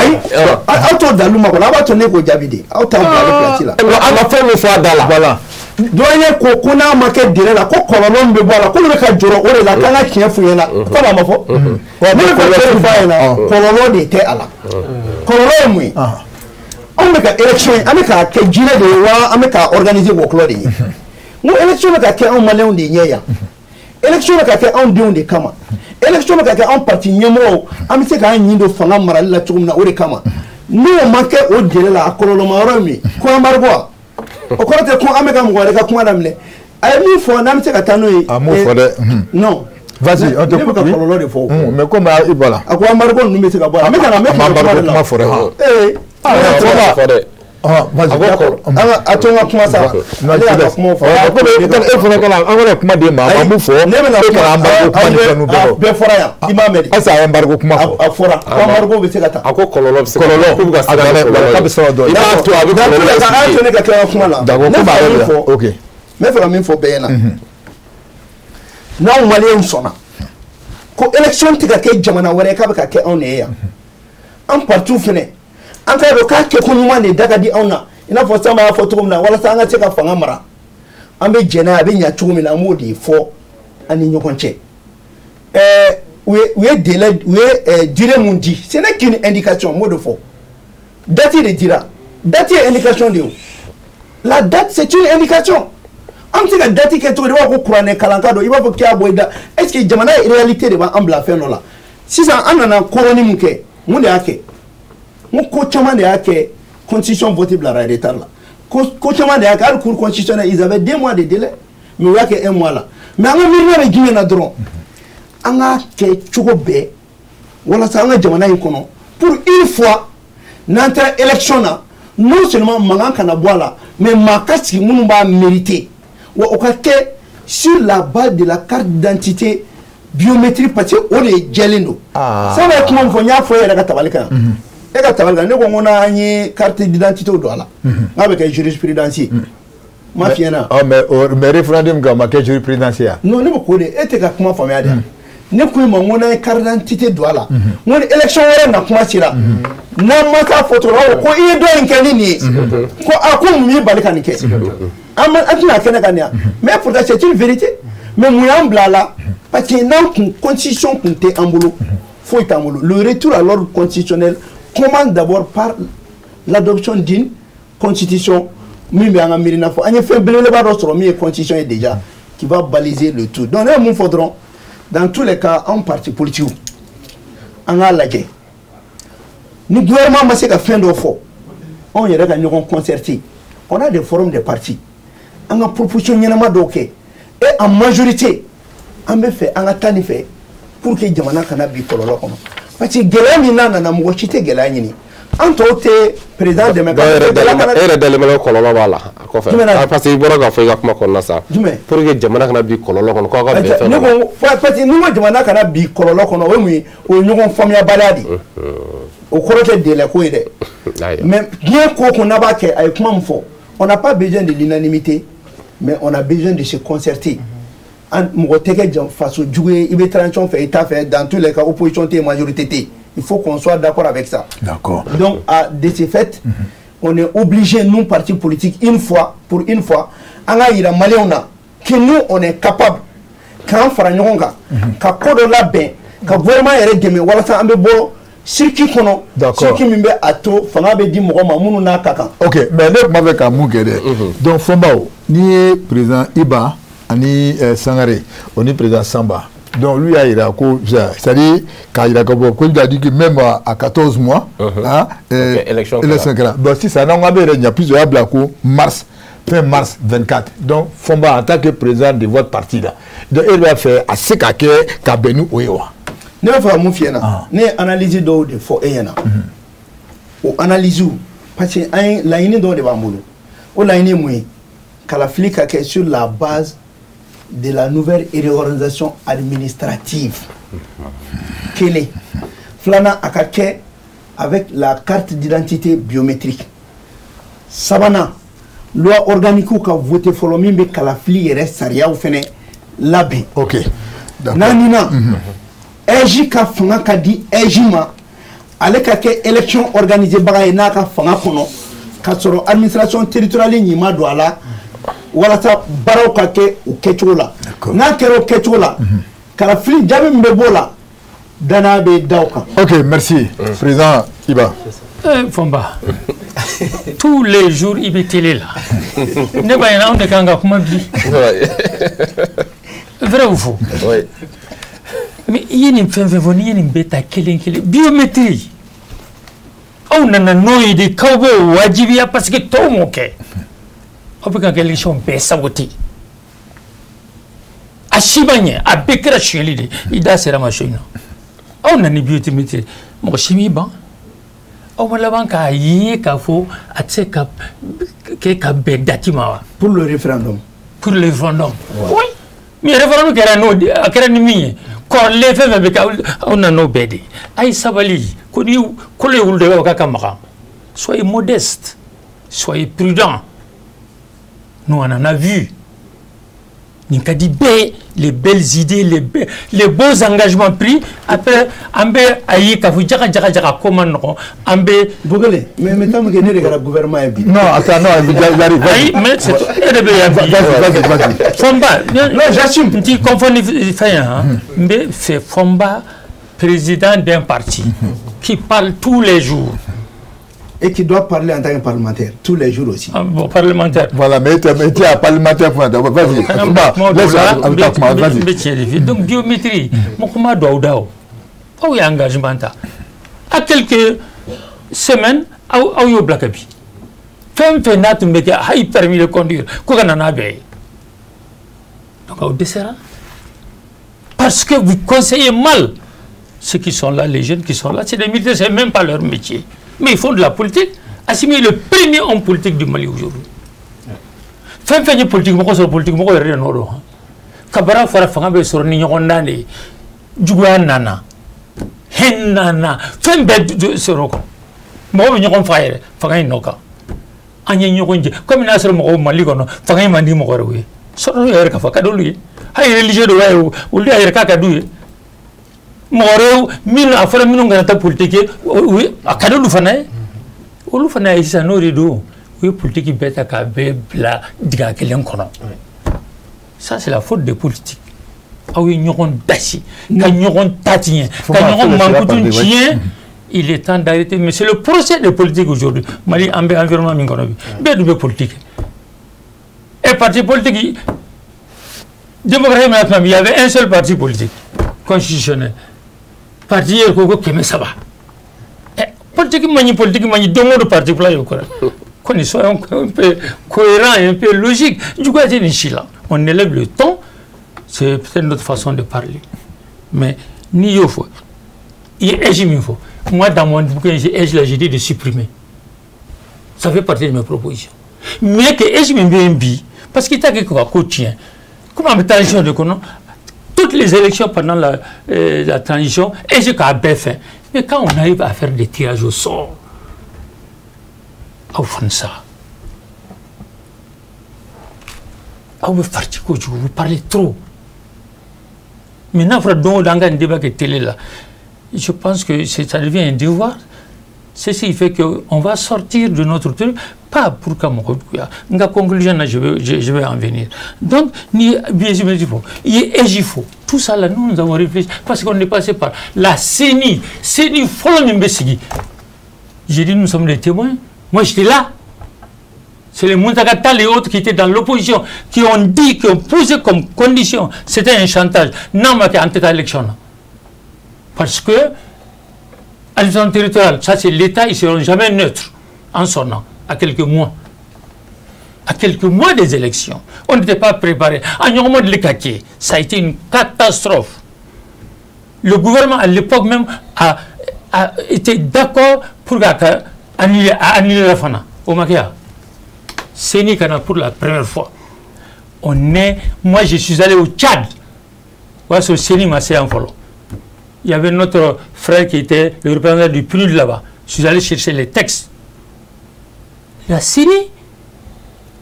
aw t'o dalu ma kɔnɔ, aw b'a to ne k'o jaabi de, aw t'aw bila ale place la. A ma fɛn min fɔ a da la. Voilà. Doyen ko ko n'a ma kɛ délai la ko kɔlɔlɔ min bɛ bɔ a la k'olu bɛ ka jɔrɔ o de la k'an ka tiɲɛ f'u ɲɛna komi a ma fɔ. Ne bɛ ka fɛn f'a ɲɛna, kɔlɔlɔ de tɛ a la. Kɔlɔlɔ ye mun ye? Anw bɛ ka élection an bɛ k'a kɛ jinɛ de ye wa an bɛ k'a organiser wɔkulɔ de ye. N ko élection bɛ ka kɛ anw maliyɛnw de ɲɛ yan, élection bɛ ka kɛ anw denw de kama, élection bɛ ka kɛ anw parti ɲɛmɔgɔw an bɛ se k'an ɲin don fanga marali la cogo min na o de kama. N'o ma kɛ o délai la a kɔlɔlɔma yɔrɔ ye min ye ko embargo wa? O kɔrɔ tɛ ko an bɛ ka mɔgɔ wɛrɛ ka kuma daminɛ. A ye min fɔ n'an bɛ se ka taa n'o ye. A m'o fɔ dɛ. Non. Vas-y, on te ne bɛ ka kɔlɔlɔ de fɔ o. Mais comme i bɔra. A ko embargo ninnu bɛ se ka bɔ a la. N bɛ ka na n bɛ kuma de la. Kuma fɔ dɛ. Ee. A fɔ dɛ. Vas-y. A to n ka kuma sa. Ne y'a ka kuma fɔ. E fana kana an kana kuma di maa ma mun fɔ. Ne bɛna e kana embargo kuma ni fɛn ninnu bɛɛ fɔ. Bɛɛ fɔra yan. I m'a mɛn de. Est-ce que a ye embargo kuma fɔ? A fɔra. Ko embargo bɛ se ka ta. A ko kɔlɔlɔ bɛ se ka kɔlɔlɔ. K'u bɛ ka siran kɔlɔlɔ. K'a bɛ sɔrɔ dɔɔnin. I b'a to a bɛ kɔlɔlɔ expliquer. A to ne ka tila ka kuma la. D'accord, ne ko bɛ b'a fɛ ka min yɛrɛ fɔ. Ok. N bɛ fɛ ka min fɔ bɛɛ ɲɛna. N'anw maliyɛnw sɔnna ko élection tɛ ka kɛ jamana wɛrɛ k'a bɛ ka kɛ anw de ye yan. An parti fɛnɛ an k'a dɔn k'a kɛko ɲuman de da ka di anw na i n'a fɔ Sanba y'a fɔ cogo min na walasa an ka se ka fanga mara an bɛ jɛn n'a ye a bɛ ɲɛ cogo min na an b'o de fɔ an ni ɲɔgɔn cɛ. U ye délai u ye durée mun di, ce n'est qu'une indication, n b'o de fɔ. Date de dira, date ye indication de ye o. La date, c'est une indication. An bɛ se ka date kɛ cogo di? I b'a fɔ ko kuranɛ kalanka don, i b'a fɔ k'i y'a bɔ i da. Est ce que jamana ye réalité de b'an bila fɛn dɔ la? Sisan an nana kɔrɔni mun kɛ, mun de y'a kɛ? N ko caman de y'a kɛ constitution vote bilara retard la. Ko caman de y'a kɛ hali cour constitutionnelle, ils avaient 2 mois de délai mais u y'a kɛ 1 mois la. Mais an ka miirina bɛ jumɛn na dɔrɔn? An k'a kɛ cogo bɛɛ walasa an ka jamana in kɔnɔ pour une fois n'an taara élection na, non seulement mankan kana bɔ a la, mais maa ka sigi minnu b'a mériter, wa o ka kɛ sur la base de la carte d'identité biométrique, parce que o de jɛlen don. Sanba ye kuma min fɔ, n y'a fɔ e yɛrɛ ka tabali kan yan. E ka tabali kan, ne ko n ko n'an ye carte d'identité don a la, n k'a bɛ kɛ jurisprudence ye. N m'a f'i ɲɛna. Mais référendum kan, o ma kɛ jurisprudence ye wa? Non, ne bɛ k'o de, e tɛ ka kuma faamuya de. Ne ko i ma n ko n'an ye carte d'identité don a la, n ko ni élection wɛrɛ na kuma sera, n'an ma k'a fɔ cogo la, ko i ye dɔ in kɛ ni nin ye, ko a ko mun y'i bali ka nin kɛ? An tɛna kɛnɛ kan nin yan. Mais pourtant c'est une vérité. Mais mun y'an bila a la? Parce que n'an kun constitution kun tɛ an bolo, foyi t'an bolo. Le retour à l'ordre constitutionnel commence d'abord par l'adoption d'une constitution min bɛ an ka miirina fɔ. An ye fɛn belebeleba dɔ sɔrɔ min ye constitution ye déjà, qui va baliser le tout. Donc ne ye mun fɔ dɔrɔn, dans tous les cas anw parti politique an k'a lajɛ ni gouvernement ma se ka fɛn dɔ fɔ, anw yɛrɛ ka ɲɔgɔn concerter. On a des forums des partis, an ka proposition ɲɛnama dɔw kɛ et en majorité an bɛ fɛ an ka taa nin fɛ pour que jamana kana bin kɔlɔlɔ kɔnɔ. Parce que gɛlɛya min n'a nana, mɔgɔ si tɛ gɛlɛya ɲini, an tɔw tɛ président dɛmɛ. E yɛrɛ dalen bɛ kɔlɔlɔ b'a la a kɔfɛ, parce que i bɔra k'a fɔ i ka kuma kɔnɔna sa. Jumɛn? Pour que jamana kana bin kɔlɔlɔ kɔnɔ, k'aw ka bɛn fɛn dɔ la. Ne ko parce que n'i ko jamana kana bin kɔlɔlɔ kɔnɔ, o ye mun ye? O ye ɲɔgɔn faamuyabaliya de ye. O kɔrɔ tɛ délai ko ye dɛ. Mais diɲɛ ko o ko n'a b'a kɛ, a ye kuma min fɔ, on n'a pas besoin de l'unanimité, mais on a besoin de se concerter. An mɔgɔ tɛ kɛ faso jugu ye, i bɛ transition fɛ, i t'a fɛ, dans tous les cas opposition tɛ yen, majorité tɛ yen. Il faut qu'on soit d'accord avec ça. D'accord. Donc, de ce fait, on est obligé, nous, partis politiques, une fois, pour une fois, an ka yira maliyɛnw na que nous, on est capable k'an fara ɲɔgɔn kan, ka ko dɔ labɛn, ka gouvernement yɛrɛ dɛmɛ walasa an bɛ bɔ circuit kɔnɔ. Circuit min bɛ a to fanga bɛ di mɔgɔ ma minnu n'a ka kan. Ok, mais ne tun b'a fɛ ka mun kɛ dɛ. Donc Fɔnbaw, n'i ye président Iba ani Sangare, o ni président Samba. Donc lui a yira ko, c'est-à-dire k'a yira ka bɔ ko il a dit que même à 14 mois, hein, élection kɛra. Bon sisan n'an ko an bɛ yɛrɛ ɲɛ puisque o y'a bila ko mars, fin mars 24. Donc Fɔnba en tant que président de votre parti là, donc e b'a fɛ a se ka kɛ ka bɛn ni o ye wa? Ne bɛ fɛ ka mun f'i ɲɛna, ne ye analyse dɔw de fɔ e ɲɛna. O analyse, parce que an ye laɲini dɔw de b'an bolo. O laɲini ye mun ye? Kalafili ka kɛ sur la base de la nouvelle réorganisation administrative. Kelen. Filanan, a ka kɛ avec la carte d'identité biométrique. Sabanan, Loi organique ka voter fɔlɔ min bɛ kalafili yɛrɛ sariyaw fɛnɛ labɛn. Ok. Naaninan, AIGE ka fanga ka di AIGE ma, ale ka kɛ élection organisée baga ye n'a ka fanga kɔnɔ, k'a sɔrɔ administration territoriale ɲi don a la, walasa baaraw ka kɛ o kɛcogo la. N'a kɛra o kɛcogo la, kalafili jaabi min bɛ b'o la, danaya bɛ da o kan. Ok, merci. Président Iba. Fɔnba, tous les jours i bɛ télé la. Ne b'a ɲini anw de kan ka kuma bi. Vrai ou faux? Oui. Mais i ye nin fɛn fɛn fɔ, n'i ye nin bɛɛ ta kelen kelen, biométrie aw nana n'o ye de k'aw b'o wajibiya parce que tɔw m'o kɛ. Aw bɛ ka élection bɛɛ saboter. A si ma ɲɛ, a bɛɛ kɛra sonyɛli de ye. I da sera ma so in na. Aw nana ni biométrie, mɔgɔ si m'i ban. Aw ma laban k'a ye k'a fɔ a tɛ se ka kɛ ka bɛn date ma wa? Pour le référendum. Pour le référendum. Oui. Mais référendum kɛra n'o, a kɛra ni min ye, kɔrɔlen fɛn fɛn bɛ kɛ, aw nana n'o bɛɛ de ye. A ye sabali, ko ni kolo ye wulu dɔ ye, i b'a fɔ k'a ka magan. Soyez modeste, soyez prudent. Nous on en a vu. Nin ka di bɛɛ, les belles idées, les beaux engagements pris. Après an bɛ a ye k'a fɔ jaga jaga jaga ko man nɔgɔn, an bɛ. Bokele, mais tant que ne de kɛra gouvernement ye bi. Non, attends, non, j'arrive. Ayi, mais c'est e de bɛ yan bi. Vas-y, vas-y. Fɔnba. Non, j'assume. N t'i confond ni fɛn ye han. N bɛ fɛ Fɔnba, président d'un parti qui parle tous les jours. Et qui doit parler en tant que parlementaire, tous les jours aussi. Ah, bon, parlementaire. Voilà, mais tu es un parlementaire, vas-y. Vas-y. Donc, biométrie, moi, je suis engagement. À quelques semaines, je suis bloqué. Fɛn fɛn n'a tun bɛ kɛ, hali permis de conduire, ko ka na n'a bɛɛ ye. Donc, aw dɛsɛra. Parce que vous conseillez mal. Ceux qui sont là, les jeunes qui sont là, c'est des militaires, c'est même pas leur métier. Mais ils font de la politique. Assimi est le premier homme politique du Mali aujourd'hui. Fɛn fɛn ye politique mɔgɔ sɔrɔ, politique mɔgɔ yɛrɛ de nɔ don. Ka baara fara fanga bɛ sɔrɔ ni ɲɔgɔn dan de ye. Juguya nana, hɛn nana, fɛn bɛɛ sɔrɔ o kɔ. Mɔgɔ bɛ ɲɔgɔn faga yɛrɛ fanga in nɔ kan. An ye ɲɔgɔn jɛ komi n'a sɔrɔ mɔgɔw Mali kɔnɔ fanga in man di mɔgɔ wɛrɛw ye. Sɔrɔ yɛrɛ k'a fɔ a ka d'olu ye. Hali religieux dɔw b'a ye, olu y'a yɛrɛ k'a ka d'u ye. Mɔgɔ wɛrɛw minnu a fɔra minnu kana taa politique ye, a ka d'olu fana ye. Olu fana ye sisan n'o de don, u ye politique bɛɛ ta k'a bɛɛ bila dingɛ kelen kɔnɔ. Ça c'est la faute des politiques. Aw ye ɲɔgɔn dasi, ka ɲɔgɔn ta tiɲɛ, ka ɲɔgɔn mankutu tiɲɛ. Il est temps d'arrêter. Mais c'est le procès des politiques aujourd'hui. Mali an bɛ environnement min kɔnɔ bi, bɛɛ dun bɛ politique. Et parti politique, démocratie min na, il y avait un seul parti politique constitutionnel. Parti yɛrɛ ko ko 300. Politique man ɲi, politique man ɲi, don o don parti kura y'o kɔrɔ. Kɔni soyons un peu cohérents et un peu logiques. Juguya tɛ nin si la. On élève le ton, c'est peut-être notre façon de parler. Mais n'i y'o fɔ, i ye AIGE min fɔ, moi dans mon bouquin, AIGE là, j'ai dit de supprimer. Ça fait partie de mes propositions. Mais que AIGE min bɛ yen bi, parce que i t'a kɛ ka ko tiɲɛ. Comme an bɛ transition de kɔnɔ, toutes les élections pendant la transition, et j'ai qu'à bɛɛ fait. Mais quand on arrive à faire des tirages au sort, aw fana sa, aw bɛ farati kojugu, vous parlez trop. Mais n'a fɔra don o don an ka nin débat kɛ télé la, je pense que ça devient un devoir. C'est ce qui fait qu'on va sortir de notre truc, pas pour que mɔgɔ juguya. N ka conclusion na, je vais en venir. Donc, ni biométrie fɔ, i ye AIGE fɔ, tout ça là, nous, nous avons réfléchi, parce qu'on est passé par la CENI. CENI fɔlɔ min bɛ sigi. J'ai dit, nous sommes des témoins. Moi, j'étais là. C'est les Mountaga Tall et autres qui étaient dans l'opposition, qui ont dit, qui ont posé comme condition, c'était un chantage. Non, mais en tête à l'élection. Parce que, administration territoriale, ça c'est l'État, ils ne seront jamais neutres en son nom, à quelques mois. À quelques mois des élections. On n'était pas préparé. En Yormo de l'Ekake, ça a été une catastrophe. Le gouvernement, à l'époque même, a été d'accord pour annuler la FANA. Au Makia. CENI Kana pour la première fois. On est, moi je suis allé au Tchad. Voilà ce CENI m'a en follow. Il y avait notre frère qui était le représentant du PNUD là-bas. Je suis allé chercher les textes. La CENI,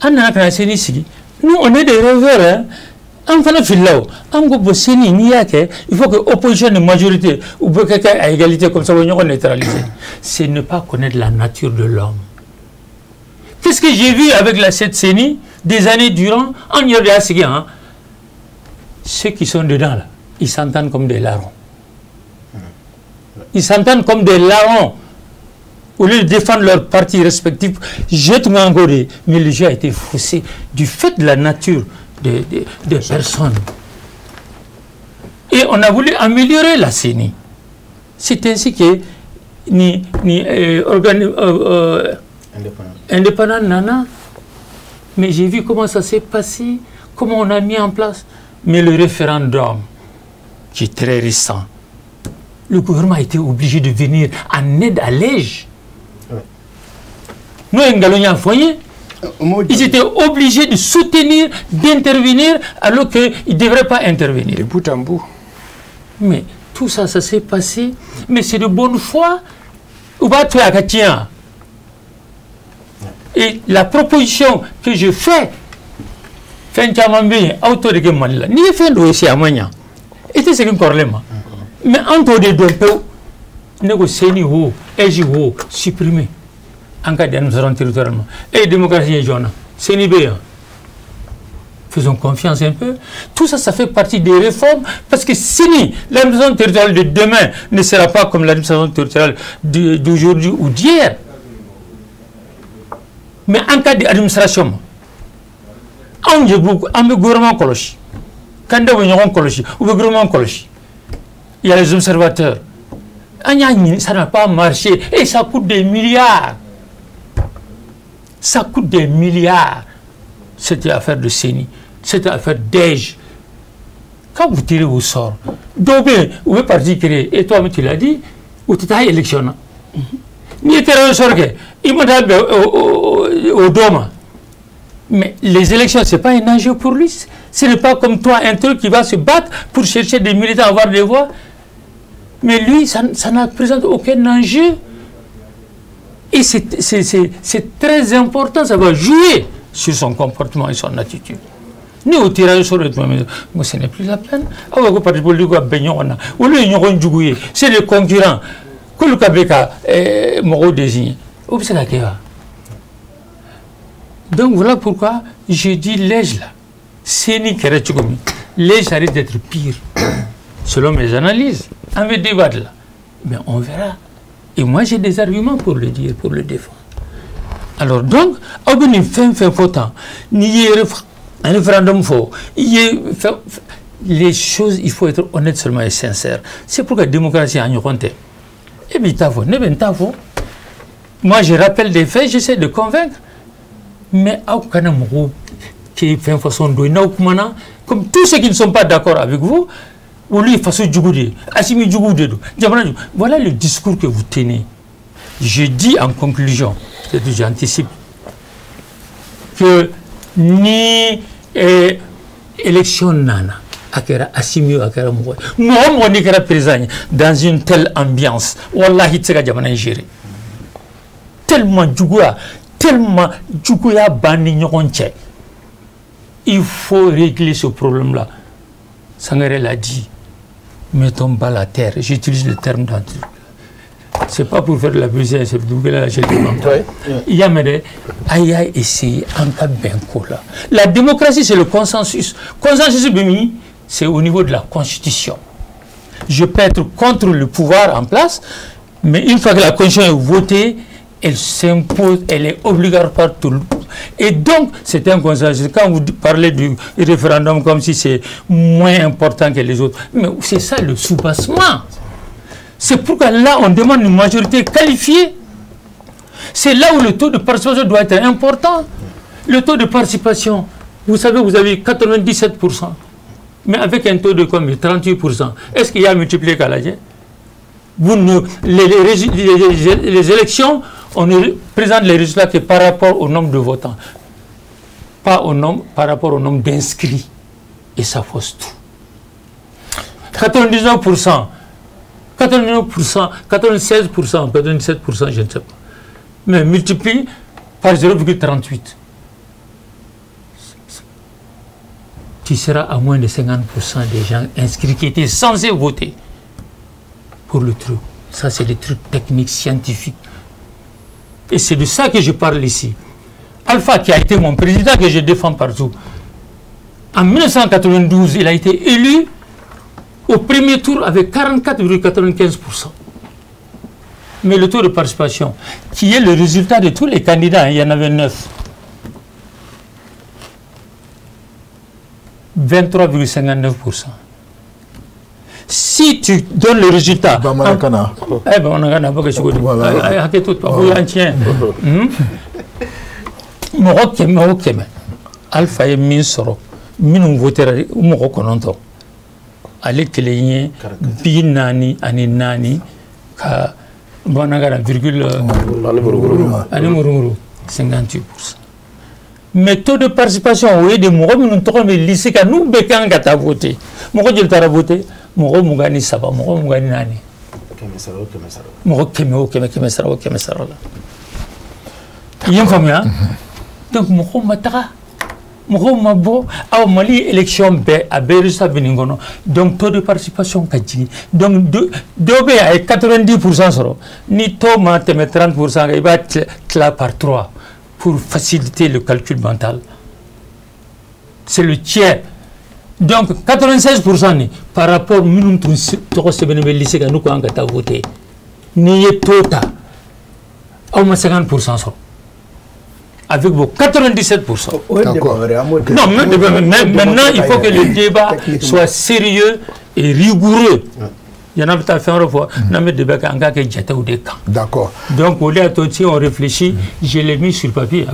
An nana ka na CENI sigi. Nous, on est des rêveurs, hein. An fana filila o. An ko bon, CENI, n'i y'a kɛ, il faut que opposition ni majorité u bɛ kɛ à égalité, comme ça u bɛ ɲɔgɔn neutraliser. C'est ne pas connaître la nature de l'homme. Qu'est-ce que j'ai vu avec cette CENI des années durant? An yɛrɛ de y'a sigi, hein. Ceux qui sont dedans là, ils s'entendent comme des larrons. Ils s'entendent comme des larrons. Au lieu de défendre leur parti respectif, je te encore, mais le jeu a été faussé du fait de la nature des personnes. Et on a voulu améliorer la CENI. C'est ainsi que ni indépendant nana. Mais j'ai vu comment ça s'est passé, comment on a mis en place. Mais le référendum, qui est très récent, le gouvernement a été obligé de venir en aide à l'EJ. Nous, ils étaient obligés de soutenir, d'intervenir, alors qu'ils ne devraient pas intervenir. De bout en bout. Mais tout ça, ça s'est passé. Mais c'est de bonne foi. Et la proposition que je fais, fɛn caman bɛ yen aw t'o de kɛ Mali la. N'i ye fɛn dɔ ye a ma ɲa, i tɛ segin kɔrɔlen ma. Mais an t'o de dɔn pewu. Ne ko CENI wo, AIGE wo, supprimer. An ka di administration territoriale ma. E ye démocratie ye jɔn na? CENI bɛ yan. Faisons confiance un peu. Tout ça, ça fait partie des réformes, parce que CENI, l'administration territoriale de demain ne sera pas comme l'administration territoriale d'aujourd'hui ou d'hier. Mais en cas d'administration, anw de b'u an bɛ gouvernement kɔlɔsi, candidat bɛ ɲɔgɔn kɔlɔsi, u bɛ gouvernement kɔlɔsi. Il y a les observateurs. An y'a ɲini, ça n'a pas marché et ça coûte des milliards. Ça coûte des milliards. C'était affaire de CENI, c'était affaire d'AIGE. Quand vous tirez au sort, dɔw bɛ yen u bɛ parti créer, et toi-même tu l'as dit, u tɛ taa élection na. N'i ye tirage au sort kɛ, i ma taa bɛn o dɔ ma. Mais les élections, ce n'est pas un enjeu pour lui. Ce n'est pas comme toi, un truc qui va se battre pour chercher des militants, avoir des voix. Mais lui, ça ne présente aucun enjeu. Et c'est très important, ça va jouer sur son comportement et son attitude. Nous, au tirage sur le mais ce n'est plus la peine. C'est les concurrents. Donc voilà pourquoi je dis l'AIGE là. CENI kɛra cogo min, l'AIGE ça risque d'être pire. Selon mes analyses, an bɛ débat de la. Mais on verra. Et moi j'ai des arguments pour le dire, pour le défendre. Alors donc, aw bɛ nin fɛn fɛn fɔ tan, n'i ye référendum fɔ, i ye fɛn, les choses, il faut être honnête seulement et sincère. C'est pourquoi démocratie a ɲɔgɔn tɛ. E b'i ta fɔ, ne bɛ n ta fɔ. Moi je rappelle des faits, j'essaie de convaincre. Mais aw kana mɔgɔw kɛ fɛn façon dɔ ye, n'aw kumana, comme tous ceux qui ne sont pas d'accord avec vous, olu ye faso jugu de ye, Assimi jugu de don, jamana jugu. Voilà le discours que vous tenez. Je dis en conclusion, peut-être que j'anticipe, que ni élection nana, a kɛra Assimi o, a kɛra mɔgɔ ye, mɔgɔ o mɔgɔ n'i kɛra président ye dans une telle ambiance, wallahi i tɛ se ka jamana in gérer. Tellement juguya, tellement juguya b'an ni ɲɔgɔn cɛ. Il faut régler ce problème-là. Sangaré l'a dit, mettons bas la terre. J'utilise le terme d'entre. C'est pas pour faire de la publicité, c'est pour la Il y a mais aïe essayer en cas benko là. La démocratie, c'est le consensus. Consensus béni, c'est au niveau de la Constitution. Je peux être contre le pouvoir en place, mais une fois que la Constitution est votée, elle s'impose, elle est obligatoire par tout le monde. Et donc, c'est un consensus. Quand vous parlez du référendum comme si c'est moins important que les autres, mais c'est ça le soubassement. C'est pourquoi là, on demande une majorité qualifiée. C'est là où le taux de participation doit être important. Le taux de participation, vous savez, vous avez 97%. Mais avec un taux de combien? 38%. Est-ce qu'il y a multiplié qu'à la Vous ne, les élections, on ne présente les résultats que par rapport au nombre de votants, pas au nombre, par rapport au nombre d'inscrits. Et ça fausse tout. 99%, 99%, 96%, 97%, je ne sais pas. Mais multiplie par 0,38. Tu seras à moins de 50% des gens inscrits qui étaient censés voter pour le truc. Ça, c'est des trucs techniques, scientifiques. Et c'est de ça que je parle ici. Alpha, qui a été mon président, que je défends partout, en 1992, il a été élu au premier tour avec 44,95%. Mais le taux de participation, qui est le résultat de tous les candidats, hein, il y en avait 9. 23,59%. Si tu donnes le résultat... Eh ben, on a pas que je connais. Alpha ye min sɔrɔ, minnu votera mɔgɔ 9, ale kelen ye 44 ka bamanankan na virgule ani murumuru 58%. Mais taux de participation o ye de mɔgɔ minnu tɔgɔ bɛ liste kan n'u bɛɛ kan ka taa voter, mɔgɔ joli taara voter? Mɔgɔ 23, mɔgɔ 24. Mɔgɔ 100 o 100, 100 sara o 100 sara la. I ye n faamuya? Donc mɔgɔw ma taga, mɔgɔw ma bɔ. Aw Mali élection bɛɛ a bɛɛ résultat bɛ nin kɔnɔ. Donc taux de participation ka jigin. Donc dɔw bɛ yen a ye 90% sɔrɔ, ni taux ma tɛmɛ 30% kan, i b'a tila par 3 pour faciliter le calcul mental. C'est le tiers. Donc 96% ni par rapport minnu tun tɔgɔ sɛbɛnnen bɛ liste kan n'u kan ka taa voter, n'i ye taux ta, aw ma 50% sɔrɔ. Avec vos 97%. D'accord. Non, mais maintenant, il faut que le débat soit sérieux et rigoureux. Il y en a peut-être fait un revoir. Non, mais débat en cas que j'étais au décan. D'accord. Donc, au lieu de si on réfléchit, je l'ai mis sur papier.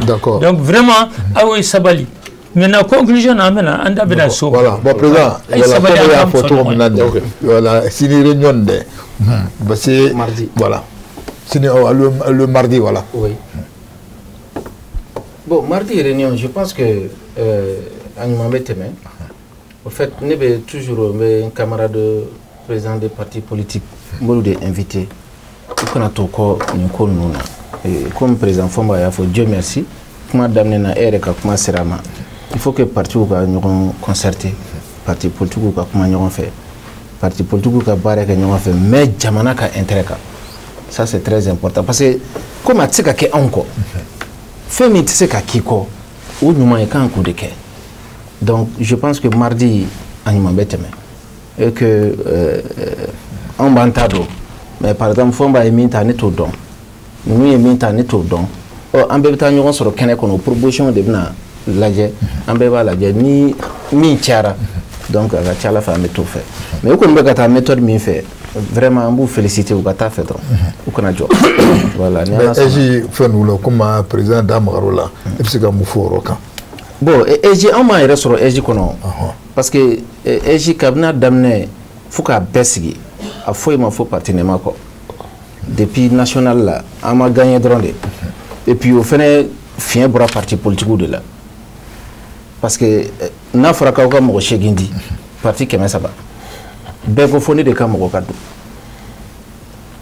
D'accord. Donc, vraiment, ah oui, Sabali. Maintenant, conclusion, on a Voilà. Bon, président, voilà, photo, voilà, c'est une réunion de. Mardi. Voilà. Le mardi, voilà. Oui. Bon, mardi réunion, je pense que au fait, je toujours un camarade président des partis politiques, je l'ai invité. Comme président Fomba, Dieu merci. Il faut que les partis concertés, partis politiques fait, partis politiques mais jamana ka intérêt. Ça, c'est très important. Parce que, comme tu sais qu'il y a encore, fait mais tu sais qu'il y a ou nous avons un coup de quai. Donc, je pense que mardi, on va et que on va mais par exemple, Fomba est mis à net au don. Nous sommes mis à net au don. On peut être sur le proposition de lajɛ, an bɛɛ b'a lajɛ ni min cayara, donc a ka ca ala fɛ an bɛ t'o fɛ. Mais u kɔni bɛ ka taa méthode min fɛ, vraiment an b'u féliciter, u ka taa fɛ dɔrɔn, u kana jɔ. Voilà, ni Ala sɔnna. AIGE fɛn ninnu la, komi président da magar'o la, e bɛ se ka mun fɔ o yɔrɔ kan? Bon, AIGE anw m'an yɛrɛ sɔrɔ AIGE kɔnɔ, parce que AIGE kabini a daminɛ fo k'a bɛɛ sigi, a foyi ma fɔ parti nɛma kɔ. Depuis national la, an ma gagné dɔrɔn de. Et puis o fɛnɛ fiɲɛ bɔra parti politique de la. Parce que n'a fɔra k'aw ka mɔgɔ 8 di, parti 300, bɛɛ ko fo ne de ka mɔgɔ ka don.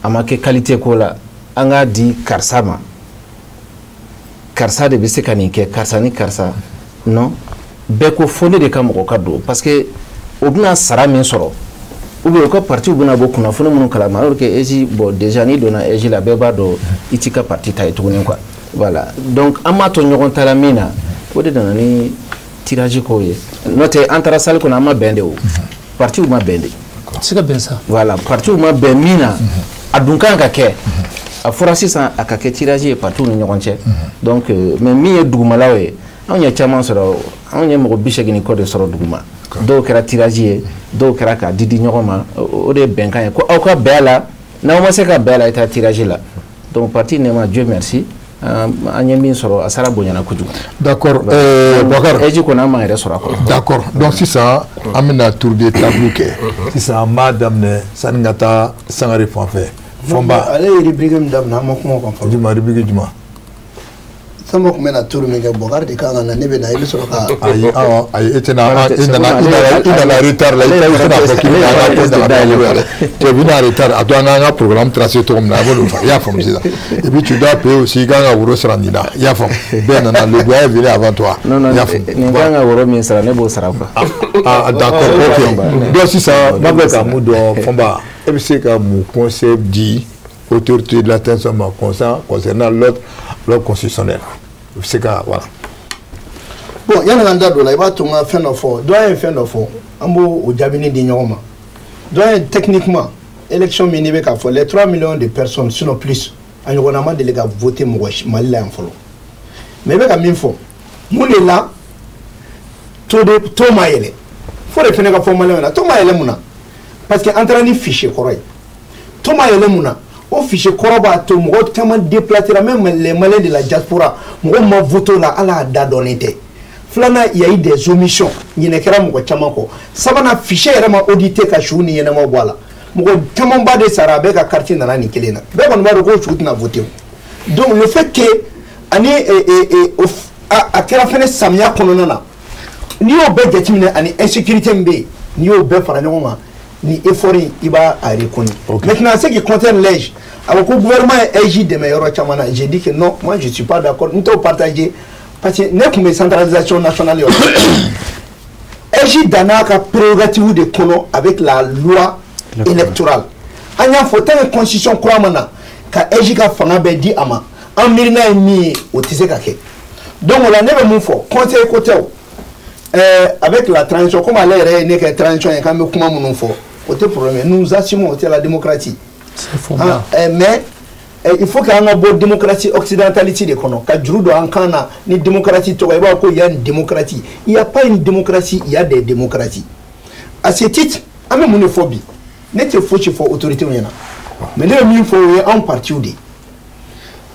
A ma kɛ qualité ko la, an k'a di karisa ma, karisa de bɛ se ka nin kɛ, karisa ni karisa. Non, bɛɛ ko fo ne de ka mɔgɔ ka don, parce que o bɛna sara min sɔrɔ, ou bien u ka parti bɛna bɔ kunnafoni minnu kalama, alors que AIGE, bon, déjà n'i donna AIGE la, bɛɛ b'a dɔn i t'i ka parti ta ye tuguni, quoi. Voilà, donc an m'a to ɲɔgɔn ta la min na, o de nana ni tirage kow ye. N'o tɛ, an taara salle kɔnɔ, an ma bɛn de, o partiw ma bɛn de. Se ka bɛn sa. Voilà, partiw ma bɛn min na, a dun kan ka kɛ. A fɔra sisan a ka kɛ tirage ye partiw ni ɲɔgɔn cɛ. Donc mais min ye dugumalaw ye, anw ye caman sɔrɔ, anw ye mɔgɔ 80 ni kɔ de sɔrɔ duguma. Dɔw kɛra tirage ye, dɔw kɛra k'a di di ɲɔgɔn ma. O de ye bɛnkan ye ko aw ka bɛn a la, n'aw ma se ka bɛn a la, i taa tirage la. Donc parti nɛma, Dieu merci, an ye min sɔrɔ, a sara bonyana kojugu. D'accord, Bakar. AIGE kɔni, an m'an yɛrɛ sɔrɔ a kɔnɔ. D'accord, donc sisan an bɛna tour de table kɛ. Sisan an b'a daminɛ sani ka taa Sangare fan fɛ. Fɔnba. Ale ye rubrique min daminɛ, an ma kuma o kan fɔlɔ. Juma, rubrique juma? Sanba tun bɛna tour min kɛ Bɔkari de kan ka na ne bɛ na i bɛ sɔrɔ ka. Ayi awɔ ayi e tɛna e nana retard la i tɛna fɔ k'i bɛna an ka ko dayɛlɛ tu es venu en retard a to an k'an ka programme tracé cogo min na a b'o de fɔ i y'a faamu sisan et puis tu dois payer aussi i kan ka woro sara nin na i y'a faamu bɛɛ nana le doyen est venu avant toi. Non non i y'a faamu nin kan ka woro min sara ne b'o sara quoi. Ah d'accord ok donc sisan n b'a fɛ ka mun dɔn Fɔnba e bɛ se ka mun conseil di autorité de la transition ma concernant l'ordre constitutionnel. C'est ça, voilà. Bon, yanni k'an da don o la i b'a to n ka fɛn dɔ fɔ doyen ye fɛn dɔ fɔ an b'o o jaabini di ɲɔgɔn ma doyen techniquement élection min n'i bɛ k'a fɔ les 3 millions de personnes sinon plus a ɲɔgɔnna ma deli ka voter mɔgɔ Mali la yan fɔlɔ mais i bɛ ka min fɔ mun de la taux ma yɛlɛ fo de fɛnɛ ka fɔ maliyɛnw ɲɛna taux ma yɛlɛ mun na parce que an taara ni fichier kɔrɔ ye taux ma yɛlɛ mun na o fichier kɔrɔ b'a to mɔgɔ caman déplacera même les Maliens de la diaspora mɔgɔ ma voté la ala y'a da dɔnnen tɛ filanan il y a eu des omissions ɲinɛ kɛra mɔgɔ caman kɔ sabanan fichier yɛrɛ ma audité ka su ni ɲɛnɛmaw bɔ a la mɔgɔ camanba de sara a bɛɛ ka quartier nana nin kelen na bɛɛ kɔni b'a dɔn ko su tɛna voté o donc le fait que ani a kɛra fɛnɛ samiya kɔnɔna na n'i y'o bɛɛ jateminɛ ani insécurité min bɛ yen n'i y'o bɛɛ fara ɲɔgɔn kan ni effort il va à reconnaître. Okay. Maintenant, ce qui concerne l'AIGE, alors que le gouvernement AIGE des meilleurs Chamana, j'ai dit que non, moi je ne suis pas d'accord, nous devons partager, parce que nous avons une centralisation nationale. AIGE dana ka prérogative de kono avec la loi électorale. On a fait une constitution kura ka AIGE ka fanga bɛ di ama, en mirina mi au tise ka kɛ. Donc on a ne bɛ mun fɔ conseil côté avec la transition, comme elle est née que transition quand même kuma minnu fɔ. Au problème, nous assumons la démocratie. Ah, mais il faut qu'il y ait une démocratie occidentalité de kono. Ka juru do an kan na ni démocratie tɔgɔ i b'a ko il y a une démocratie. Il n'y a pas une démocratie, il y a des démocraties. À ce titre, an bɛ mun de fɔ bi? Ne tɛ fosi fɔ autorité ɲɛna. Mais ne bɛ min fɔ o ye anw partiw de ye.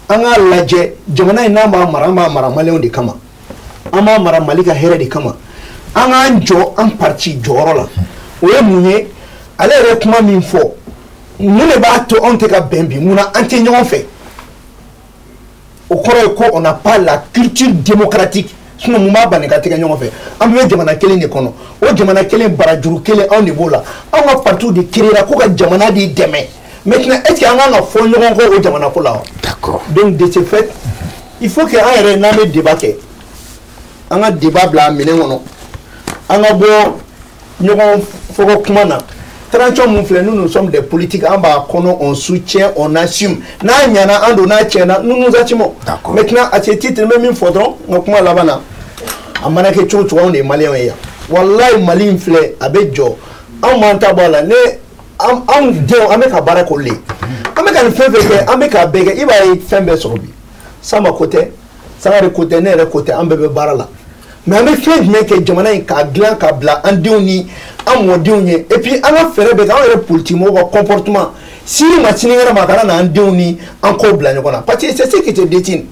An k'a lajɛ jamana in n'an b'a mara an b'a mara maliyɛnw de kama. An b'a mara Mali ka hɛrɛ de kama. An k'an jɔ an parti jɔyɔrɔ la. O ye mun ye? Ale yɛrɛ kuma min fɔ mun de b'a to anw tɛ ka bɛn bi mun na an tɛ ɲɔgɔn fɛ o kɔrɔ ye ko on n'a pas la culture démocratique sinon mun b'a bani ka tɛgɛ ɲɔgɔn fɛ an bɛɛ bɛ jamana kelen de kɔnɔ o jamana kelen barajuru kelen anw de b'o la anw ka parti de créera ko ka jamana de dɛmɛ maintenant est-ce que an kan ka fɔ ɲɔgɔn kɔ o jamana ko la wa. D'accord. Donc de ce fait il faut que an yɛrɛ n'an bɛ débat kɛ an ka débat bila minɛn kɔnɔ an ka bɔ ɲɔgɔn fɔkɔ kuma na. Transition mun filɛ, nous nous sommes des politiques, an b'a kɔnɔ, on soutient, on assume. N'a ɲɛna an don, n'a tiɲɛna, nous nous assumons. Maintenant, à ce titre, n bɛ min fɔ dɔrɔn, n ka kuma laban na, a mana kɛ cogo o cogo, anw de ye maliyɛnw ye yan. Walayi Mali in filɛ, a bɛ jɔ. Anw m'an ta bɔ a la, ne anw denw, an bɛ ka baara k'olu de ye. An bɛ ka nin fɛn fɛn kɛ, an bɛ k'a bɛɛ kɛ, i b'a ye fɛn bɛɛ sɔrɔ bi. Sanba ko tɛ, Sangare ko tɛ, ne yɛrɛ ko tɛ, an bɛɛ bɛ baara la. Mais an bɛ fɛn jumɛn kɛ jamana in k'a dilan k'a bila an denw ni an mɔdenw ye et puis an ka fɛɛrɛ bɛɛ kɛ anw yɛrɛ politique mɔgɔw ka comportement sini ma sinikɛnɛ ma a kana na an denw ni an kɔw bila ɲɔgɔn na parce que c'est ce qui te détine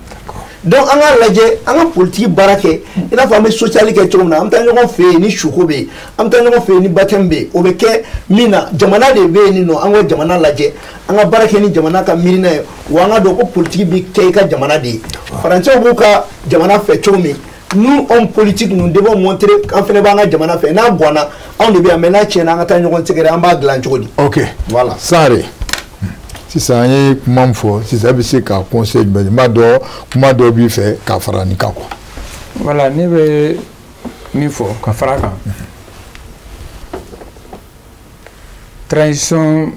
donc an k'a lajɛ an ka politique baara kɛ i n'a fɔ an bɛ social kɛ cogo min na an bɛ taa ɲɔgɔn fɛ yen ni suko bɛ yen an bɛ taa ɲɔgɔn fɛ yen ni baptême bɛ yen o bɛ kɛ min na jamana de bɛ yen nɔ an ka jamana lajɛ an ka baara kɛ ni jamana ka miirina ye wa an ka dɔn ko politique bɛ kɛ i ka jamana de ye faransɛw b'u ka jamana fɛ cogo min. Nous, hommes politiques, nous devons montrer qu'en fait, nous avons jamana fait. N'a bɔnna, anw de bɛ yan, mais n'a tiɲɛna, an ka taa ɲɔgɔn sɛgɛrɛ, an b'a dilan cogo di. Ok. Voilà. Sare, sisan an ye kuma min fɔ, sisan e bɛ se ka conseil jumɛn di? N b'a dɔn kuma dɔw b'i fɛ ka fara nin kan quoi. Voilà, ne bɛ min fɔ ka fara a kan. Transition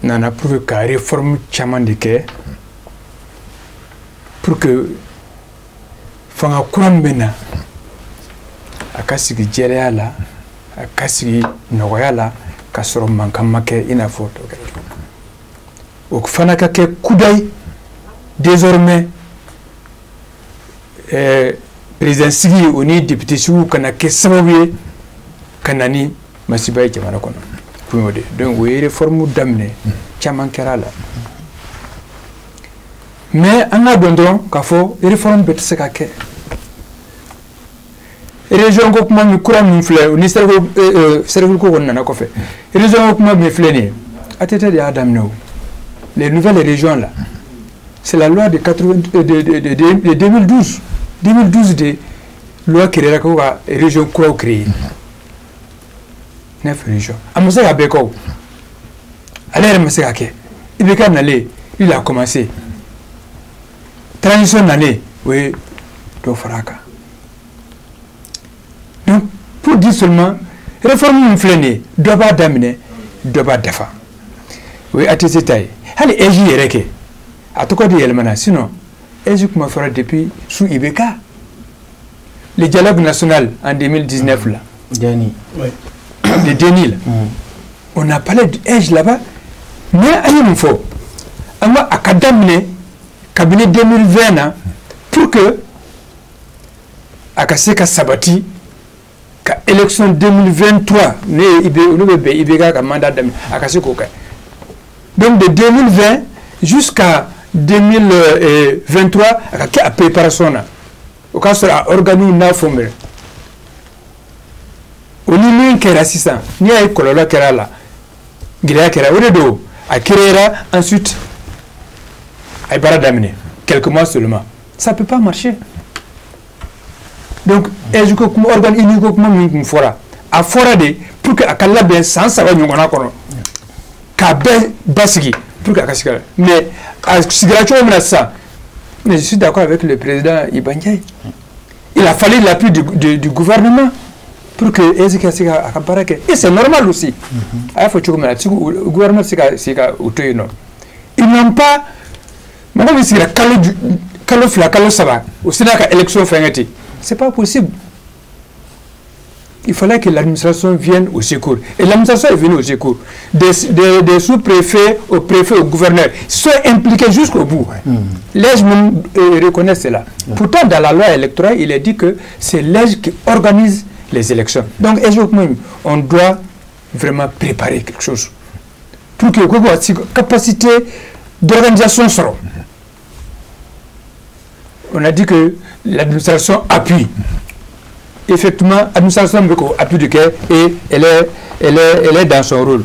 nana pour que ka réforme caman de kɛ pour que fanga kura min bɛ na a ka sigi jɛlenya la a ka sigi nɔgɔya la ka sɔrɔ mankan ma kɛ i n'a fɔ tɔ kɛra cogo min o fana ka kɛ kudayi désormais président sigi o ni député sigiw kana kɛ sababu ye ka na ni masiba ye jamana kɔnɔ kun y'o de donc o ye réforme daminɛ caman kɛra a la. Mais an k'a dɔn dɔrɔn k'a fɔ réforme bɛɛ tɛ se ka kɛ région ko kuma min kura min filɛ ni cercle ko kɔni nana kɔfɛ région ko kuma min filɛ nin ye ATT de y'a daminɛ o les nouvelles régions là C'est la loi de 2012. 2012 de loi créera ko ka région kuraw créer. 9 régions. A ma se ka bɛɛ kɛ o. Ale yɛrɛ ma se ka kɛ. IBK nalen, il a commencé. Transition nalen, o ye dɔ fara a kan. Donc, pour dire seulement, réforme min filɛ nin ye, dɔ b'a daminɛ, dɔ b'a dafa. O ye ATT ta ye. Hali AIGE yɛrɛ kɛ, a tɔgɔ de yɛlɛmana, sinon AIGE kuma fɔra depuis sous IBK. Le dialogue national en 2019 là. Deni. Oui. Le DENI là. On a parlé du AIGE là-bas, mais an ye mun fɔ? An ko a ka daminɛ kabini 2020 na pour que a ka se ka sabati ka élection 2023 ne ye IB olu bɛ bɛn IBK ka mandat daminɛ a ka se k'o kɛ. Donc de 2020 jusqu'à 2023 a ka kɛ a préparation na. O k'a sɔrɔ a organes n'a fɔ mɛrɛ. O ni min kɛra sisan, n'i y'a ye kɔlɔlɔ kɛra a la, gɛlɛya kɛra, o de don. A créera ensuite a ye baara daminɛ quelques mois seulement, ça peut pas marcher. Donc AIGE ko kuma, organe unique ko kuma min kun fɔra, a fɔra de pour que a ka labɛn san 3 ɲɔgɔnna kɔnɔ k'a bɛɛ basigi pour que a ka sigi. Mais a sigira cogo min na sisan, mais je suis d'accord avec le président Iba Ndiaye, il a fallu l'appui du gouvernement pour que AIGE ka se ka a ka baara kɛ, et c'est normal aussi. A y'a fɔ cogo min na, gouvernement tɛ se ka sigi ka o to yen nɔ. Ils n'ont pas, mɔgɔ min sigira kalo 2 kalo 3 o sera ka élection fɛnkɛ ten, c'est pas possible. Il fallait que l'administration vienne au secours. Et l'administration est venue au secours. Des sous-préfets au préfet, au gouverneur, sont impliqués jusqu'au bout. L'AIGE même reconnaît cela. Pourtant, dans la loi électorale, il est dit que c'est l'AIGE qui organise les élections. Donc, on doit vraiment préparer quelque chose. Pour que la capacité d'organisation soit. On a dit que l'administration appuie. Effectivement, l'administration appuie du cœur et elle est dans son rôle.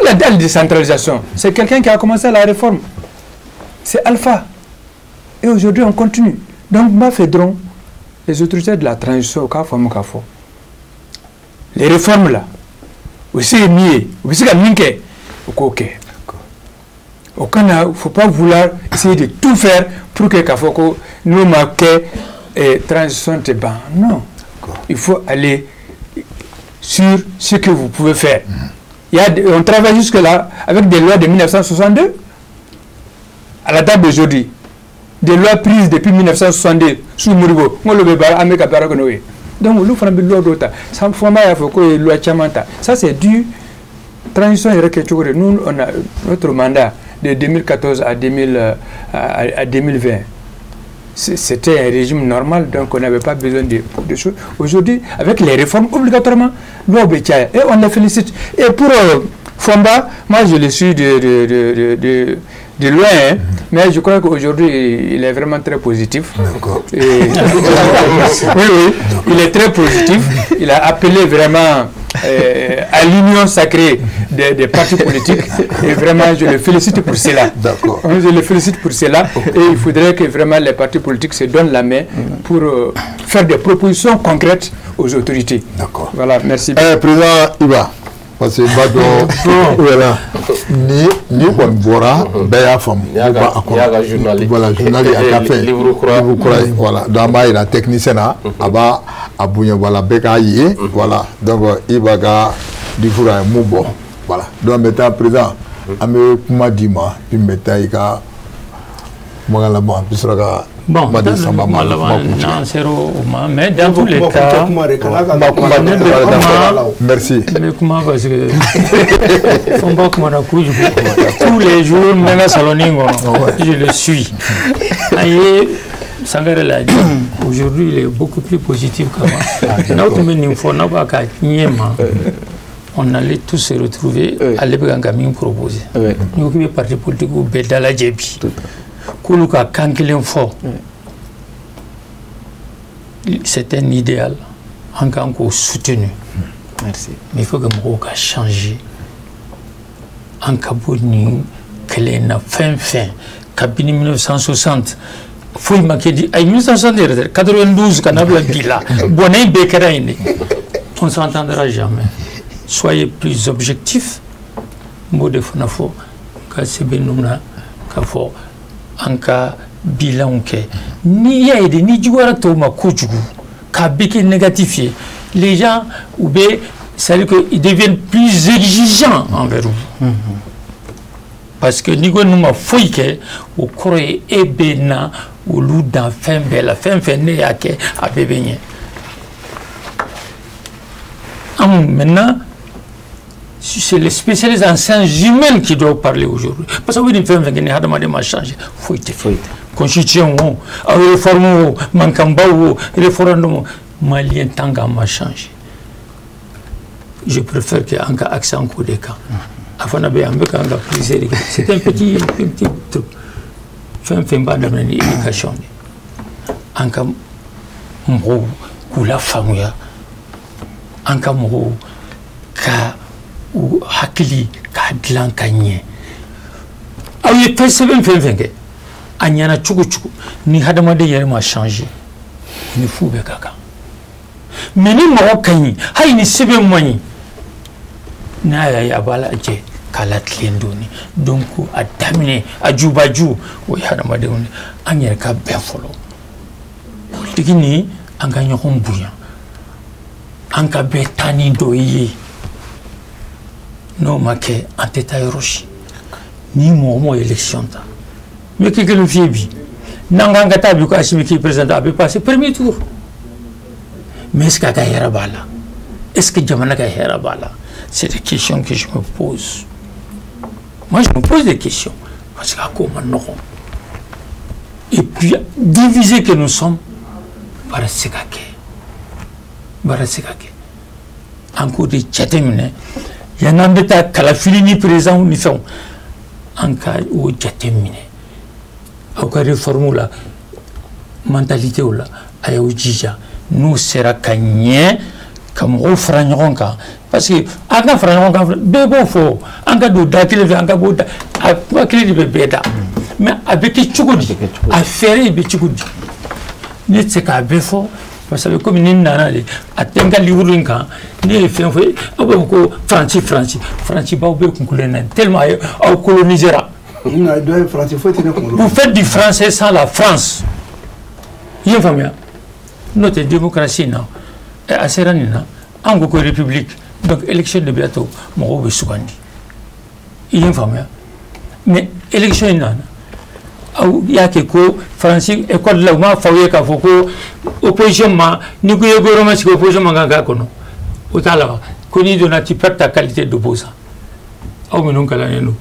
La décentralisation, c'est quelqu'un qui a commencé la réforme. C'est Alpha. Et aujourd'hui, on continue. Donc, ma fédron, les autorités de la transition, au les réformes là, aussi mieux, aussi ok. Il ne faut pas vouloir essayer de tout faire pour que Kafoko nous marque et transition te ban. Non. Il faut aller sur ce que vous pouvez faire. On travaille jusque-là avec des lois de 1962 à la date d'aujourd'hui. Des lois prises depuis 1962 sous Modibo. Donc, nous faisons des lois d'autres. Ça, c'est dû. Transition. Nous, on a notre mandat de 2014 à 2020. C'était un régime normal, donc on n'avait pas besoin de choses. Aujourd'hui, avec les réformes, obligatoirement, nous et on les félicite. Et pour Fomba, moi je le suis de loin, hein, mais je crois qu'aujourd'hui, il est vraiment très positif. Et, oui, oui, il est très positif. Il a appelé vraiment à l'union sacrée des partis politiques. Et vraiment, je le félicite pour cela. D'accord. Je le félicite pour cela. Okay. Et il faudrait que vraiment les partis politiques se donnent la main pour faire des propositions concrètes aux autorités. D'accord. Voilà, merci. Président Iba, parce que voilà, ni kɔni bɔra bɛɛ y'a faamu. Voilà, journal a ka fɛn. Livre kura. Voilà, donc an b'a yira technicien na, a b'a a bonya, voilà, bɛɛ k'a ye, voilà. Donc Iba ka livre a ye mun bɔ, voilà. Donc maintenant président, an bɛ kuma d'i ma, puis maintenant i ka kumakan laban, an bɛ sɔrɔ ka. Bon, mais dans tous les cas, merci. Parce que tous les jours, même à Saloningo, je le suis. Sangaré l'a dit, aujourd'hui, il est beaucoup plus positif qu'avant. On allait tous se retrouver à l'Ebgangaming proposé. Nous sommes parti politique au Bedala Djebi. Koulouka Kankilen fort. C'est un idéal en tant qu'on soutenu. Merci. Mais il faut que Moroka change. En Kabouni, qu'elle n'a fin fin. Kabini 1960 foyi ma kɛ di, ayi, 1960 yɛrɛ tɛ, 92 ka na bila bi la, bɔnɛ in bɛɛ kɛra yen de. On s'entendra jamais. Soyez plus objectif. N b'o de fana fɔ ka sɛbɛn ninnu na k'a fɔ an ka bilanw kɛ. N'i y'a ye de, ni juguyara tɔw ma kojugu k'a bɛɛ kɛ négatif ye, les gens u bɛ, c'est-à-dire qu'ils deviennent plus exigeants envers vous. Parce que n'i ko ninnu ma foyi kɛ, o kɔrɔ ye e bɛ na olu dan fɛn bɛɛ la, fɛn fɛn ne y'a kɛ, a bɛɛ bɛ ɲɛ. Anw maintenant, c'est les spécialistes en sciences humaines qui doivent parler aujourd'hui. Parce que ni fɛn fɛn kɛ, ni hadamaden ma changer, foyi tɛ. Foyi tɛ. Constitution o, aw réforme o, mankanbaw o, référendum o, malien tant qu'an ma changer. Je préfère que an ka accent k'o de kan. A fana bɛ an bɛ k'an ka prise de kɛ. C'est un petit truc. Fɛn fɛn b'a daminɛ ni éducation de. An ka mɔgɔw k'u lafaamuya, an ka mɔgɔw ka u hakili k'a dilan ka ɲɛ. Aw ye fɛn sɛbɛn fɛn fɛn kɛ, a ɲɛna cogo cogo, ni hadamaden yɛrɛ ma changer, ni fu bɛ ka kan. Mais ni mɔgɔ ka ɲi, hali ni sɛbɛn man ɲi, n'a y'a ye a b'a lajɛ k'a latilen dɔɔni. Donc a daminɛ a jubaju, o ye hadamadenw de, an yɛrɛ ka bɛn fɔlɔ. Politiki ni an ka ɲɔgɔn bonya, an ka bɛɛ taa ni dɔ ye. N'o ma kɛ, an tɛ taa yɔrɔ si. Ni mɔgɔ mɔgɔ ye élection ta, n bɛ kelen f'i ye bi, n'an k'an ka taa bi ko Assimi k'i président, a bɛ passer premier tour. Mais est-ce que a ka hɛrɛ b'a la? Est-ce que jamana ka hɛrɛ b'a la? C'est des questions que je me pose. Moi, je me pose des questions parce que a ko ma nɔgɔn. Et puis divisés que nous sommes, baara tɛ se ka kɛ, baara tɛ se ka kɛ. An k'o de jateminɛ yann'an bɛ taa kalafili ni président ni fɛnw, an ka o jateminɛ. Aw ka réforme la, mentalité la, a y'aw jija n'u sera ka ɲɛ ka mɔgɔw fara ɲɔgɔn kan, parce que an ka fara ɲɔgɔn kan, bɛɛ b'o fɔ, an ka don da kelen fɛ, an ka b'o da, a kuma kelen de bɛ bɛɛ da. Mais a bɛ kɛ cogo di? A fɛɛrɛ bɛ cogo di? Ne tɛ se k'a bɛɛ fɔ parce que komi ni nana de, a tɛ n ka livre in kan. Ne ye fɛn fɔ, aw b'a fɔ ko Faransi, Faransi, Faransi b'aw bɛɛ kunkolo in na tellement aw colonisera. Dɔ ye Faransi foyi tɛ ne kunkolo. Vous faites du français sans la France. I ye faamuya? N'o tɛ, démocratie na, a sera nin na, an ko ko république, donc élection de bɛ to mɔgɔw bɛ sugandi. I ye faamuya? Mais élection in nana, aw y'a kɛ ko Faransi école la, u m'a fɔ aw ye k'a fɔ ko opposition ma, n'i ko i ye gouvernement sigi, opposition man kan k'a kɔnɔ, o t'a la wa? Ko n'i donna, tu perds ta qualité d'opposant. Aw minnu kalannen don,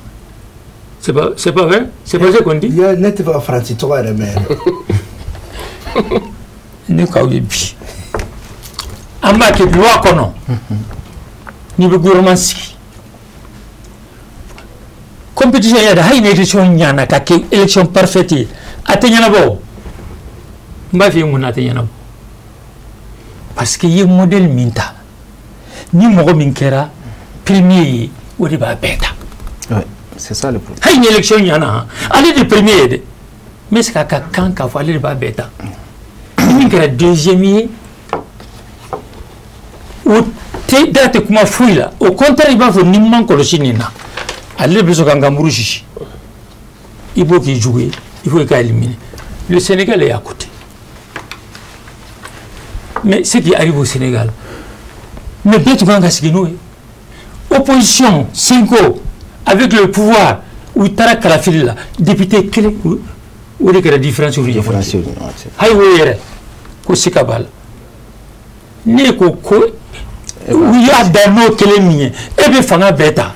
c'est pas vrai? C'est pas ce qu'on dit? Ne tɛ fɛ ka Faransi tɔgɔ yɛrɛ mɛn yɛrɛ. Ne k'aw ye bi, an b'a kɛ loi kɔnɔ, n'i bɛ gouvernement sigi, compétition yɛrɛ, hali ni élection ɲana ka kɛ élection parfaite ye, a tɛ ɲɛnabɔ. N b'a f'i ye mun na a tɛ ɲɛnabɔ? Parce que i ye modèle min ta, ni mɔgɔ min kɛra premier ye, o de b'a bɛɛ ta. Ouais, c'est ça le problème. Hali ni élection ɲana, ale de premier ye dɛ, mais est ce que a ka kan k'a fɔ ale de b'a bɛɛ ta? Ni min kɛra deuxième ye, o tɛ da tɛ kuma foyi la. Au contraire, i b'a fɔ ni man kɔlɔsi nin na, ale de bɛ sɔn k'an ka muru sisi. I b'o k'i jugu ye, il faut k'a éliminer. Le Sénégal est à côté, mais ce qui arrive au Sénégal, mais bɛɛ tun kan ka sigi n'o ye. Opposition cinq avec le pouvoir, u taara kalafili la, député kelen, o de kɛra différence u ni ɲɔgɔn cɛ. Hali o yɛrɛ ko sika b'a la. Ne ko ko u y'a da n'o kelen min ye, e bɛ fanga bɛɛ ta,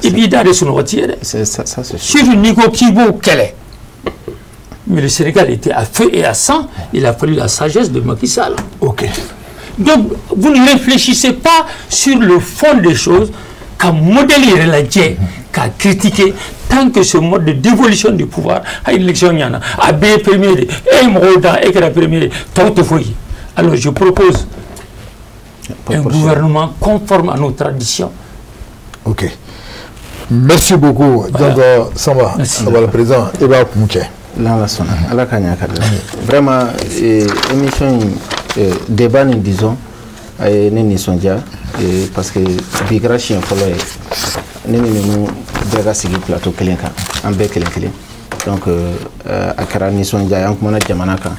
i b'i da de sunɔgɔ ti ye dɛ. Surtout n'i ko k'i b'o kɛlɛ. Mais le Sénégal était à feu et à sang. Il a fallu la sagesse de Macky Sall. Donc vous ne réfléchissez pas sur le fond des choses, ka modèle yɛrɛ lajɛ k'a critiquer. Tant que ce mode de dévolution du pouvoir, hali élection ɲana, a bɛɛ ye premier de, e ye mɔgɔw dan, e kɛra premier de, tɔw tɛ foyi ye. Alors je propose un gouvernement conforme à nos traditions. Ok. Merci beaucoup. Donc Samba, voilà président, i b'a kun cɛ. N'Ala sɔnna, Ala ka ɲa ka di. Vraiment, émission in, débat nin, disons, a ye ne nisɔndiya, parce que bi kɛra siɲɛ fɔlɔ ye ne ni ninnu bɛɛ ka sigi plateau kelen kan, an bɛɛ kelen kelen. Donc a kɛra nisɔndiya ye, an kumana jamana kan.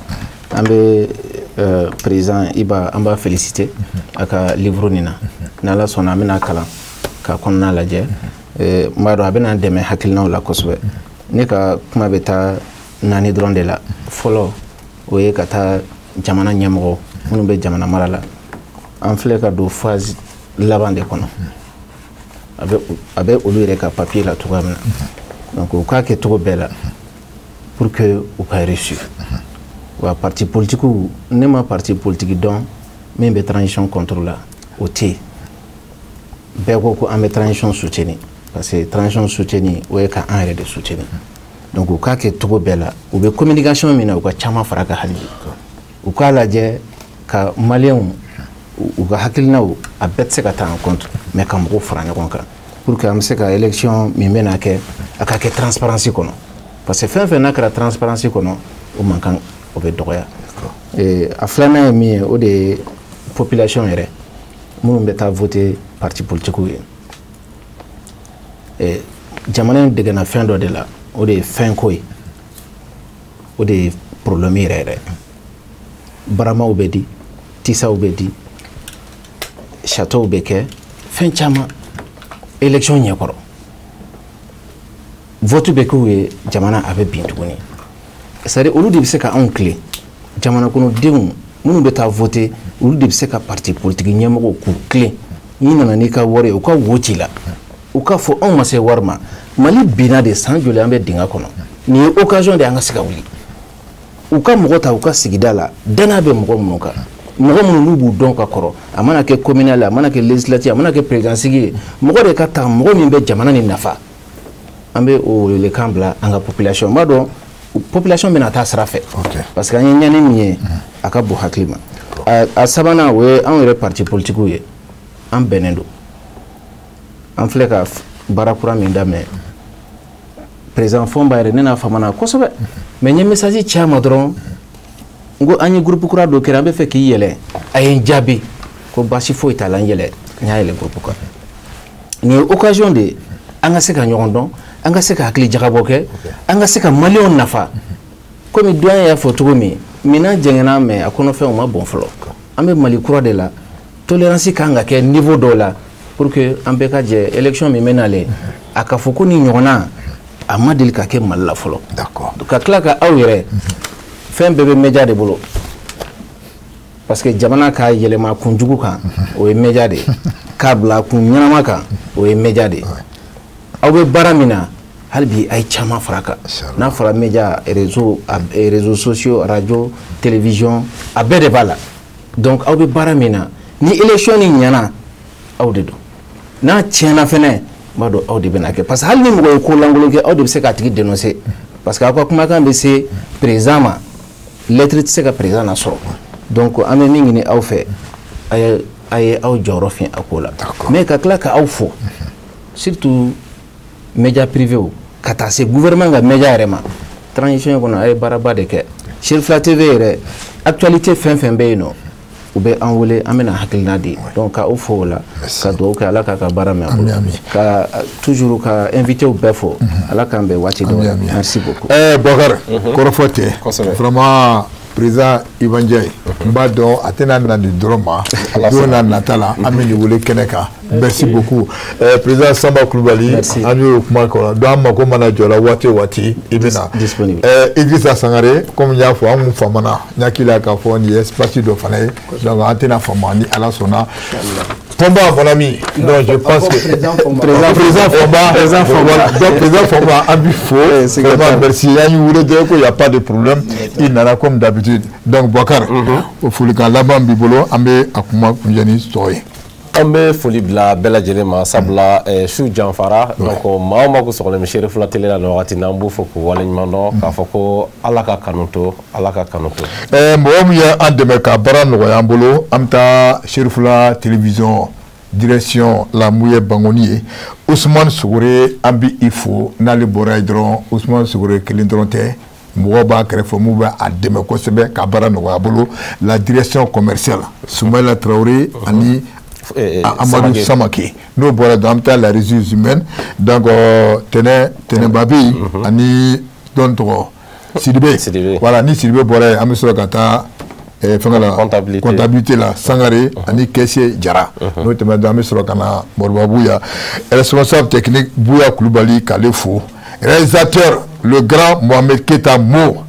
An bɛ président Iba, an b'a féliciter a ka livre nin na. N'Ala sɔnna, an bɛna kalan ka kɔnɔna lajɛ. N b'a dɔn a bɛna an dɛmɛ hakilinaw la kosɛbɛ. Ne ka kuma bɛ taa naani dɔrɔn de la. Fɔlɔ, o ye ka taa jamana ɲɛmɔgɔ minnu bɛ jamana mara la. An filɛ ka don phase laban de kɔnɔ, a bɛ olu yɛrɛ ka papier la cogoya min na. Donc u k'a kɛ cogo bɛɛ la pour que u ka réussir. Wa parti politique, ne ma parti politique dɔn min bɛ transition contre la, o tɛ yen. Bɛɛ ko ko an bɛ transition soutenir, parce que transition soutenir, o ye ka an yɛrɛ de soutenir. Donc u k'a kɛ cogo bɛɛ la, u bɛ communication min na, u ka caman fara kan hali bi. U k'a lajɛ ka maliyɛnw u ka hakilinaw, a bɛɛ tɛ se ka ta en compte, mais ka mɔgɔw fara ɲɔgɔn kan pour que an bɛ se ka élection min bɛna kɛ, a ka kɛ transparence kɔnɔ, parce que fɛn fɛn n'a kɛra transparence kɔnɔ, o mankan o bɛ dɔgɔya. A filanan ye min ye, o de ye population yɛrɛ minnu bɛ taa voter parti politique ye. Jamana in degena fɛn dɔ de la, o de ye fɛnko ye, o de ye problème yɛrɛ yɛrɛ. Baramaw bɛ di, tisaw bɛ di, château bɛ kɛ, fɛn caman élection ɲɛkɔrɔ, vote bɛ k'u ye, jamana a bɛ bin tuguni. C'est à dire, olu de bɛ se ka anw tilen, jamana kɔnɔdenw minnu bɛ taa voter, olu de bɛ se ka parti politique ɲɛmɔgɔw k'u tilen. N'i nana n'i ka wari ye, u ka wo ci la, u k'a fɔ anw ma se wari ma. Mali binna de, san joli an bɛ dingɛ kɔnɔ? Nin ye occasion de ye an ka se ka wuli. U ka mɔgɔ ta u ka sigida la, danaya bɛ mɔgɔ minnu kan, mɔgɔ minnu n'u b'u dɔn ka kɔrɔ, a mana kɛ communal, a mana kɛ législatif, a mana kɛ président sigi ye, mɔgɔ de ka ta, mɔgɔ min bɛ jamana nin nafa. An bɛ o welelekan bila an ka population. N b'a dɔn population bɛna taa sira fɛ, parce que an ye ɲani min ye, a ka bon hakili ma. A sabanan, o ye anw yɛrɛ parti politique ye. An bɛnnen don, an filɛ ka baara kura min daminɛ, président Fɔnba yɛrɛ, ne n'a famana kosɛbɛ, mais n ye message ci a ma dɔrɔn, n ko an ye groupe kura dɔ kɛra, an bɛ fɛ k'i yɛlɛ. A ye n jaabi ko baasi foyi t'a la, n yɛlɛ, n y'a yɛlɛ groupe kan. Nin ye occasion de ye an ka se ka ɲɔgɔn dɔn, an ka se ka hakili jagabɔ kɛ, an ka se ka maliyɛnw nafa. Komi doyen y'a fɔ cogo min, minan jɛngɛnna, mais a kɔnɔfɛnw ma bɔn fɔlɔ. An bɛ Mali kura de la, tolérance kan ka kɛ niveau dɔw la pour que an bɛɛ ka jɛ élection min bɛ nalen, a ka fɔ ko nin ɲɔgɔnna a ma deli ka kɛ Mali la fɔlɔ. Ka tila ka aw yɛrɛ, fɛn bɛɛ bɛ média de bolo, parce que jamana ka yɛlɛma kunjugu kan, o ye média de ye, k'a bila kun ɲɛnama kan, o ye média de ye. Aw bɛ baara min na hali bi, a ye caman fara kan. N'a fɔra média, réseau, réseaux sociaux, radio, télévision, a bɛɛ de b'a la. Donc aw bɛ baara min na, ni élection ni ɲɛna, aw de don. N'a tiɲɛna fɛnɛ, n b'a dɔn aw de bɛna kɛ, parce que hali ni mɔgɔ ye ko lankolon kɛ, aw de bɛ se k'a tigi dénoncer, parce que aw ka kumakan bɛ se président ma, lettre tɛ se ka président lasɔrɔ. Donc an bɛ min ɲini aw fɛ, a ye aw jɔyɔrɔ fi a ko la. Mais ka tila ka aw fo, surtout média privé, ka taa se gouvernement ka média yɛrɛ ma, transition in kɔnɔ, a ye baaraba de kɛ. Cherifila TV yɛrɛ, actualité fɛn fɛn bɛ yen nɔ, u bɛ an wele, an bɛna hakilina di. Donc ka aw fo o la, ka dugawu kɛ, Ala k'a ka baara mɛn a bolo, ka toujours ka invité bɛɛ fo. Ala k'an bɛn waati dɔ la. Merci beaucoup. Bɔkari, kɔrɔfɔ tɛ, vraiment, président Iba Ndiaye, n b'a dɔn a tɛna na nin dɔrɔn ma, don n'a nata la, an bɛ nin wele kɛnɛ kan. Merci beaucoup, président Samba Kulubali. An y'o kuma kɔnɔ, donc an mako mana jɔ la waati o waati, i bɛ na. Idrissa Sangare, komi n y'a fɔ, an kun famana, n hakili la k'a fɔ nin ye espace dɔ fana ye, donc an tɛna fama ni Ala sɔnna. Fomba, mon ami, donc je pense que Président Fomba. Président Fomba, Président Fomba. Donc président Fomba, an b'i fo, vraiment merci. An y'i wele dɔrɔn ko y a pas de problème, i nana comme d'habitude. Donc Boubacar, o folikan laban b'i bolo, an bɛ a kuma kuncɛ ni tɔ ye. An bɛ foli bila bɛɛ lajɛlen ma, sabula su janfara. Donc maa o maa ko sɔgɔlen bɛ Cherifila télé la nin wagati na, an b'u fɔ k'u waleɲuman dɔn, k'a fɔ ko Ala ka kanu to, Ala ka kanu to. Mɔgɔ min ye an dɛmɛ ka baara nɔgɔya an bolo, an bɛ taa Cherifila télévision. Direction la mun ye Bangoni ye. Ousmane Sogore, an bɛ i fo. N'ale bɔra yen dɔrɔn, Ousmane Sogore kelen dɔrɔn tɛ, mɔgɔw b'a kɛrɛfɛ mun bɛ a dɛmɛ kosɛbɛ ka baara nɔgɔya a bolo. La direction commerciale, Soumaïla Traoré ani Amadou Samake. N'o bɔra dɔrɔn, an bɛ taa la ressource humaine, donc Tɛnɛ Tɛnɛba bɛ yen ani dɔn tɔgɔ Sidibe. Voilà, ni Sidibe bɔra yen, an bɛ sɔrɔ ka taa fɛngɛ la, comptabilité, comptabilité la, Sangare ani caissier Jara. N'o tɛmɛna dɔrɔn, an bɛ sɔrɔ ka na Moriba Buya, responsable technique Buya Kulubali, k'ale fo. Réalisateur, le grand Mohamed Keta Mo,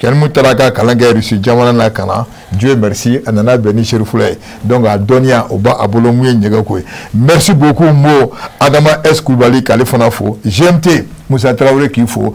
cɛni taara ka kalan kɛ Russie jamana na ka na, Dieu merci, a nana bɛn ni Serifula ye, donc a dɔnniya o b'a bolo mun ye ɲɛgɛn ko ye. Merci beaucoup Mo. Adama S Kulubali, k'ale fana fo. GMT Musa Tarawele, k'i fo.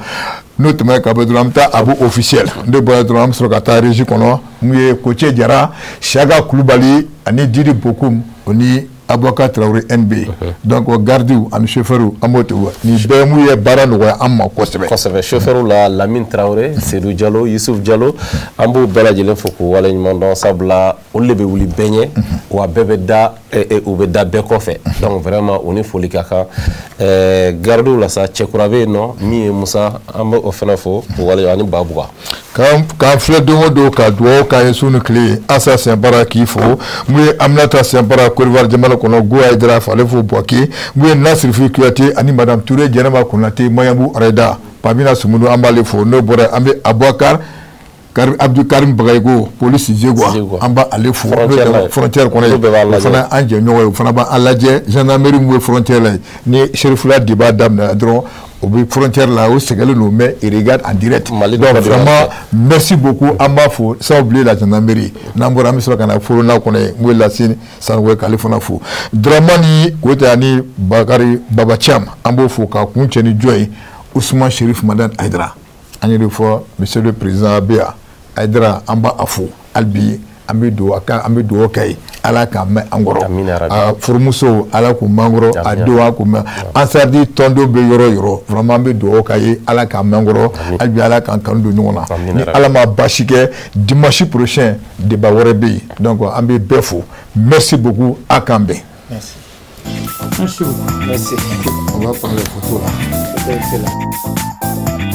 N'o tɛmɛna ka bɔ dɔrɔn, an bɛ taa Abu officiel. N'o bɔra dɔrɔn, an bɛ sɔrɔ ka taa régie kɔnɔ, mun ye Koce Jara, Siaka Kulubali ani Didi Bokum, o ni Abubakar Traoré NB. Donc gardiw ani chauffeur, an b'o to nin bɛɛ mun ye baara nɔgɔya an ma kosɛbɛ. Kosɛbɛ, chauffeur la, Lamine Traoré, Seydou Diallo, Youssouf Diallo, an b'u bɛɛ lajɛlen fo k'u waleɲuman dɔn, sabula olu de bɛ wuli bɛɛ ɲɛ, wa bɛɛ bɛ da u bɛ da bɛɛ kɔfɛ. Donc vraiment, u ni foli ka kan. Gardiw la sa, cɛkura bɛ yen nɔ min ye Musa, an bɛ o fana fo k'u wale ani Babuga. K'an filɛ don o don ka dugawu k'an ye su ni tile. Asa Sɛnpara, k'i fo. Mun ye Aminata Sɛnpara, Côte d'Ivoire jamana kɔnɔ, Goya Idara f'ale fo Buwake. Mun ye Nasirifi Kuyate ani madame Touré Jɛnɛba Konate, Mayabu Arayida Pamina Sumunu, an b'ale fo. N'o bɔra, an bɛ Abubakar Abdou Karim Bagayigo, police Zegwa, an b'ale fo. Frontière kɔnɔ yen, o fana an jɛɲɔgɔn ye, o fana b'an lajɛ. Gendarmerie mun ye frontière la ye, ni Serifula débat daminɛ dɔrɔn, o bɛ frontière la, o sɛgɛnnen don, mais il regarde en direct. Donc vraiment, merci beaucoup, an b'a fo, sans oublier la gendarmerie. N'an bɔra, an bɛ sɔrɔ ka na Forona kɔnɔ yen, n ye Lasine Sanogo, k'ale fana fo. Dramani Koyita ani Bakari Baba Thiam, an b'o fo. K'a kun cɛ ni jɔn ye? Ousmane Chérif Madani Haidara. An y'o de fɔ, monsieur le président bɛ yan, Haidara, an b'a fo hali bi. An bɛ dugawu an bɛ dugawu kɛ ye, Ala k'a mɛn an kɔrɔ, a furumuso, Ala k'u mɛn an kɔrɔ, a denw, Ala k'u mɛn. Ansardi tɔndenw bɛ yɔrɔ o yɔrɔ, vraiment, an bɛ dugawu k'a ye, Ala k'a mɛn an kɔrɔ hali bi, Ala k'an kanu don ɲɔgɔn na. Ni Ala ma baasi kɛ, dimanche prochain, débat wɛrɛ bɛ yen. Donc an bɛ bɛɛ fo, merci beaucoup, a k'an bɛn. Merci. Merci beaucoup. Merci. On va prendre les photos là. C'était excellent.